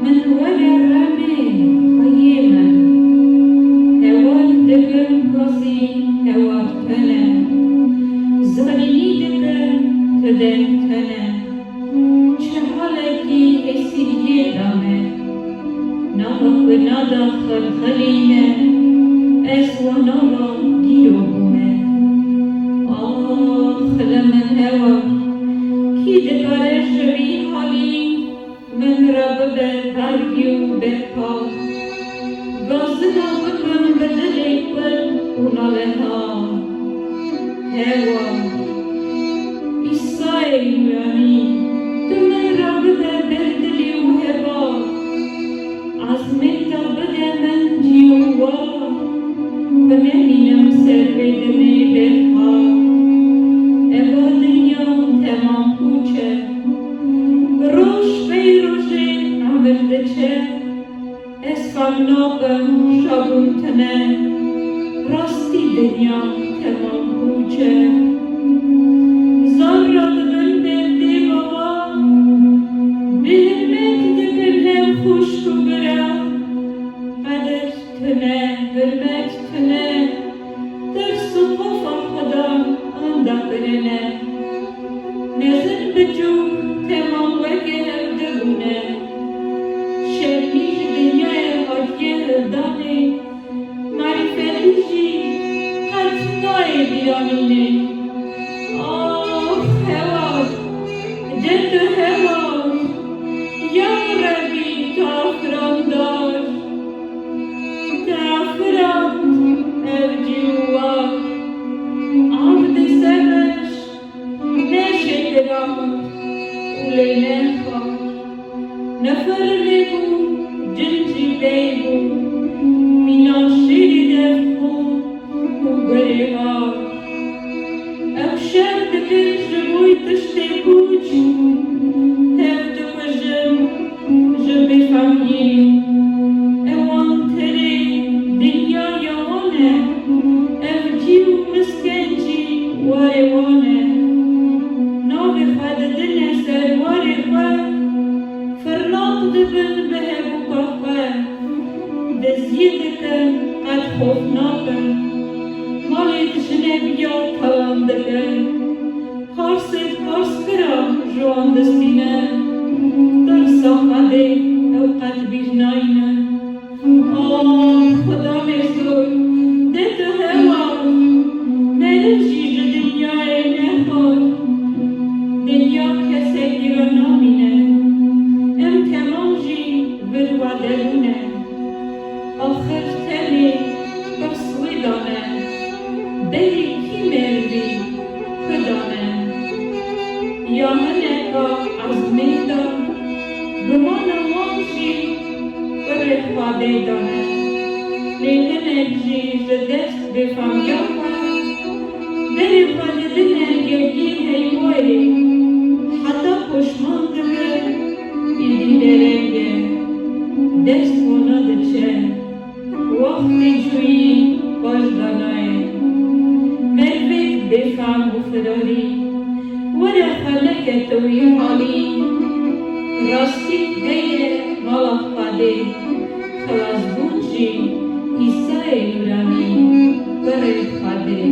Min were remê xweyê min. Heval dikim gozî ewa tune. Zarînî dikim tu deng tune. Çi halekî esîriyê da me. Nava ku nada xelxelîne, ez wa nava dîro bûme. Ax li min hewa, kî dikare ji vî halî min re bibe bergî û berpa? Gazina bikim bi dilê kul û naleha. Hewa, Îsayê nûranî, tu min re bide ber dilê û heva. Ezmê te bide min cî û wa, binemînim ser vê dinê berha. Eva dinya temam pûç e, roj pey rojê emir diçe. Ez fam nakim şabûn tune, rastî dinya temam pûç e. Zar ra dibin berdê bava, bêhirmet dikin hev xwişk û bira. Qedir tune, hurmet tune, tirs û xofa Xweda anda birine. Mezin biçûk temam weke hevdibûne. Şermî ji dinyayê hatiye hildanê, marîfetî jî qet nayê bîranînê. Ax hewa, ce tu hewa, ya Rebî tu afirandar. Te afirand ev cî û war, av dise beş, ne şekirand û lê ne xar. Ne firinê bû, cin jî bey bû, mîna şêrî dev xûn û gurê har. Ew şer dikin ji bo tiştê pûç, hev dikujin ji bêfemiyê. Ewan terê dinya ya wan e, ev cî û miskenc jî warê wan e. Navê xwe didine ser warê xwe, firnaq dibin bi hevûka xwe. Diziyê dikin, qet xof nakin. Malê di jinek ya talan dikin. Parsê di parskira ji wan distîne. Tirsa Xwedê ew qet bîr nayne. Ax, Xuda mêzor, de tu hewa, meriv jî ji dinyayê nexwar. Dinya kesekî re namîne. Em temam jî vir wade bûne. Axir tenê pirs wê dane, berî kî merivî xwe dane? Ya hineka ezmên de, gumana wan jî kurê Xwedê dane. Lê hinek jî ji dest bêfemiya xwe, berê xwe didine geriyê heywaê, heta poşman dibe, êdî dereng e, dest wana diçe. Wextê çûyî baş da nayê. Merivêk bêfam û firarî, were xwe neke tu wî halî. Rastî heye mala Xwedê, xilasbûn jî Îsayê Nûranî, kurê Xwedê.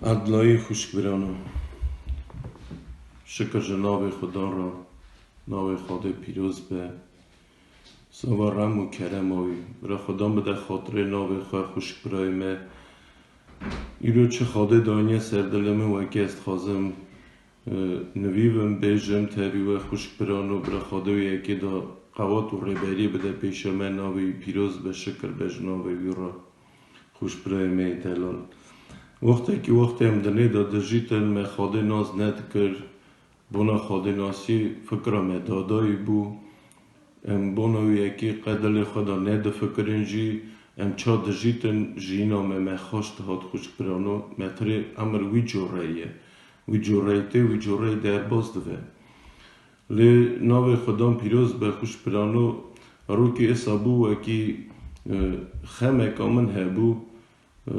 Edlayî xwişk birano. Şikir ji navê Xudan re, navê Xwedê pîroz be. Sava rem û kerema wî. Bira Xudan bide xatirê navê xwe xwişk birayê me. Îro çi Xwedê daniye ser dilê min wekî ez dixwazim, e, nivîvim, bêjim, tevî we xwişk birano, bira Xwedê wî yekê de qewat û rêberiyê bide pêşiya me, navê wî pîroz be, şikir be ji navê wî re. Xwişk birayê me yê delal. Wextekî wextê em dinê de dijîtin, me Xwedê nas nedikir. Bona Xwedênasî fikra me dadayî bû. Em bona wî yekê qe dilê xwe de nedifikirin jî, em ça dijîtin, jiyîna me, me xweş dihat xwişk birano, me tirê emir wî coreyî ye. Wî coreyî tê, wî coreyî derbas dibe. Lê navê Xudan pîroz be xwişk birano, rokî êsa bû wekî, e, xemeka min hebû, e,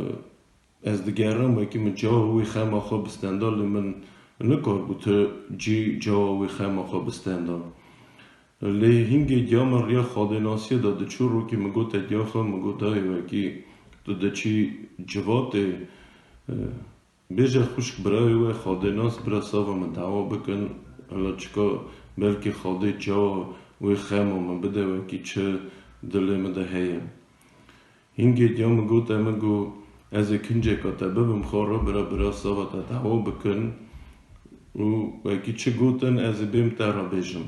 Ez digerim wekî min cawa wî xema xwe bistenda, lê min nikaribû ti cî cawa wî xema xwe bistenda. Lê hingê diya min riya Xwedênasiyê de diçû, rokî min gote diya xwe, min got, dayê wekî tu diçî civatê, e, bêje xwişk birayê we Xwedênas bira sava min dawa bikin, hela çika belkî Xwedê cawa wî xema min bide, wekî çi dilê min de heye. Hingê diya min gote, min got, ez ê kinceka te bibim xwe re, bira, bira sava te dawa bikin û wekî çi gotin ez ê bêm te re bêjim.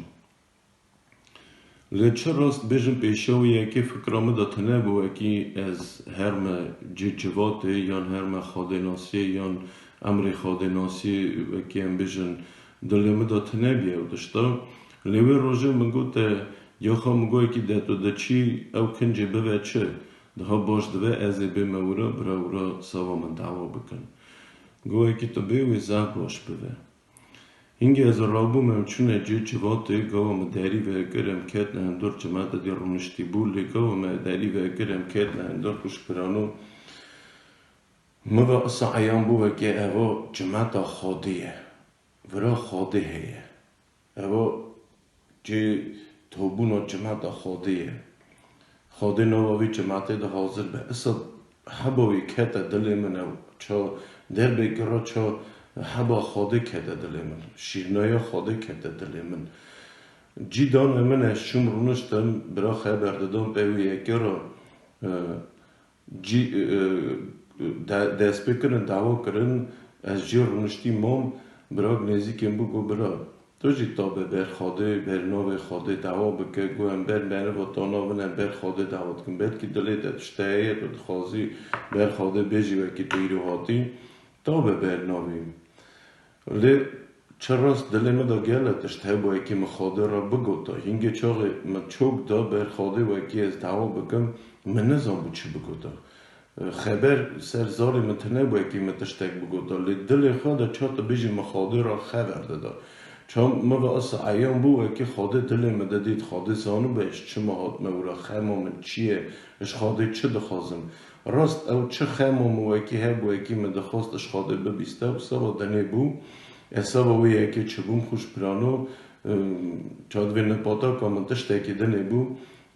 Lê çi rast bêjim, pêşiya wî yekê fikra min de tune bû, wekî ez herme cî civatê yan herme Xwedênasiyê yan emrê Xwedênasiyê, wekî em bêjin, dilê min de tune bû ew tişta. Lê wê rojê min gote, ya xwe min got, wekî de tu diçî ew kincê bive çi? Daha baş dibe ez ê bême wira, bira wira sava min dawa bikin. Got, wekî tu bê wê zaf baş bibe. Hingê ez rabûm, em çûne cê civatê, gava min derî vekir, em ketine hundir, cimete dî rûniştî bû, lê gava me derî vekir, em ketine hundir, xwişk birano, min ve isa eyan bû wekî eva cimeta Xwedê ye. Vira Xwedê heye. Eva cê tobûna cimeta Xwedê ye. Xwedê nava vî cimetê de hazir be. Isa heba wî kete dilê min ew. Ça derbekî re ça heba Xwedê kete dilê min. Şîrnaya Xwedê kete dilê min. Cî dane min, ez çûm rûniştim, bira xeber didan pê wî yekê re, e, Cî, e, e, de-, dest pê kirin, dawa kirin, ez jê rûniştî mam, birak nêzîkê min bû, got, bira, tu jî tabe ber Xwedê, ber navê Xwedê dawa bike, got, em ber meriva tana bin, em ber Xwedê dawa dikin. Belkî dilê te tişte heye, tu dixwazî ber Xwedê bêjî, wekî tu îro hatî, tabe ber navê min. Lê çi rast dilê min de gele tişt hebû, wekî min Xwedê re bigota. Hingê çaxê min çok da ber Xwedê wekî ez dawa bikim, min nizanbû çi bigota. Xeber ser zarê min tune bû, wekî min tiştek bigota. Lê dilê xwe de ça tu bêjî min Xwedê re xeber dida. Ça min ve isa eyan bû, wekî Xwedê dilê min de dît, Xwedê zanibû ez çima hatime wira, xema min çi ye, ez Xwedê çi dixwazim. Rast ew çi xema min wekî hebû, wekî min dixwest ez Xwedê bibîste û seba dinê bû. Ez seba wê yekê çibûm, xwişk birano, ım, çadivê nepataka min tiştekî dinê bû.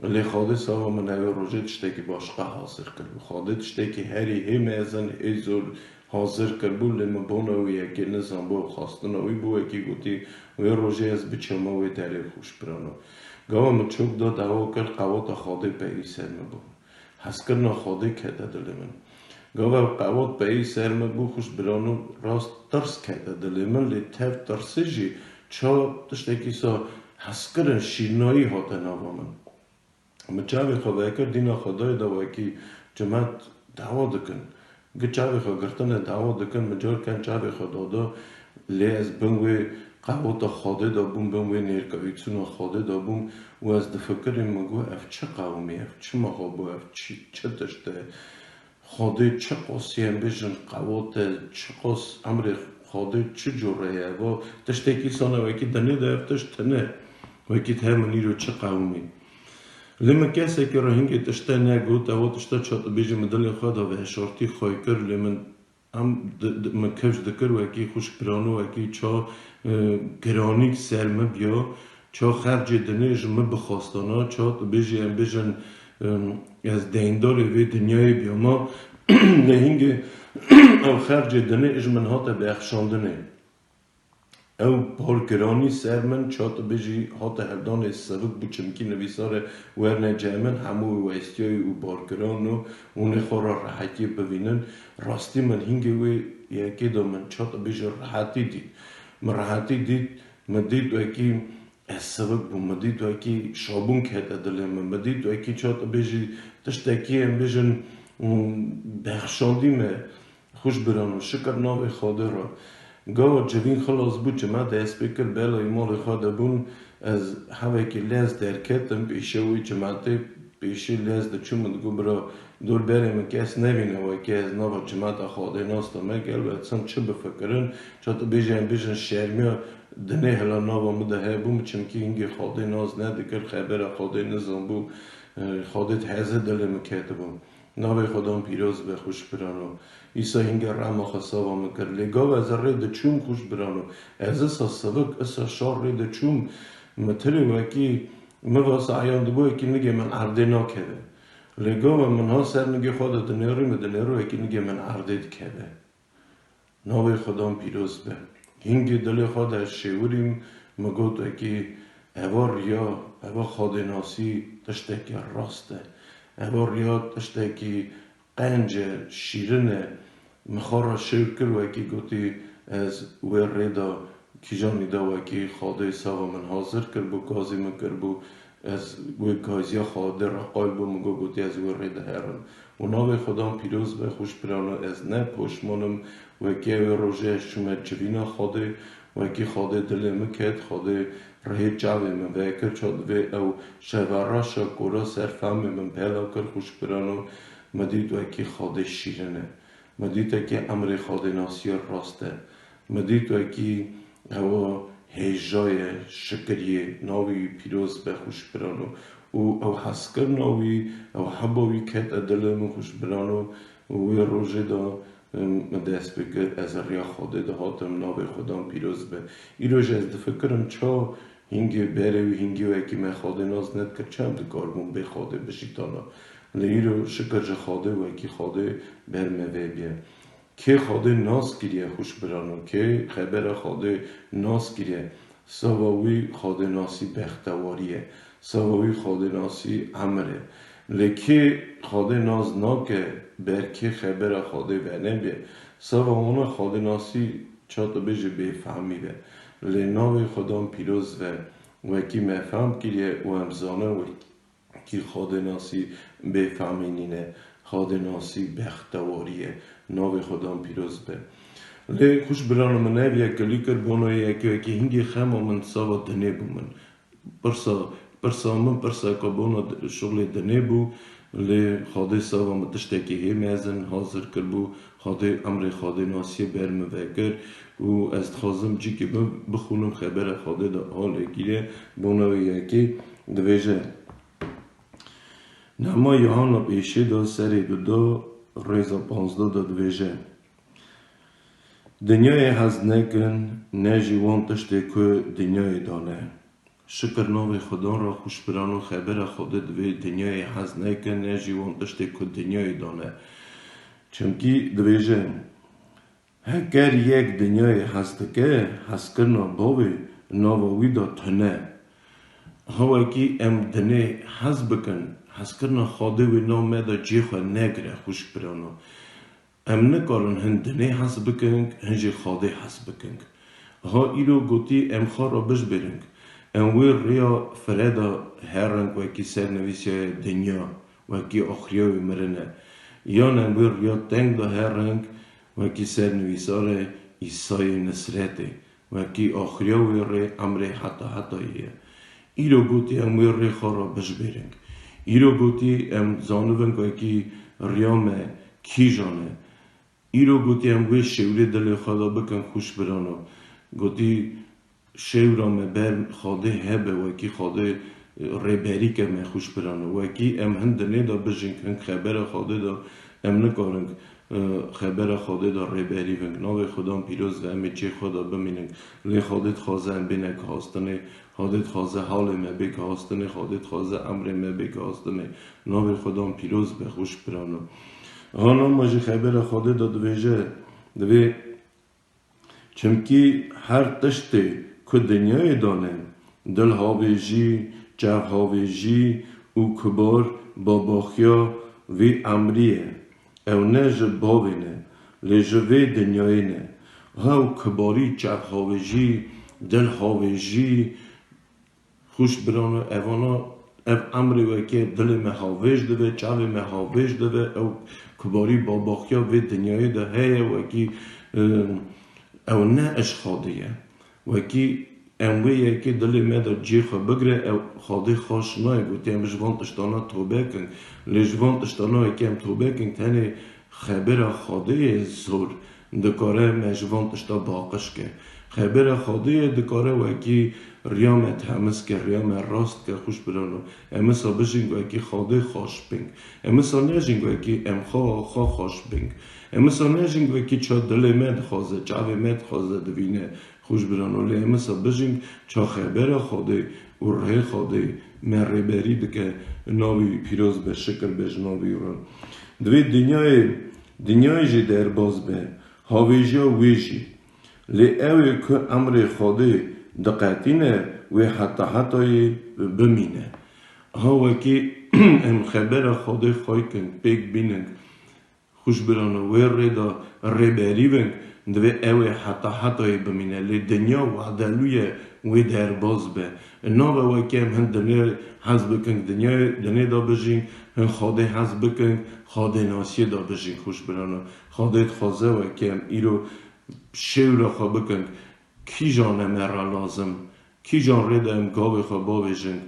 Lê Xwedê seba min ewê rojê tiştekî başqa hazir kiribû. Xwedê tiştekî herî hê mezin, hê zor hazir kiribû, lê min bona wê yekê nizanbû, xwestina wî bû, wekî gotî, wê rojê ez biçema wê derê, xwişk birano. Gava min çok da dawa kir, qewata Xwedê peyî ser min bû. Hezkirina Xwedê kete dilê min. Gava ew qewat peyî ser min bû, xwişk birano, rast tirs kete dilê min, lê tev tirsê jî ça tiştekî sa hezkirin, şîrnayî hate nava min. Min çavê xwe vekir, dîna Xwedayê de wekî cimet dawa dikin. Gi çavê xwe girtine dawa dikin, min carken çavê xwe dada, lê ez bin wê qewata Xwedê de bûm, bin wê nêrkevîtsûna Xwedê de bûm û ez difikirîm, min got, ev çi qewimî, ev çima xwe bû, ev çi, çi tişt e? Xwedê çiqas, em bêjin, qewat e, çiqas emrê Xwedê çi cure ye? Eva tiştekî sane wekî dinê de ev tişt tine. Wekî te min îro çi qewimî? Lê min kesekî re hingê tişte negot, ewa tişte ça tu bêjî min dilê xwe de veşartî xwe kir, lê min em di, di, min kifş dikir wekî xwişk birano, wekî ça, e, giranîk ser min biya, ça xercê dinê ji min bixwastana, ça tu bêjî em bêjin, Em, ez deyndorê vê dinyayê biyama, lê hingê ew xercê dinê ji min hate bexşandinê. Ew barkiranî ser min, ça tu bêjî, hate hevdanê sivik bû, çimkî nivîsarê werne cem min, hemû westiyayî û barkiran û hûnê xwe re rehetiyê bivînin. Rastî min hingê wê yekê de min, ça tu bêjî, rehetî dît. Min rehetî dît, min dît wekî ez sivik bûm, min dît wekî şabûn kete dilê min, min dît wekî, ça tu bêjî, tiştekî em bêjin, û bexşandî me. Xwişk birano, şikir navê Xwedê re. Gava civîn xilas bû, çimet dest pê kir, belayî malê xwe de bûn. Ez hevekî lez derketim, pêşiya wî çimetê, pêşî lez diçûm, min digot, bira, dor berê min kes nevîne, wekî ez nava çimeta Xwedê nas de me, gel ez çim çi bifikirin, ça tu bêjî em bêjin şermiya dinê hela nava min de hebû, min çimkî hingê Xwedê nas nedikir, xebera Xwedê nizanbû, e, Xwedê di hezê dilê min ketibû. Navê Xudan pîroz be, xwişk birano. Îsa hingê rema xwe sava min kir. Lê gava ez rê diçûm, xwişk birano. Ez isa sivik, isa şar rê diçûm. Min tirê wekî, min va sayan dibû wekî nigê min erdê nakeve. Lê gava min ha ser nigê xwe de dinêrî, min dinêrî wekî nigê min erdê dikeve. Navê Xudan pîroz be. Hingê dilê xwe de şêwirîm, min got wekî, eva riya, eva Xwedênasî tiştekî rast e. Eva riya tiştekî qenc e, şîrin e. Min xwe re şêwr kir, wekî gotî, ez wê rê de kîjanî de wekî Xwedê sava min hazir kiribû, gazî min kiribû, ez wê gaziya Xwedê re qayil bûm, min got, gotî, ez wê rê de herim. Û navê Xudan pîroz be, xwişk birano, ez ne poşman im, wekî ew ê rojê ez çûme civîna Xwedê, wekî Xwedê dilê min ket, Xwedê rihê çavê min vekir, ça divê ew şeva reşa kora ser fehmê min pela kir, xwişk birano, min dît wekî Xwedê şîrin e. Min dît wekî emrê Xwedênasiyê rast e. Min dît wekî ewa hêja ye, şikiriyê, navê wî pîroz be, xwişk birano. Û ew hezkirina wî, ew heba wî kete dilê min, xwişk birano. Û wê rojê de, em, min dest pê kir, ez riya Xwedê de hatim, navê Xudan pîroz be. Îro jî ez difikirim, ça hingê berê wî, hingê wekî me Xwedê nas nedikir, çend dikaribûn bê Xwedê bijîtana. Lê îro şikir ji Xwedê, wekî Xwedê ber me vebiye. Kê Xwedê nas kiriye, xwişk birano, kê xebera Xwedê nas kiriye, sava wî Xwedênasî bextewarî ye, sava wî Xwedênasî emir e. Lê kê Xwedê nas nake, ber kê xebera Xwedê venebê, sava wana Xwedênasî, ça tu bêjî, bêfehmî be. Lê navê Xudan pîroz ve, wekî me fehm kiriye û em zanin wekî kî Xwedênasî bêfehmî nîne, Xwedênasî bextewarî ye. Navê Xudan pîroz be. Lê xwişk birano, min ev yek kilî kir, bona yekê yekê hingê xema min sava dinê bû min. Pirsa, pirsa min, pirseka bona d-, şuxlê dinê bû, lê Xwedê sava min tiştekî hê mezin hazir kirbû, Xwedê emrê Xwedênasiyê ber min vekir û ez dixwazim cîkî bi-, bixwînim, xebera Xwedê de halê gîre, bona wê yekê dibêje, Nema Yohanna pêşê de serê duda rêza panzdeh de dibêje, Dinyayê hez nekin, ne jî wan tiştê ku dinyayê de ne. Şikir navê Xudan re, xwişk birano, xebera Xwedê divê dinyayê hez nekin, ne jî wan tiştê ku dinyayê de ne. Çimkî dibêje, Heger yek dinyayê hez dike, hezkirina bavê nava wî de tune. Ha wekî em dinê hez bikin, hezkirina Xwedê wê nav me de cihê xwe negire, xwişk birano. Em nikarin hin dinê hez bikin, hin jî Xwedê hez bikin. Ha îro gotî em xwe re bijbêrin. Em wê riya fire de herin wekî sernivîsiyayê dinya, wekî axiriya wê mirin e. Yan em wê riya teng de herin, wekî sernivîsarê Îsayê Nisretê, wekî axiriya wê rê emrê heta hetayê ye. Îro gotî em wê rê xwe re bijbêrin. Îro gotî em zanibin wekî riya me kîjan e. Îro gotî em wê şêwrê dilê xwe de bikin, xwişk birano. Gotî, Şêwra me ber Xwedê hebe, wekî Xwedê, e, rêberî ke me, xwişk birano. Wekî em hin dinê de bijîn, hin xebera Xwedê de em nikarin, e, xebera Xwedê de rêberî bin. Navê Xudan pîroz ve, em ê cihê xwe de bimînin. Lê Xwedê dixwaze em bêne guhastinê, Xwedê dixwaze halê me bêke astinê, Xwedê dixwaze emrê me bêke astinê. Navê Xwedan pîroz be, xweş birano. Hana me ji xebera Xwedê de dibêje, divê, çimkî her tiştê ku dinyayê de ne, dilhavêjî, çavhavêjî û kibar babaxiya vî emrî ye. Ew ne ji bavê ne, lê ji vê dinyayê ne. Ew kibarî, çavhavêjî, dilhavêjî, xweş birano, evana, ev emrê wekî dilê me havêj dibe, çavê me havêj dibe, ew kibarî babaxiya vê dinyayê de heye, wekî, e, ew ne ji Xwedê ye. Wekî em wê yekê dilê me de cihê xwe bigire, ew Xwedê xweş nayê, gotî em ji van tiştana tobe kin. Lê ji van tiştana wekî em tobe kin, tenê xebera Xwedê yê zor dikare me ji van tişta baqij ke. Xebera Xwedê yê dikare wekî riya me temiz ke, riya me rast ke, xweş birano. Em wisa bijîn wekî Xwedê xweş bin. Em wisa nejîn wekî em xwe, xwe xweş bin. Em wisa nejîn wekî ça dilê me dixwaze, çavê me dixwaze divîne. Xweş birano, lê em wisa bijîn ça xebera Xwedê û rihê Xwedê me rêberî dike, navê wî pîroz be, şikir be ji navê wî re. Divê dinyayê, dinyayê jî derbaz be, havêjiya wê jî. Lê ew ê ku emrê Xwedê diqetîne, wê heta hetayê bimîne. Ha wekî em xebera Xwedê xwey kin, pêk bînin, xweş birano, wê rê de rêberî bin, divê ew ê heta hetayê bimîne. Lê dinya wedelû ye, wê derbaz be. Nabe wekî em hin dinê hez bikin, dinyayê, dinê de bijîn, hin Xwedê hez bikin, Xwedê nasiyê de bijîn, xweş birano. Xwedê dixwaze wekî em îro şêwra xwe bikin. Kîjan e me re lazim? Kîjan rê de em gavê xwe bavêjin?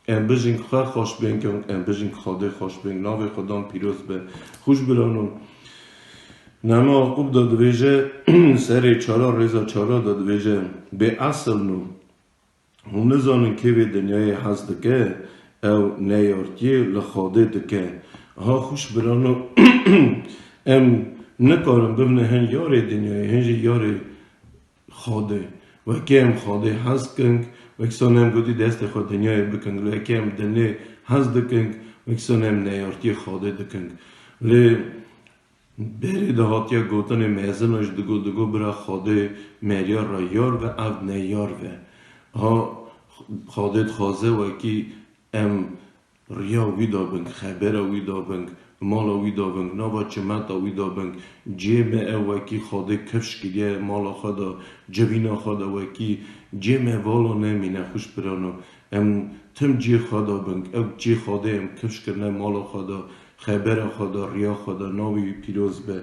Em bijîn xwe xweş bên kin, em bijîn Xwedê xweş bên. Navê Xwedan pîroz be. Xweş birano. Name Yaqûb de dibêje, serê çara, rêza çara de dibêje, bê esil no. Hûn nizanin kê vê dinyayê hez dike, ew neyartiyê li Xwedê dike. Ha xweş birano, em nikarin bibine hin yarê dinyayê, hin jî yarê Xwedê. Wekî em Xwedê hez kin, wekî son em gotî destê xwe dinyayê bikin. Wekî em dinê hez dikin, wekî son em neyartiyê Xwedê dikin. Lê berê de hatiye gotinê, mezina jî digo, digo bira Xwedê meriya re yar ve, ev neyar ve. Ha Xwedê dixwaze wekî em riya wî da bin, xebera wî da bin, mala wî da bin, nava çimeta wî da bin, cihê me ew wekî Xwedê kifş kiriye mala xwe de, civîna xwe de wekî cihê me vala nemîne, xweş birano. Em tim cihê xwe da bin, ew cihê Xwedê em kifş kirine mala xwe de, xebera xwe de, riya xwe de, navê wî pîroz be.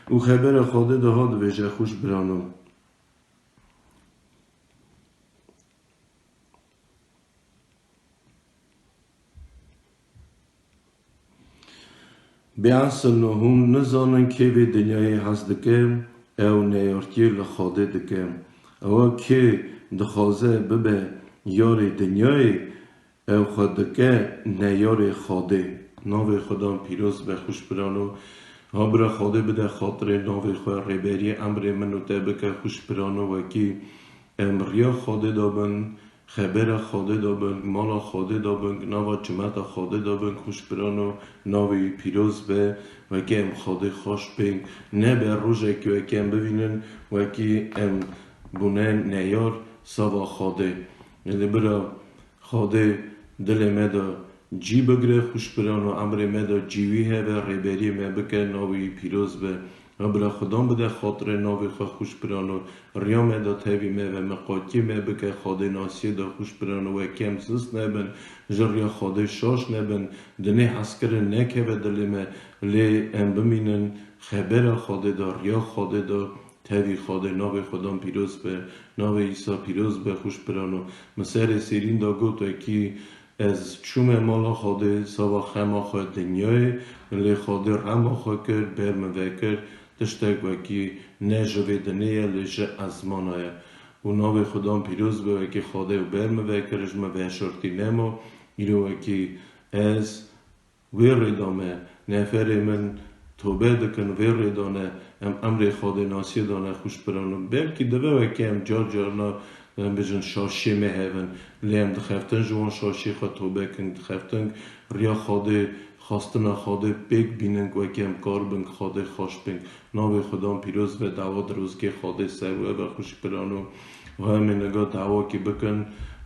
Û xebera Xwedê de ha dibêje, xweş birano. Bê esil no, hûn nizanin kê vê dinyayê hez dike, ew neyartiyê li Xwedê dike. Ewa kê dixwaze bibe yarê dinyayê, ew xwe dike neyarê Xwedê. Navê Xwedan pîroz be, xweş birano. Ha bira Xwedê bide xatirê navê xwe, rêberiyê emrê min û te bike, xweş birano, wekî em riya Xwedê de bin, xebera Xwedê de bin, mala Xwedê de bin, nava çimeta Xwedê de bin, xweş birano, navê wî pîroz be, wekî em Xwedê xweş bên, nebe rojekî wekî em bivînin, wekî em bûne neyar sava Xwedê. Lê bira Xwedê dilê me de cî bigire, xweş birano, emrê me de cî wî hebe, rêberiyê me bike, navê wî pîroz be. Rabira Xudan bide xatirê navê xwe, xweş birano, riya me de tevî me ve, miqatiyê me bike, Xwedê nasiyê de, xweş birano, wekî em sist nebin, ji riya Xwedê şaş nebin, dinê hezkirin nekeve dilê me, lê em bimînin xebera Xwedê de, riya Xwedê de, tevî Xwedê, navê Xudan pîroz be, navê Îsa pîroz be, xweş birano. Min serê sêrîn de got, wekî ez çûme mala Xwedê, sava xema xwe dinyayê, lê Xwedê rema xwe kir, ber min vekir, tiştek wekî ne ji vê dinê ye, lê ji ezmana ye. Û navê Xudan pîroz be, wekî Xwedê û ber min vekir, ji min veşartî nema, îro wekî ez Wê rê de me, neferê min tobe dikin, vê rê de ne, em emrê Xwedê nasiyê de ne, xweş birano. Belkî dibe wekî em car carna em bêjin şaşiyê me hev in. Lê em dixeftin ji wan şaşiyê xwe tobe kin, dixeftin riya Xwedê, xwestina Xwedê pêk bînin, wekî em kar bin Xwedê xweş bin. Navê Xudan pîroz be, dawa dirozgê Xwedê ser we be, xwişk birano. Û em ê niga dawakî bikin,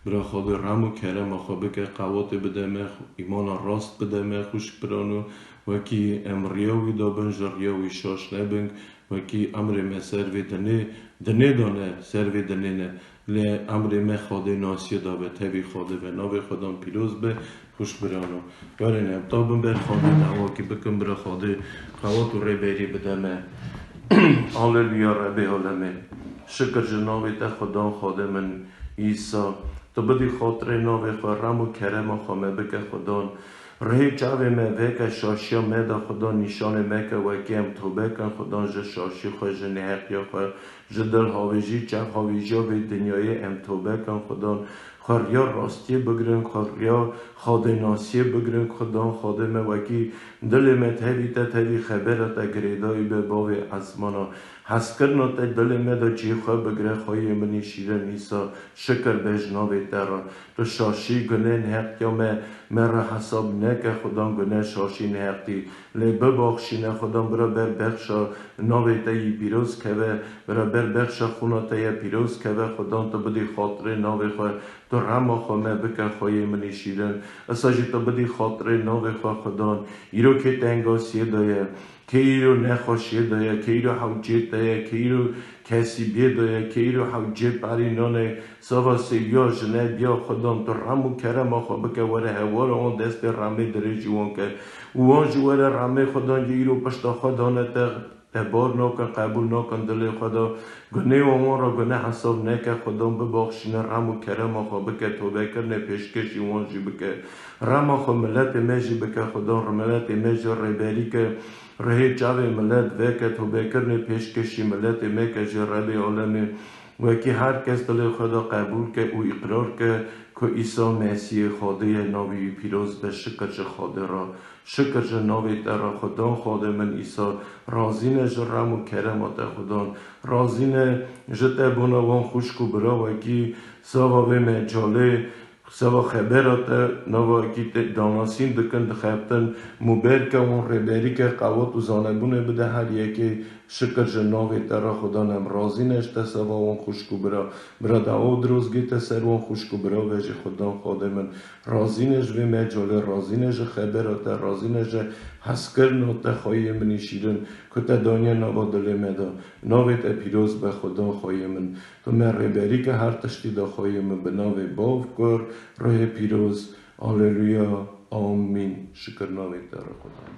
bira Xwedê rem û kerema xwe bike, qewatê bide me, îmana rast bide me, xwişk birano. Wekî em riya wî da bin, ji riya wî şaş nebin. Wekî emrê me ser vê dinê, dinê de ne, ser vê dinê ne. Lê emrê me Xwedê nasiyê de be, tevî Xwedê be. Navê Xudan pîroz be, xwişk birano. Werin em tabin ber Xwedê dawakî bikin, bira Xwedê qewat û rêberî bide me. Aleluya Rebê alemê. Şikir ji navê te Xudan Xwedê min Îsa. Tu bidî xatirê navê xwe, rem û kerema xwe me bike Xudan. Rihê çavê me veke, şaşiya me de Xudan nîşanê me ke, wekî em tobe kin Xudan ji şaşî xwe, ji neheqiya xwe, ji dilhavêjî, çavhavêjiya vê dinyayê em tobe kin Xudan. Xwe riya rastiyê bigirin, xwe riya Xwedênasiyê bigirin Xudan. Xwedê me wekî dilê me tevî te, tevî xebera te girêdayî be bavê esmana. Hezkirina te dilê me de cihê xwe bigire, xweyê min î şîrin Îsa. Şikir be ji navê te re. Tu şaşî, guneh, neheqiya me, me re hesab neke Xudan, guneh, şaşî, neheqî. Lê bibaxşîne Xudan, bira ber bexşa navê te yî pîroz keve, bira ber bexşa xûna te ye pîroz keve Xudan, tu bidî xatirê navê xwe, tu rema xwe me bike xweyê min î şîrin. Esa jî tu bidî xatirê navê xwe Xudan. Îro kê tengasiyê de ye, kê îro nexweşiyê de ye, kê îro hewcê te ye, kê îro kesîbiyê de ye, kê îro hewcê perînan e, sava sêviya jine biya Xudan, tu rem û kerema xwe bike, were hewara wan destê remê dirêjî wan ke. Û wan jî were remê Xudan jî îro pişta xwe dane te, te bar nakin, qebûl nakin dilê xwe de. Gunê wan wan re gune hesab neke Xudan, bibaxşîne, rem û kerema xwe bike, tobekirinê pêşkêşî wan jî bike. Rema xwe miletê me jî bike Xudan, miletê me jî rêberî ke. Rihê çavê milet veke, tobekirinê pêşkêşî miletê me ke ji Rebê alemê. Wekî her kes dilê xwe de qebûl ke û îqrar ke ku Îsa Mesîhê Xwedê ye, navê wî pîroz be, şikir ji Xwedê re, şikir ji navê te re Xudan Xwedê min Îsa, razî ne ji rem û kerema te Xudan, razî ne ji te bona wan xwişk û bira wekî sava vê mecalê, Seba xebera te nava wekî te danasîn dikin, dixebtin, mûberke wan rêberî ke qewat û zanebûnê bide her yekê, şikir ji navê te re Xudan em razî ne ji te seba wan xwişk û bira, bira dawa û dirozgê te ser wan xwişk û bira ve jî Xudan Xwedê min razî ne ji vê mecalê, razî ne ji xebera te, razî ne ji hezkirina te xweyê min î şîrin ku te daniye nava dilê me de. Navê te pîroz be Xudan xweyê min. Tu me rêberî ke her tiştî de xweyê min bi navê Bav, Kur, Ruhê Pîroz. Aleluya. Amîn. Şikir navê te re Xudan.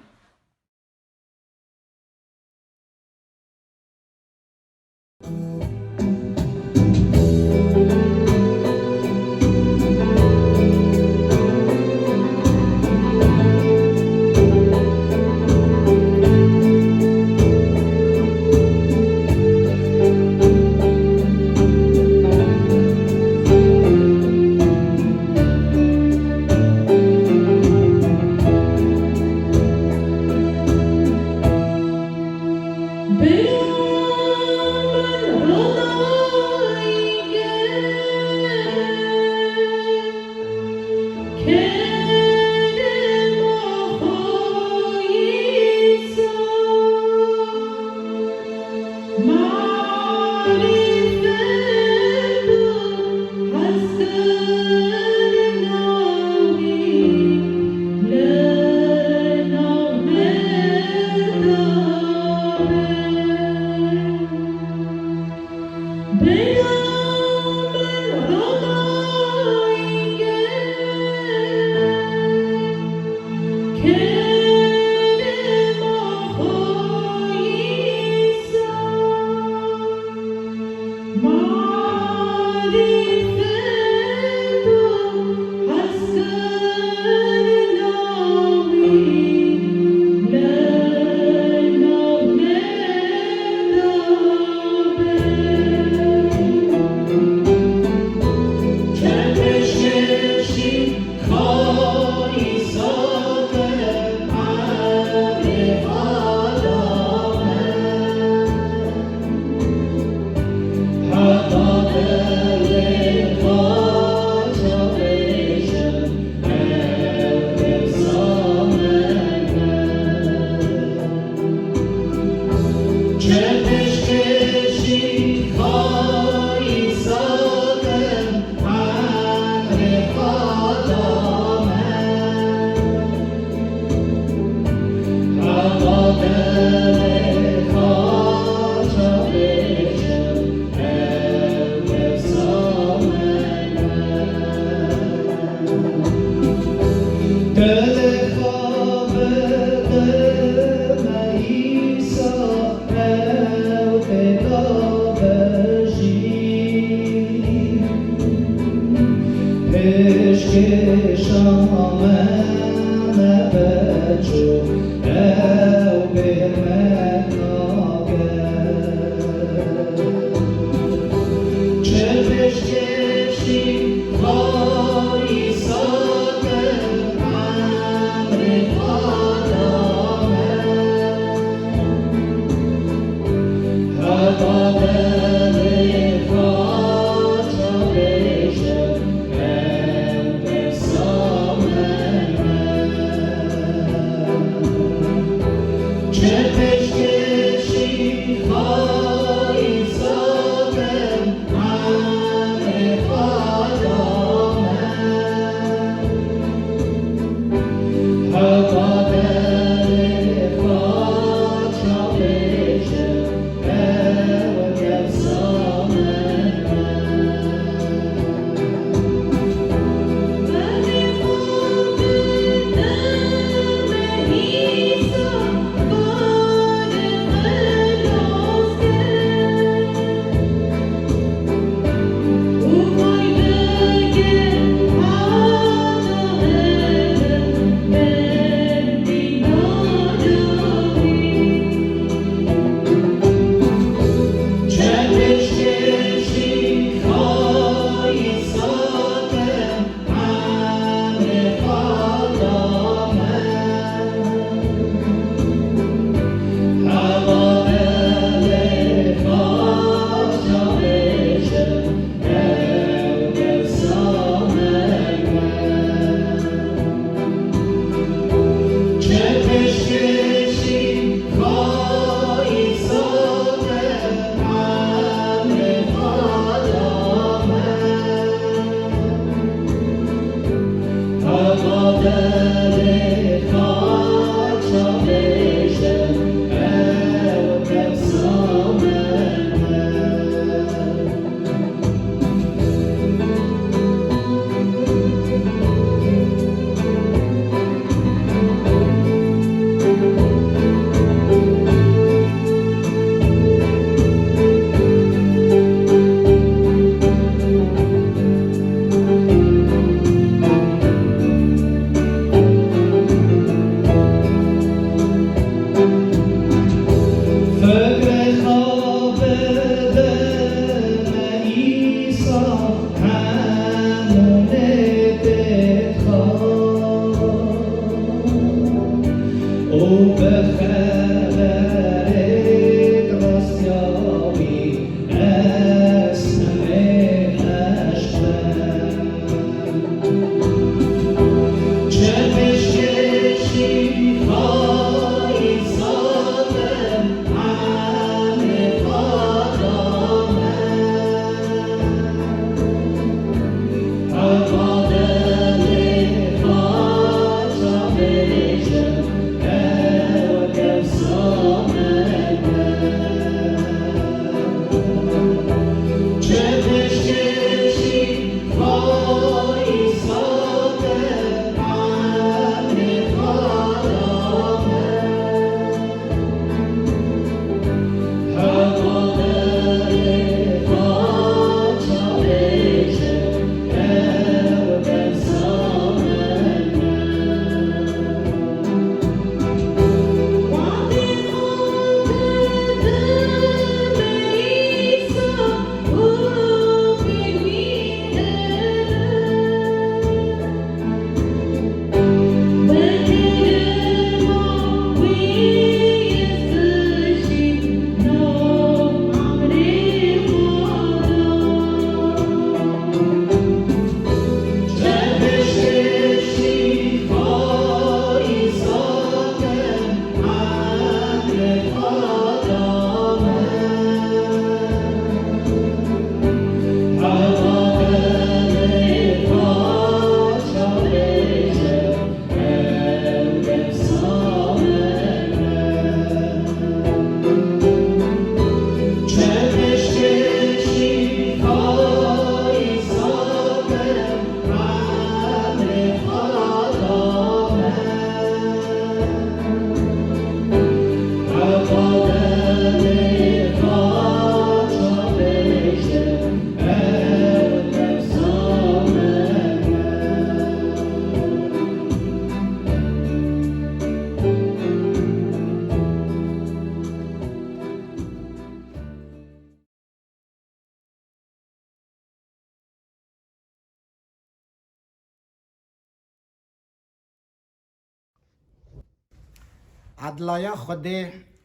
Edlaya Xwedê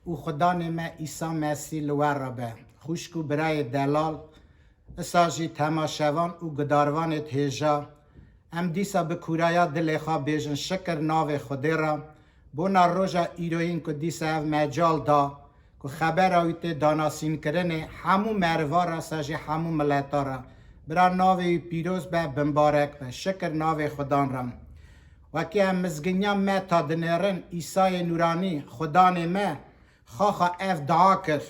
û Xudanê me Îsa Mesîh li we re be. Xwişk û birayê delal, isa jî temaşevan û gudarvanê hêja, em dîsa bi kûraya dilê xwe bêjin şikir navê Xwedê re, bona roja îroyîn ku dîsa ev mecal da, ku xebera wî tê danasînkirinê hemû meriva re, sa jî hemû mileta re. Bira navê wî pîroz be, bimbarek be. Şikir navê Xudan re. Wekî em mizginiya me ta dinêrin, Îsayê Nûranî, Xudanê me, xaxa ev dua kir.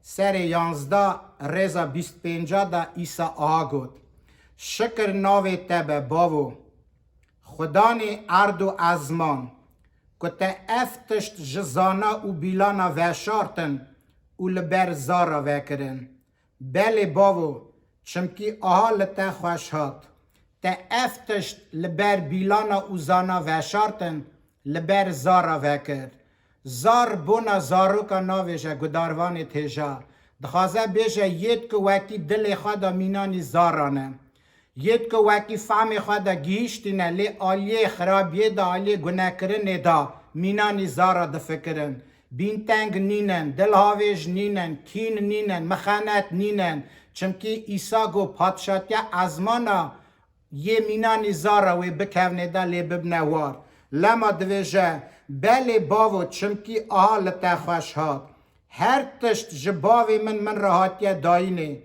Serê yanzda, rêza bîst pênca de Îsa aha got: Şikir navê te be, Bavo, Xudanê erd û ezman, ku te ev tişt ji zana û bîlana veşartin û li ber zara vekirin. Belê, Bavo, çimkî aha li te xweş hat. Te ev tişt li ber bîlana û zana veşartin, li ber zara vekir. Zar bona zaroka navêje, gudarvanê hêja. Dixwaze bêje yêd ku wekî dilê xwe de mînanî zara ne. Yêd ku wekî fehmê xwe de gihîştîne, lê aliyê xirabiyê de, aliyê gunekirinê de mînanî zara difikirin. Bînteng nînin, dilhavêj nînin, kîn nînin, mixenet nînin. Çimkî Îsa got, padşatiya ezmana yê mînanî zara wê bikevnê de lê bibne war. Lema divêje, belê, Bavo, çimkî aha li te xweş hat. Her tişt ji bavê min min re hatiye dayînê.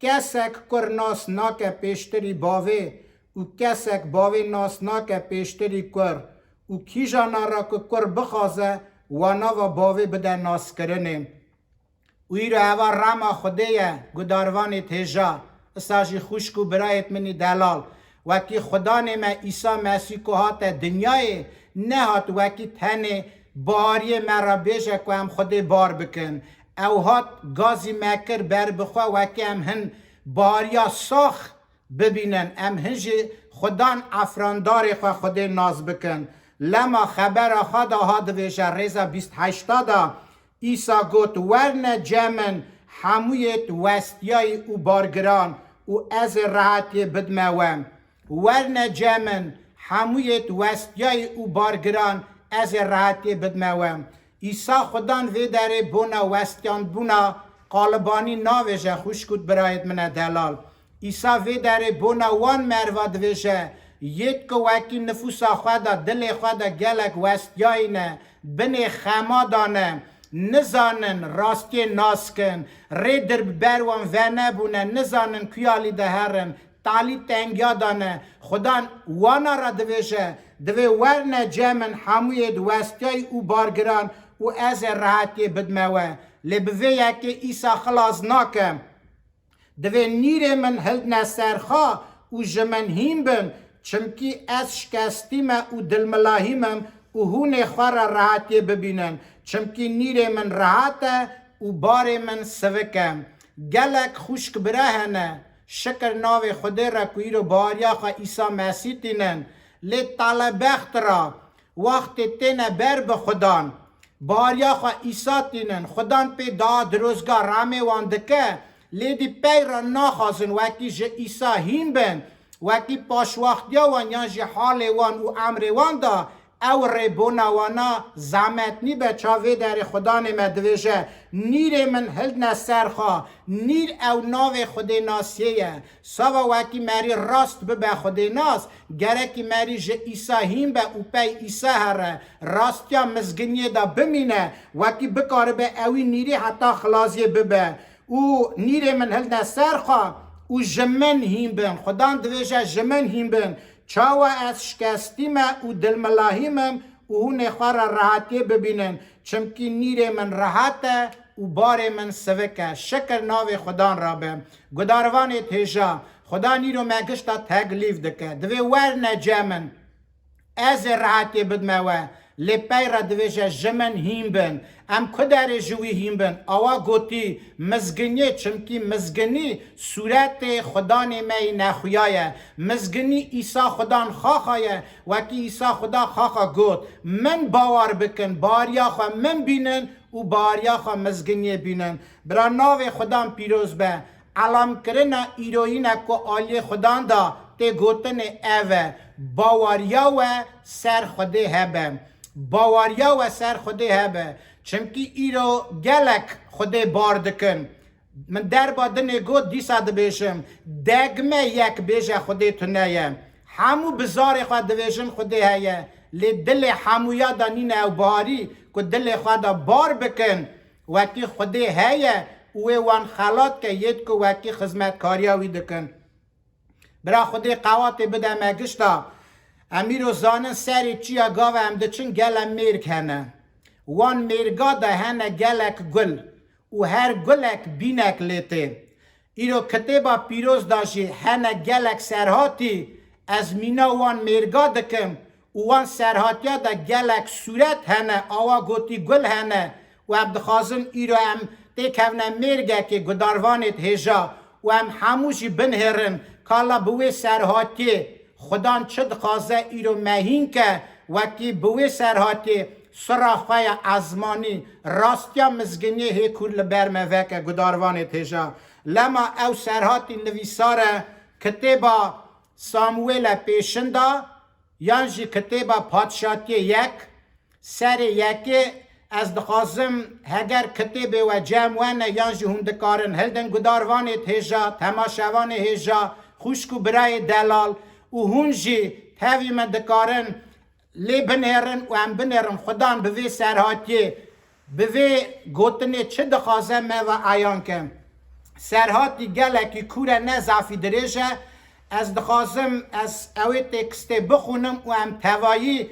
Kesek kur nas nake pêştirî bavê û kesek bavê nas nake pêştirî kur û kîjana re ku kur bixwaze, wa nava bavê bide naskirinê. Û îro eva rema Xwedê ye, gudarvanê hêja, isa jî xwişk û birayêt min î delal. Wekî Xudanê me Îsa Mesîh ku hate dinyayê, nehat wekî tenê bahariyê me re bêje ku em Xwedê bar bikin. Ew hat gazî me kir ber bi xwe wekî em hin bahariya sax bibînin, em hin jî Xudan efrandarê xwe Xwedê nas bikin. Lema xebera xwe de ha divêje, rêza bîst heşta de, Îsa got, werne cem min hemûyêt westiyayî û bargiran û ez ê rehetiyê bidme we. Werne cem min hemûyêt westiyayî û bargiran, ez ê rehetiyê bidme we. Îsa Xudan vê derê bona westiyandbûna qalibanî navêje, xwişk û birayêt min e delal. Îsa vê derê bona wan meriva divêje, yêd ku wekî nifûsa xwe de, dilê xwe de gelek westiyayî ne, binê xema dane, nizanin rastiyê nas kin, rê dir bi ber wan venebûne, nizanin kuya lî de herin, talî tengiya dane. Xudan wana re divêje, divê werne cem min hemûyêd westiyayî û bargiran û ez ê rehetiyê bidme we. Lê bi vê yekê Îsa xilas nake. Divê nîrê min hildne ser xwe û ji min hîn bin, çimkî ez şikestî me û dilmilahî mim û hûn ê xwe re rehetiyê bibînin, çimkî nîrê min rehet e û barê min sivik e. Gelek xwişk bira hene, şikir navê Xwedê re ku îro bariya xwe Îsa Mesîh tînin, lê telebext ra, wextê têne ber bi Xudan, bariya xwe Îsa tînin, Xudan pê daha dirozga ramê wan dike, lê dî pey re naxwazin wekî ji Îsa hîn bin, wekî paşwaxtiya wan yan jî halê wan û emrê wan da, ew rê bona wana zehmet nîbe. Ça vê derê Xudanê me divêje, nîrê min hildne ser xwe, nîr ew navê Xwedê nasiyê ye. Sava wekî merî rast bibe Xwedênas, gerekî merî ji Îsa hîn be û pey Îsa here, rastiya mizginiyê de bimîne, wekî bikaribe ewî nîrî heta xilaziyê bibe. Û nîrê min hildne ser xwe û ji min hîn bin. Xudan divêje, ji min hîn bin. Çawa ez şikestî me û dilmilahî mim û hûn ê xwe re rehetiyê bibînin. Çimkî nîrê min rehet e û barê min sivik e. Şikir navê Xudan re be. Gudarvanê hêja, Xudan îro me gişta teklîf dike. Divê werne cem min. Ez ê rehetiyê bidme we. Lê pey re divêje, ji min hîn bin. Em ku derê ji wî hîn bin? Awa gotî, mizginiyê, çimkî mizginî sûretê Xudanê me yî nexuya ye. Mizginî Îsa Xudan xaxa ye. Wekî Îsa Xuda xaxa got, min bawer bikin, bariya xwe min bînin û bariya xwe mizginiyê bînin. Bira navê Xudan pîroz be. Elamkirina îroyîne ku aliyê Xudan da tê gotinê ev e, baweriya we ser Xwedê hebe. Baweriya we ser Xwedê hebe, çimkî îro gelek Xwedê bar dikin. Min derba dinê got, dîsa dibêjim, degme yek bêje Xwedê tune ye. Hemû bi zarê xwe dibêjin Xwedê heye, lê dilê hemûya de nîne ew barî ku dilê xwe de bar bikin, wekî Xwedê heye û wê wan xelat ke yêd ku wekî xizmetkariya wî dikin. Bira Xwedê qewatê bide me gişta. Em îro zanin serê çiya gava em diçin gele mêrg hene. Wan mêrga de hene gelek gul û her gulek bînek lê tê. Îro kitêba pîroz de jî hene gelek serhatî, ez mîna wan mêrga dikim û wan serhatiya de gelek sûret hene, awa gotî gul hene û em dixwazin îro em têkevne mêrgekê gudarvanê hêja û em hemû jî binihêrin, kala bi wê serhatiyê Xudan çi dixwaze îro me hîn ke, wekî bi wê serhatiyê sira xwe ya ezmanî, rastiya mizginiyê hê kûr li ber me veke gudarvanê hêja. Lema ew serhatî nivîsar e, kitêba Samuêle Pêşin de, yan jî kitêba Padşatiyê yek, serê yekê, ez dixwazim heger kitêbê we cem we ne yan jî hûn dikarin hildin gudarvanê hêja, temaşevanê hêja, xwişk û birayê delal û hûn jî tevî min dikarin lê binêrin û em binêrin Xudan bi vê serhatiyê, bi vê gotinê çi dixwaze me ve eyan ke. Serhatî gelekî kûr e, ne zafî dirêj e. Ez dixwazim ez ewê tekstê bixwînim û em tevayî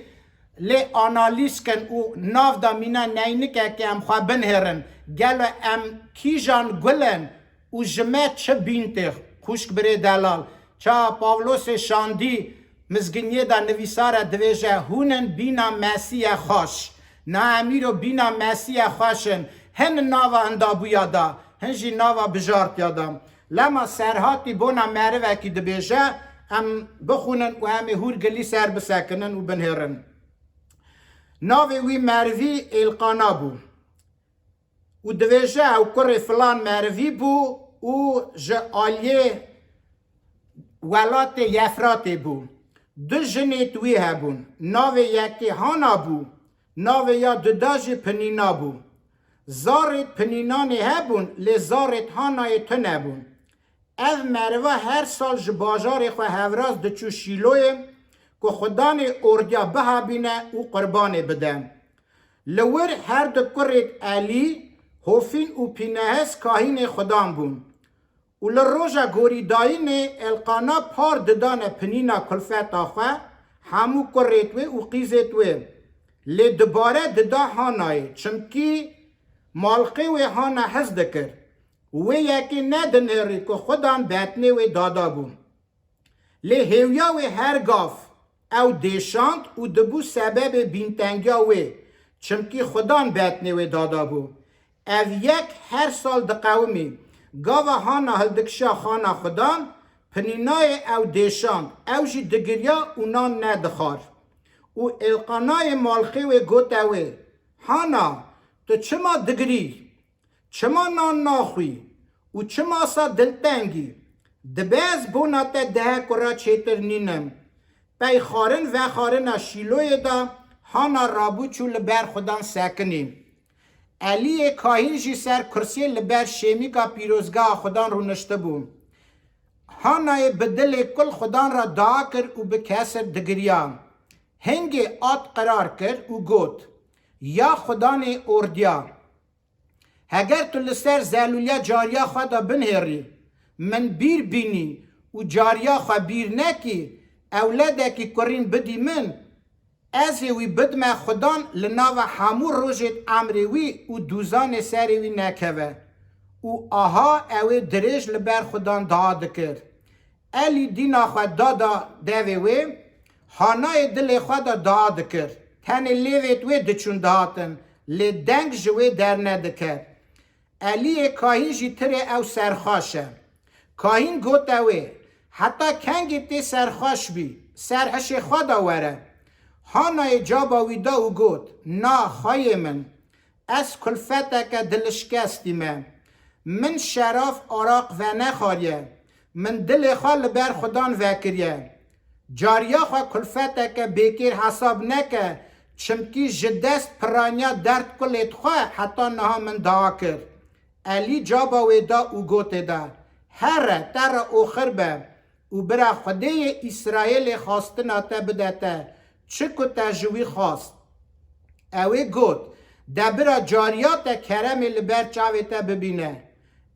lê analîz kin û nav de mîna neynikekê em xwe binihêrin. Gelo em kîjan gul in û ji me çi bîn tê? Xwişk birê delal. Ça Pawlosê Şandî mizginiyê de nivîsar e, divêje, hûn in bîna Mesîhe xweş. Na em îro bîna Mesîhe xweş in. Hin nava hindabûya de, hin jî nava bijartiya de. Lema serhatî bona merivekî dibêje, em bixwînin û em ê hûrgilî ser bisekinin û binihêrin. Navê wî merivî Êlqana bû. Û divêje, ew kurê filan merivî bû û ji aliyê welatê Yefratê bû. Du jinêd wî hebûn. Navê yekê Hana bû, navê ya duda jî Pinîna bû. Zarêd Pinînanê hebûn, lê zarêd Hanayê tune bûn. Ev meriva her sal ji bajarê xwe hevraz diçû Şîloyê, ku Xudanê ordiya bihabîne û qurbanê bide. Li wir her du kurêd Elî, Hofîn û Pînehes kahînê Xudan bûn. Û li roja gorîdayînê Elqana par didane Pinîna kulfeta xwe, hemû kurêd wê û qîzêd wê. Lê dubare dida Hanayê, çimkî malqê wê Hana hez dikir. Wê yekê nedinêrî ku Xudan betnê wê dada bû. Lê hêwiya wê her gav ew dêşand û dibû sebebê bîntengiya wê, çimkî Xudan betnê wê dada bû. Ev yek her sal diqewimî. Gava Hana hildikişa xana Xudan, Pinînayê ew dêşand, ew jî digiriya û nan nedixwar. Û Êlqanayê malqê wê gote wê, Hana, tu çima digirî? Çima nan naxwî û çima sa dilteng î? Dibe ez bona te dehe kura çêtir nînim. Pey xwarin vexwarina Şîloyê de Hana rabû çû li ber Xudan sekinî. Eliyê kahîn jî ser kursiyê li ber şêmîka pîrozgeha Xudan rûniştibû. Hanayê bi dilê kul Xudan re dua kir û bi kesir digiriya. Hingê at qirar kir û got, Ya Xudanê ordiya, heger tu li ser zelûliya cariya xwe de binihêrî, min bîr bînî û cariya xwe bîr nekî, ewledekî kurîn bidî min, ez ê wî bidime Xudan li nava hemû rojêd emrê wî û dûzanê serê wî nekeve. Û aha ew ê dirêj li ber Xudan dua dikir. Elî dîna xwe dada devê wê, Hanayê dilê xwe de dua dikir. Tenê lêvêd wê diçûn dihatin, lê deng ji wê dernediket. Eliyê kahîn jî tirê ew serxweş e. Kahîn gote wê, Heta kengê tê serxweş bî, ser hişê xwe de were. Hanayê caba wî da û got, Na, xweyê min, ez kulfeteke dilişkestî me. Min şeraf araq venexwariye. Min dilê xwe li ber Xudan vekiriye. Cariya xwe kulfeteke bêkêr hesab neke, Çimkî ji dest piraniya derd kulêt xwe heta niha min dua kir. Elî caba wê da û gotê de, Here, te re oxir be û bira Xwedêyê Îsraêlê xwastina te bide te, çi ku te ji wî xwast. Ew ê got, De bira cariya te keremê li ber çavê te bibîne.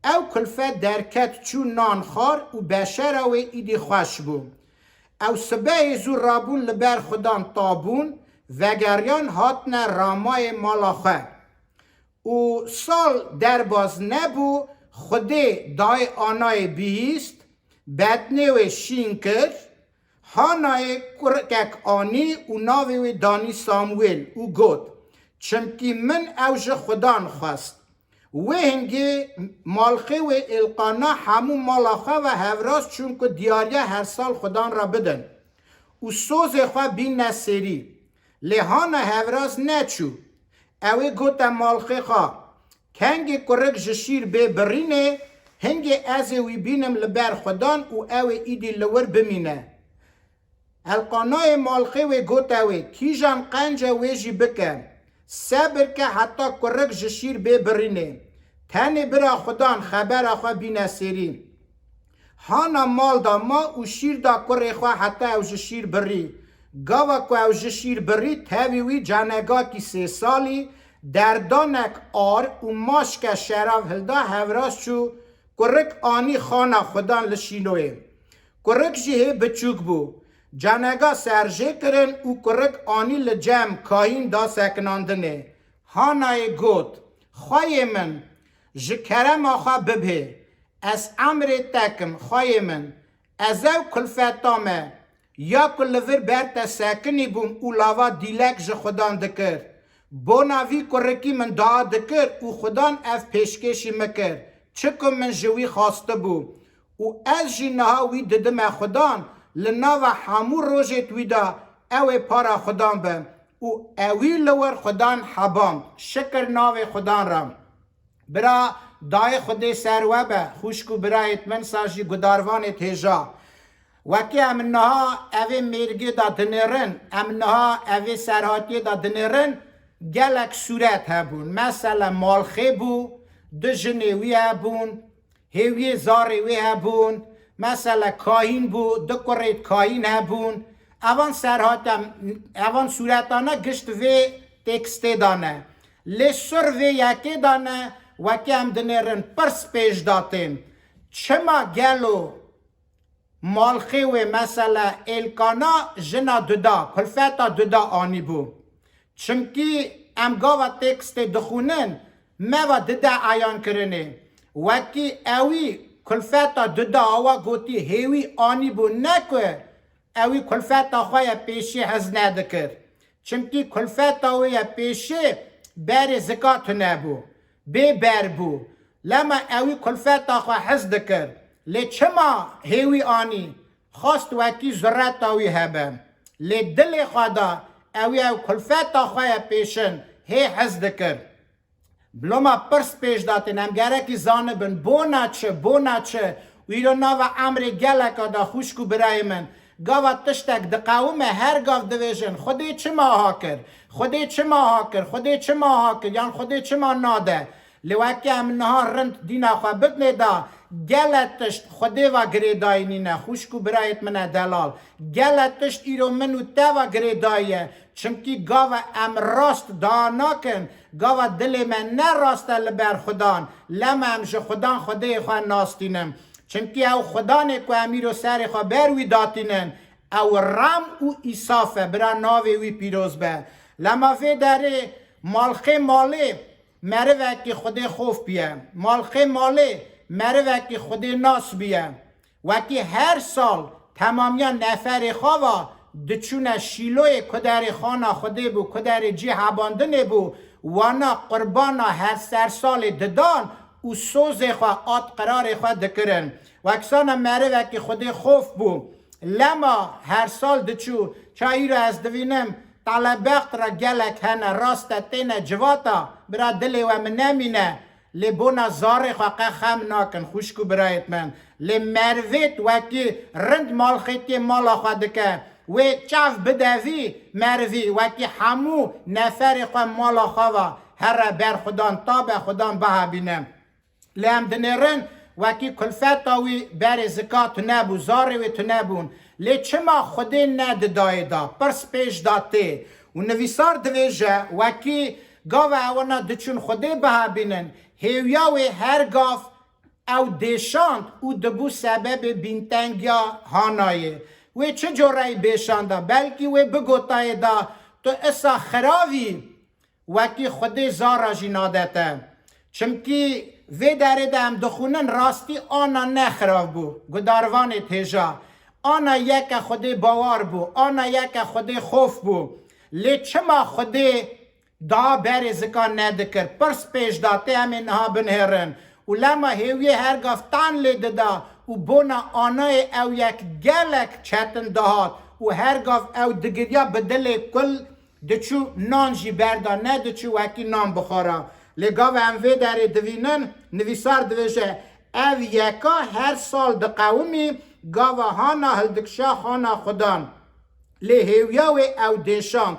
Ew kulfet derket çû nan xwar û beşera wê îdî xweş bû. Ew sibehê zû rabûn li ber Xudan tabûn, vegeriyan hatine Ramayê mala xwe. Û sal derbaz nebû, Xwedê dayê Anayê bihîst, betnê wê şîn kir, Hanayê kurikek anî û navê wê danî Samwêl û got, Çimkî min ew ji Xudan xwest. Wê hingê malxê wê Êlqana hemû mala xwe ve hevraz çûn ku diyariya her sal Xudan re bidin û sozê xwe bînne sêrî. Lê Hana hevraz neçû. Ew ê gote malxê xwe, Kengê kurik ji şîr bê birînê, hingê ez ê wî bînim li ber Xudan û ew ê îdî li wir bimîne. Elqanayê malxê wê gote wê, Kîjan qenc e wê jî bike. Sebir ke heta kurik ji şîr bê birînê. Tenê bira Xudan xebera xwe bîne sêrî. Hana mal da ma û şîr da kurê xwe heta ew ji şîr birî. Gava ku ew ji şîr birî, tevî wî canegakî sê salî, derdanek ar û maşke şerav hilda, hevraz çû, kurik anî xana Xudan li Şîloyê. Kurik jî hê biçûk bû. Canega serjê kirin û kurik anî li cem kahîn da sekinandinê. Hanayê got, Xweyê min, ji kerema xwe bibhê. Ez emrê te kim, Xweyê min. Ez ew kulfeta me, ya ku li vir ber te sekinî bûm û lava dîlek ji Xudan dikir. Bona vî kurikî min dua dikir û Xudan ev pêşkêşî min kir, çi ku min ji wî xwastibû. Û ez jî niha wî didime Xudan, li nava hemû rojêt wî de ew ê para Xudan be. Û ewî li wir Xudan heband. Şikir navê Xudan re. Bira, dayê Xwedê ser we be, xwişk û birayêt min, sa jî gudarvanêt hêja. Wekî em niha evê mêrgê de dinêrin, em niha evê serhatiyê de dinêrin, gelek sûret hebûn. Mesele malxê bû, du jinê wî hebûn, hêwiyê zarê wê hebûn, mesele kahîn bû, du kurêt kahîn hebûn. Evan serhate, evan sûretane gişt vê tekstê de ne. Lê sur vê yekê de ne, wekî em dinêrin pirs pêş de tên. Çima gelo malxê wê, mesele Êlkana jina duda, kulfeta duda anîbû? Çimkî em gava tekstê dixwînin, me va dide eyan kirinê. Wekî ewî kulfeta duda awa gotî hêwî anîbû, ne ku ewî kulfeta xwe ye pêşî hez nedikir. Çimkî kulfeta wê ye pêşê berê zika tune bû, bê ber bû. Lema ewî kulfeta xwe hez dikir. Lê çima hêwî anî? Xwest wekî zureta wî hebe. Lê dilê xwe da ewî ew kulfeta xwe ye pêşin hê hez dikir. Biloma pirs pêş de tên, em gerekî zanibin, bona çi, bona çi? Û îro nava emrê geleka de, xwişk û birayê min, gava tiştek diqewime, her gav divêjin, Xwedê çima ha kir? Xwedê çima ha kir? Xwedê çima ha kir? Yan Xwedê çima nade? Lê wekî em niha rind dîna xwe bidinê de, gele tişt Xwedê va girêdayî nîne, xwişk û birayêt min e delal. Gele tişt îro min û te va girêdayî ye. Çimkî gava em rast dua nakin, gava dilê me ne rast e li ber Xudan, lema em ji Xudan Xwedêyê xwe nastînin. Çimkî ew Xudanê ku em îro serê xwe ber wî datînin, ew rem û îsaf e, bira navê wî pîroz be. Lema vê derê malxê malê merivekî Xwedê xof bûye. Malxê malê merivekî Xwedê nas bûye. Wekî her sal temamiya neferê xwe va diçûne Şîloyê, ku derê xana Xwedê bû, ku derê cî hebandinê bû, wana qurbana her ser salê didan û sozê xwe, ad qirarê xwe dikirin. Wek sana merivekî Xwedê xof bû. Lema her sal diçû, ça îro ez divînim, telebext re gelek hene, rast e têne civata, bira dilê we min nemîne. Lê bona zarê xwe qe xem nakin, xwişk û birayêt min. Lê merivêt wekî rind malxêtiyê mala xwe dike, Wê çav bide vî merivî, wekî hemû neferê xwe mala xwe ve here ber Xudan, ta be Xudan bihabîne. Lê em dinêrin, wekî kulfeta wî berê zika tune bû, zarê wê tune bûn. Lê çima Xwedê nedidayê da, pirs pêş da tê. Û nivîsar divêje, wekî gava ewana diçûn Xwedê bihabînin, hêwiya wê her gav ew dêşand û dibû sebebê bîntengiya Hanayê. Wê çi coreyî bêşanda? Belkî wê bigotayê da, tu isa xiravî, wekî Xwedê zara jî nade te. Çimkî vê derê de em dixwînin, rastî Ana ne xirav bû, gudarvanê têja. Ana yeke Xwedê bawar bû, Ana yeke Xwedê xof bû. Lê çima Xwedê daha berê zika nedikir? Pirs pêş da tê, em ê niha binihêrin. Û lema hêwiyê her gav tan lê dida û bona Anayê ew yek gelek çetin dihat û her gav ew digiriya bi dilê kul diçû nan jî berda nediçû wekî nan bixwara. Lê gava em vê derê divînin, nivîsar divêje, ev yeka her sal diqewimî, gava Hana hildikşa xana Xudan. Lê hêwiya wê ew dêşand,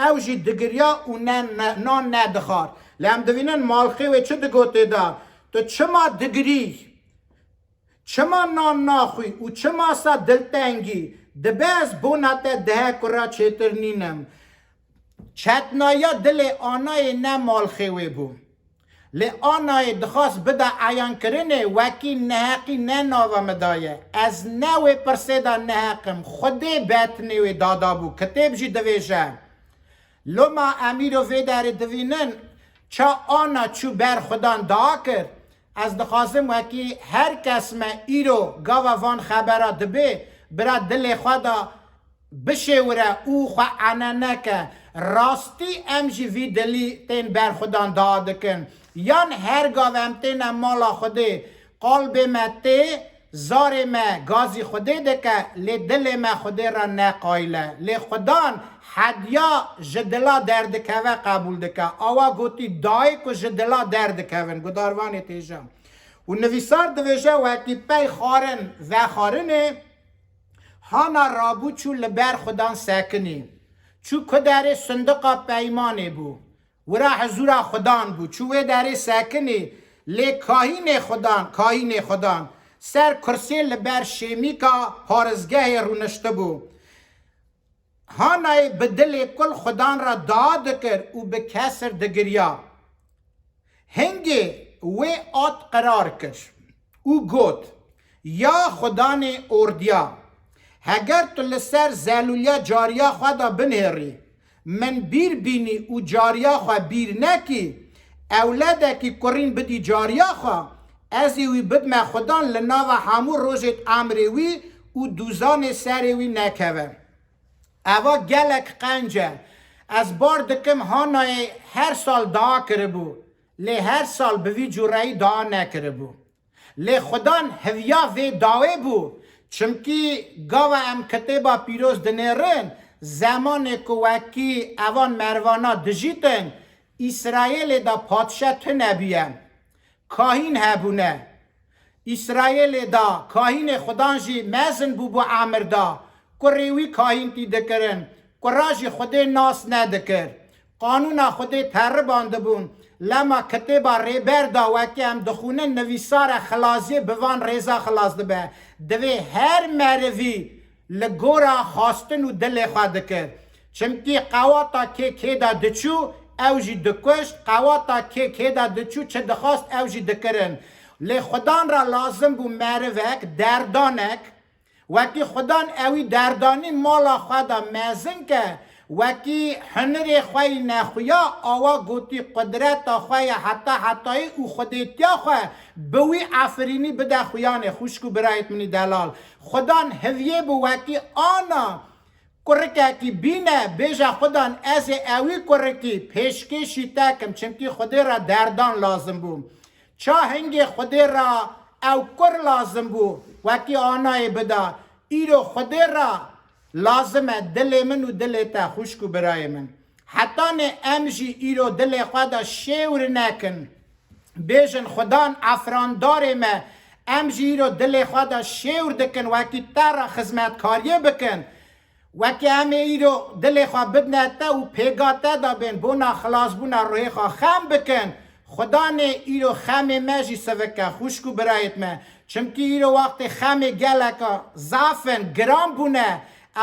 ew jî digiriya û ne, ne, nan nedixwar. Lê em divînin malxê wê çi digotê da, tu çima digirî? Çima nan naxwî û çima sa diltengî? Dibe ez bona te dehe kura çêtir nînim. Çetnayiya dilê Anayê ne malxê wê bû. Lê Anayê dixwast bida eyankirinê, wekî neheqî ne nava min da ye. Ez ne wê pirsê de neheq im. Xwedê betnê wê dada bû. Kitêb jî divêje. Loma em îro vê derê divînin, ça Ana çû ber Xudan dua kir. Ez dixwazim wekî her kes me îro gava van xebera dibê, bira dilê xwe de bişêwire û xwe ene neke. Rastî em jî vî dilî tên ber Xudan dua dikin. Yan her gav em têne mala Xwedê, qalbê me tê, zarê me gazî Xwedê dike, lê dilê me Xwedê re ne qayîl e. Lê Xudan hediya ji dila derdikeve qebûl dike. Awa gotî, dayê ku ji dila derdikevin, gudarvanê têja. Û nivîsar divêje, wekî pey xwarin vexwarinê, Hana rabû çû li ber Xudan sekinî. Çû ku derê sindiqa peymanê bû. Wira hizûra Xudan bû. Çû wê derê sekinî, lê kahînê Xudan, kahînê Xudan ser kursê li ber şêmîka parizgehê rûniştibû. Hanayê bi dilê kul Xudan re dua dikir û bi kesir digiriya. Hingê wê at qirar kir û got, Ya Xudanê ordiya, heger tu li ser zelûliya cariya xwe de binihêrî, min bîr bînî û cariya xwe bîr nekî, ewledekî kurîn bidî cariya xwe, ez ê wî bidme Xudan li nava hemû rojêt emrê wî û dûzanê serê wî nekeve. Eva gelek qenc e. Ez bar dikim Hanayê her sal dua kiribû, lê her sal bi vî cûreyî dua nekiribû. Lê Xudan hiviya vê dawê bû, çimkî gava em Kitêba Pîroz dinêrin, zemanê ku wekî evan mervana dijîtin, Îsraîlê de padşe tune bûye. Kahîn hebûne. Îsraîlê da, kahînê Xudan jî mezin bû bo emir da. Kurê wî kahîntî dikirin. Kura jî Xwedê nas nedikir. Qanûna Xwedê teribandibûn. Lema kitêba Rêber da wekî em dixwînin nivîsar e, xilaziyê bi van rêza xilas dibe. Divê her merivî li gora xwastin û dilê xwe dikir. Çimkî qewata kê kê de diçû, ew jî dikuşt, qewata kê kê de diçû, çi dixwast, ew jî dikirin. Lê Xudan re lazim bû merivek, derdanek, wekî Xudan ewî derdanî mala xwe de mezin ke, wekî hunirê xwe yî nexuya, awa gotî qudreta xwe ye heta hetayî û xwedêtiya xwe bi wî efirînî bide xuyanê, xwişk û birayêt min î delal. Xudan hiviyê bû wekî ana kurikekî bîne, bêje Xudan ez ê ewî kurikî pêşkêşî te kim, çimkî Xwedê re derdan lazim bû. Ça hingê Xwedê re ew kur lazim bû, wekî anayê bida. Îro Xwedê re lazim e dilê min û dilê te, xwişk û birayê min. Hetanê em jî îro dilê xwe de şêwr nekin. Bêjin, Xudan efrandarê me, em jî îro dilê xwe de şêwr dikin, wekî te re xizmetkariyê bikin. Wekî em ê îro dilê xwe bidne te û pêga te de bên bona xilasbûna ruhê xwe xem bikin. Xudanê îro xemê me jî sivike, xwişk û birayêt me. Çimkî îro wextê xemê geleka zaf in, giran bûne.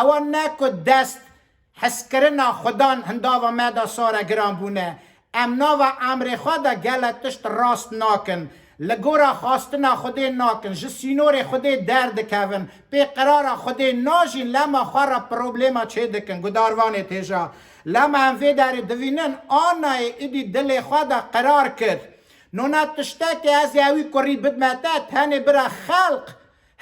Ewa ne ku dest heskirina Xudan hindava me de sare giran bûne. Em nava emrê xwe de gele tişt rast nakin. Li gora xwastina Xwedê nakin. Ji sînorê Xwedê derdikevin. Pê qirara Xwedê najîn, lema xwe re problema çêdikin. Gudarvanê têja. Lema em vê derê divînin, Anayê îdî dilê xwe de qirar kir. Nona tiştekê ez ê ewî kurî bidme te, tenê bira xelq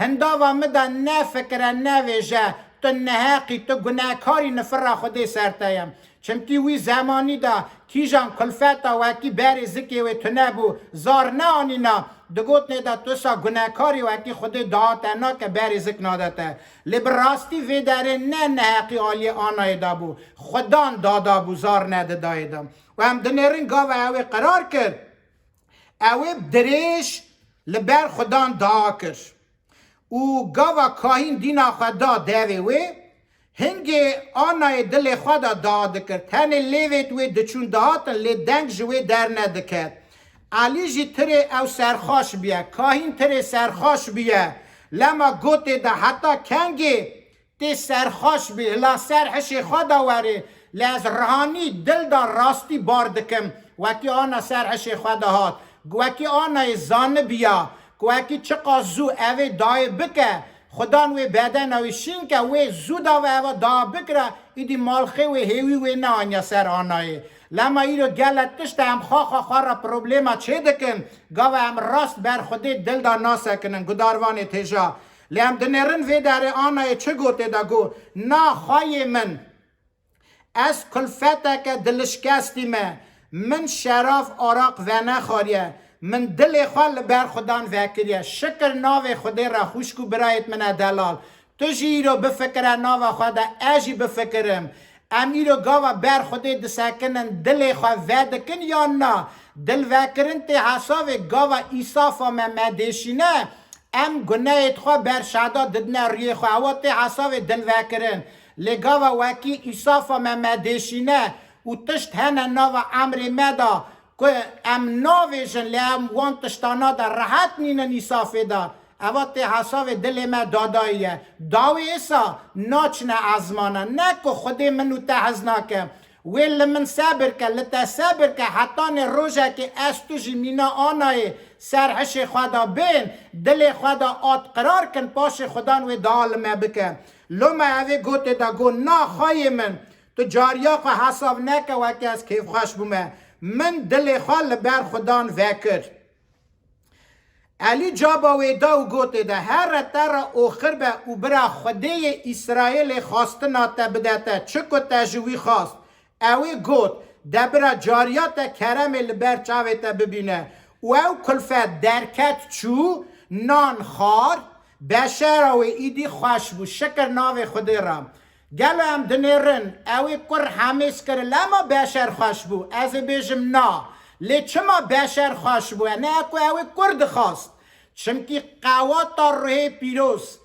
hindava min de nefikire, nevêje, tu neheqî, tu gunekarî, nifira Xwedê ser te ye. Çimkî wî zemanî de kîjan kulfeta wekî berê zikê wê tune bû, zar neanîna, digotnê de tu sa gunekarî, wekî Xwedê daha te nake, berê zik nade te. Lê bi rastî vê derê ne neheqî aliyê Anayê de bû. Xudan dada bû, zar nedidayê de. Û em dinêrin gava ew ê qerar kir. Ew ê dirêj li ber Xudan dua kir. Û gava kahîn dîna xwe da devê wê, hingê Anayê dilê xwe de dua dikir. Tenê lêvêt wê diçûn dihatin, lê deng ji wê dernediket. Elî jî tirê ew serxaş bûye, kahîn tirê serxaş bûye. Lema gotê de heta kengê tê serxaş bî, hila ser hişê xwe de werê, lê ez rihanî dil de rastî bar dikim, wekî ana ser hişê xwe de hat, wekî anayê zanibiya, ku wekî çiqas zû evê dayê bike, Xudan wê bedena wê şîn ke, wê zû da ve eva da bikira, îdî malxê wê hêwî wê neaniya ser anayê. Lema îro gele tişt e, em xwe xwe xwe re problema çêdikin, gava em rast ber Xwedê dil de nasekinin, gudarvanê têja. Lê em dinêrin vê derê anayê çi gotê de got, Na xweyê min, ez kulfeteke dilişkestî me, min şerav araq venexwariye, min dilê xwe li ber Xudan vekiriye. Şikir navê Xwedê re xwişk û birayêt min e delal. Tu jî îro bifikire nava xwe de, ez jî bifikirim. Em îro gava ber Xwedê disekinin, dilê xwe vedikin yan na? Dilvekirin tê hesavê gava îsafa me me dêşîne, em guneyêt xwe ber şada didine rûyê xwe. Ewa tê hesavê dilvekirin. Lê gava wekî îsafa me me dêşîne û tişt hene nava emrê me de ku em navêjin, lê em wan tiştana de rehet nînin îsafê de. Eva tê hesavê dilê me dadayî ye. Dawê êsa naçine ezmana. Ne ku Xwedê min û te hez nake. Wê li min sebir ke, li te sebir ke, hetanê rojekê ez tu jî mîna anayê ser hişê xwe de bên, dilê xwe de at qirar kin, paşê Xudan wê dua li me bike. Loma evê gotê de got, Na xweyê min, tu cariya xwe hesav neke weke ez kêfxweş bûme. Min dilê xwe li ber Xudan vekir. Elî caba wê da û gotê de, Here te re oxir be û bira Xwedêyê Îsraêlê xwastina te bide te, çi ku te ji wî xwast. Ewê got, De bira cariya te keremê li ber çavê te bibîne. Û ew kulfet derket çû, nan xwar, beşera wê îdî xweş bû. Şikir navê Xwedê re. Gelo em dinêrin, ew ê kur hemêz kir, lema beşer xweş bû? Ez ê bêjim na. Lê çima beşer xweş bû? Ne ku ew ê kur dixwast. Çimkî qewata ruhê pîroz,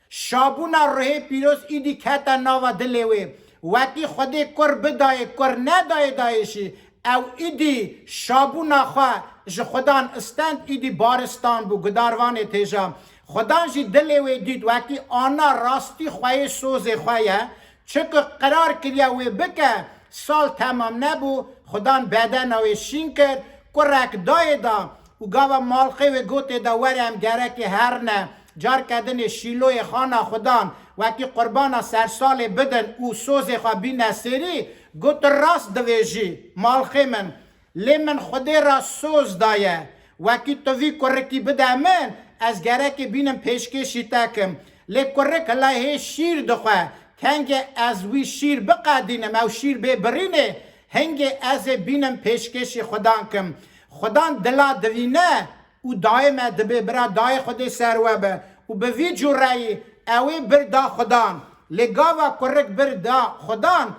şabûna ruhê pîroz îdî kete nava dilê wê. Wekî Xwedê kur bidayê, kur nedayê dayê jî, ew îdî şabûna xwe ji Xudan istend, îdî baristan bû, gudarvanê têja. Xudan jî dilê wê dît, wekî ana rastî xweyê sozê xwe ye. Çiku qirar kiriye wê bike, sal temam nebû, Xudan bedena wê şîn kir, kurek dayê da û gava malxê wê gotê da, Were em gerekê herine, carke dinê Şîloyê xana Xudan, wekî qurbana sersalê bidin û sozê xwe bîne sêrî. Got, Tu rast divêjî, malxê min. Lê min Xwedê re soz daye, wekî tu vî kurikî bide min, ez gerekê bînim pêşkêşî te kim. Lê kurik hila hê şîr dixwe. Kengê ez wî şîr biqedînim, ew şîr bê birînê, hingê ez ê bînim pêşkêşî Xudan kim. Xudan dila divîne û dayê me dibê, bira dayê Xwedê ser we be. Û bi vî cûreyî ew ê bir da Xudan. Lê gava kurik bir da Xudan,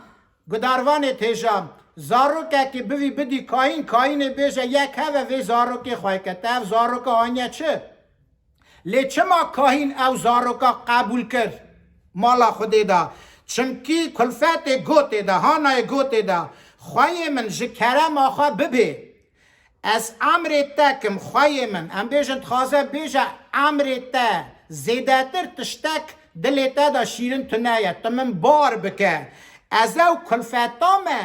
Gudarvanê têja, zarokekî bivî bidî kayîn, kayînê bêje, Yek heve vê zarokê xwe ke, te ev zaroka aniye çi? Lê çima kayîn ew zaroka qebûl kir? Mala Xwedê da. Çimkî kulfetê gotê de, hanayê gotê de, xweyê min ji kerema xwe bibê. Ez emrê te kim, xweyê min. Em bêjin dixwaze bêje, emrê te zêdetir tiştek dilê te de şîrin tune ye. Tu min bar bike. Ez ew kulfeta me,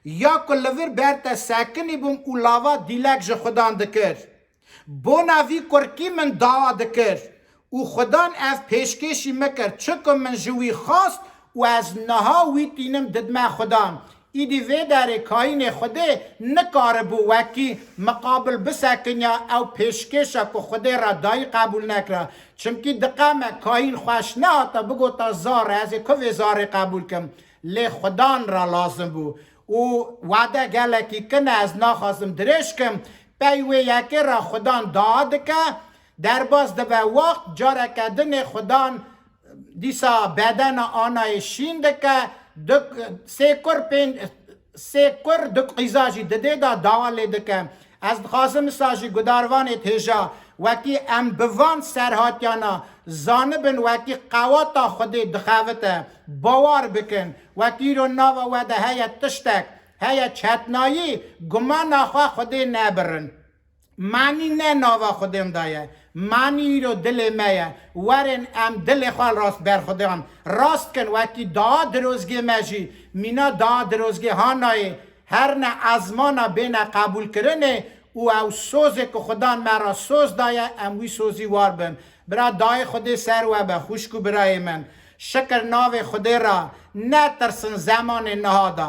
ya ku li vir ber te sekinî bûm û lava dîlek ji Xudan dikir. Bona vî kurkî min dawa dikir û Xudan ev pêşkêşî min kir, çiku min ji wî xwest û ez niha wî tînim didme Xudan. Îdî vê derê Kayînê Xwedê nikaribû wekî miqabil bisekiniya ew pêşkêşa ku Xwedê re dayî qebûl nekira. Çimkî diqeme Kayîn xweş nehata bigota zar e, ez ê ku vê zarê qebûl kim? Lê Xudan re lazim bû. Û wade gelekî kin e, ez naxwazim dirêj kim. Pey wê yekê re Xudan dua dike, derbas dibe wext, careke dinê Xudan dîsa bedena Anayê şîn dike, du, sê kur pên-, sê kur du qîza jî didê de dawa lê dike. Ez dixwazim wisa jî gudarvanê têja, wekî em bi van serhatiyana zanibin, wekî qewata Xwedê dixebite, bawar bikin, wekî îro nava we de heye tiştek, heye çetnayî, gumana xwe Xwedê nebirin. Manî ne nava Xwedê de ye. Manî îro dilê me ye. Werin em dilê xwe rast ber Xwedê an. Rast kin wekî dua dirozgê me jî. Mîna dua dirozgê hanayê. Her ne ezmana bêne qebûlkirinê û ew sozê ku Xudan me re soz daye, em wî sozî war bin. Bira dayê Xwedê ser we be, xwişk û birayê min. Şikir navê Xwedê re, netirsin zemanê niha de.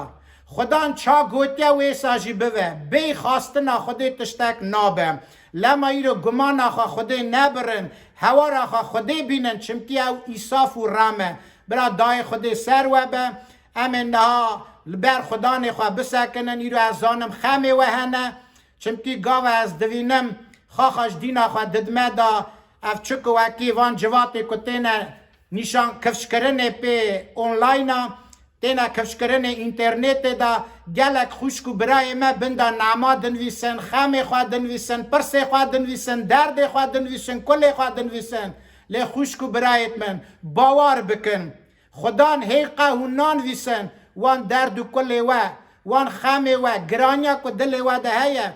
Xudan ça gotiye wêsa jî bibe, bêyî xwastina Xwedê tiştek nabe. Lema îro gumana xwe Xwedê nebirin, hewara xwe Xwedê bînin, çimkî ew îsaf û rem e. Bira dayê Xwedê ser we be, em ê niha li ber Xudanê xwe bisekinin, îro ez zanim xemê we hene. Çimkî gava ez divînim, xaxa ji dîna xwe didme da, ev çi ku wekî van civatê ku têne nîşan kifşkirinê pê online a, têne kifşkirinê înternetê de, gelek xwişk û birayê me bin de nama dinivîsin, xemê xwe dinivîsin, pirsê xwe dinivîsin, derdê xwe dinivîsin, kulê xwe dinivîsin. Lê xwişk û birayêt min, bawar bikin, Xudan hê qe hûn nanivîsin, wan derd û kulê we, wan xemê we, giraniya ku dilê we de heye,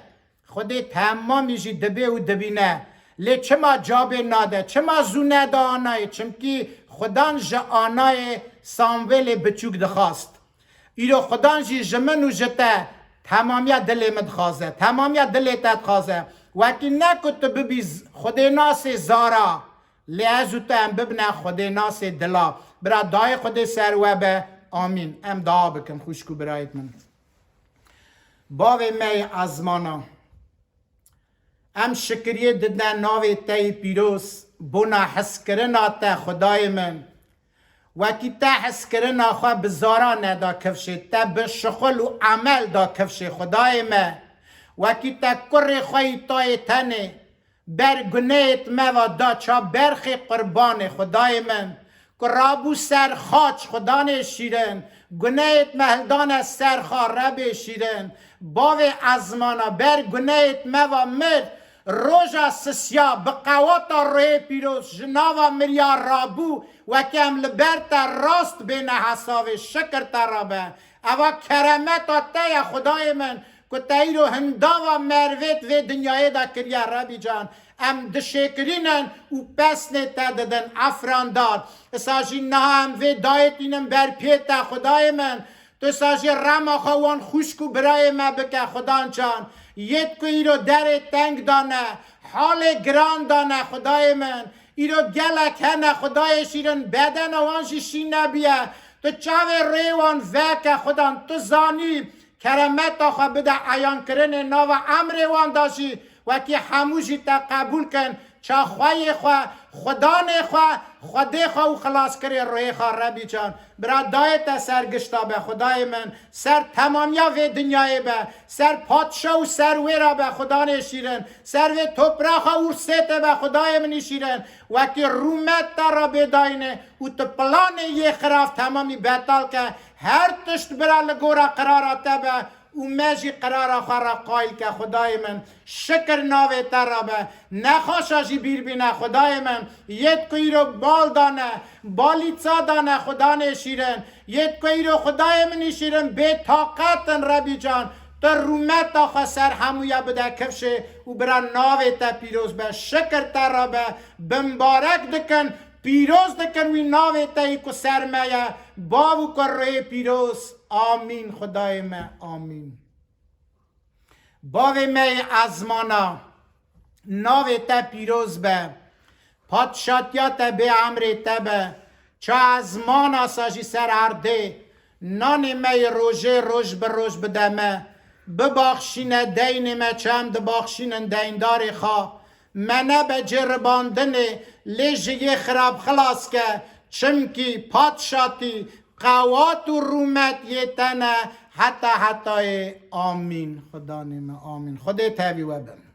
Xwedê temamî jî dibê û dibîne. Lê çima cabê nade? Çima zû neda Anayê? Çimkî Xudan ji Anayê Samwêlê biçûk dixwast. Îro Xudan jî ji min û ji te temamiya dilê min dixwaze. Temamiya dilê te dixwaze. Wekî ne ku tu bibî z-, Xwedênasê zara, lê ez û tu em bibine Xwedênasê dila. Bira dayê Xwedê ser we be. Amîn. Em dua bikin, xwişk û birayêt min. Bavê me yê ezmana, em şikiriyê didine navê te yê pîroz, bona hezkirina te, Xwedayê min. Wekî te hezkirina xwe bi zara neda kifşê, te bi şixul û emel da kifşê, Xwedayê me. Wekî te kurê xwe yî tayê tenê, ber gunehêt me va da ça berxê qurbanê, Xwedayê min, ku rabû ser xaç, Xudanê şîrin, gunehêt me hildane ser xwe, Rebê şîrin, bavê ezmana, ber gunehêt me va mir, roja sisiya bi qewata ruhê pîroz ji nava miriya rabû, wekî em li ber te rast bêne hesavê, şikir te re be. Eva keremeta te ye, Xwedayê min, ku te îro hindava mervêt vê dinyayê de kiriye, Rebî can. Em dişêkirînin û pesnê te didin, efrandar. Isa jî niha em vê dayê tînin ber piyê te, Xwedayê min. Tu isa jî rema xwe wan xwişk û birayê me bike, Xudan can. Yêt ku îro derê teng dane, halê giran dane, Xwedayê min. Îro gelek hene, Xwedayê şîrin, bedena wan jî şîn nebiye. Tu çavê rê wan veke, Xudan, tu zanî. Keremeta xwe bide eyankirinê nava emrê wan de jî, wekî hemû jî te qebûl kin, ça xweyê xwe, Xudanê xwe, Xwedê xwe û xilaskirê ruhê xwe, Rebî can. Bira dayê te ser gişta be, Xwedayê min, ser temamiya vê dinyayê be, ser padşa û ser wêra be, Xudanê şîrin, ser vê topraxa û sêtê be, Xwedayê min î şîrin, wekî rûmet te re bêdayînê û tu planê yê xirav temamî betal ke, her tişt bira li gora qirara te be, û me jî qirara xwe re qayil ke, Xwedayê min. Şikir navê te re be. Nexweşa jî bîr bîne, Xwedayê min. Yêt ku îro bal dane, balîça dane, Xudanê şîrin. Yêt ku îro, Xwedayê min î şîrin, bêtaqet in, Rebî can. Tu rûmeta xwe ser hemûya bide kifşê û bira navê te pîroz be. Şikir te re be. Bimbarek dikin, pîroz dikin wî navê te yî ku ser me ye. Bav û Kurê pîroz. Amîn, Xwedayê me. Amîn. Bavê me yê ezmana, navê te pîroz be. Padşatiya te bê, emrê te be. Ça ezmana sa jî ser erdê. Nanê me yê rojê roj bi roj bide me. Bibaxşîne deynê me, çem dibaxşînin deyndarê xwe. Me nebe ceribandinê, lê ji yê xirab xilas ke, çimkî padşatî, qewat û rûmet yê te ne heta hetayê. Amîn. Xudanê me, amîn. Xwedê tevî we be.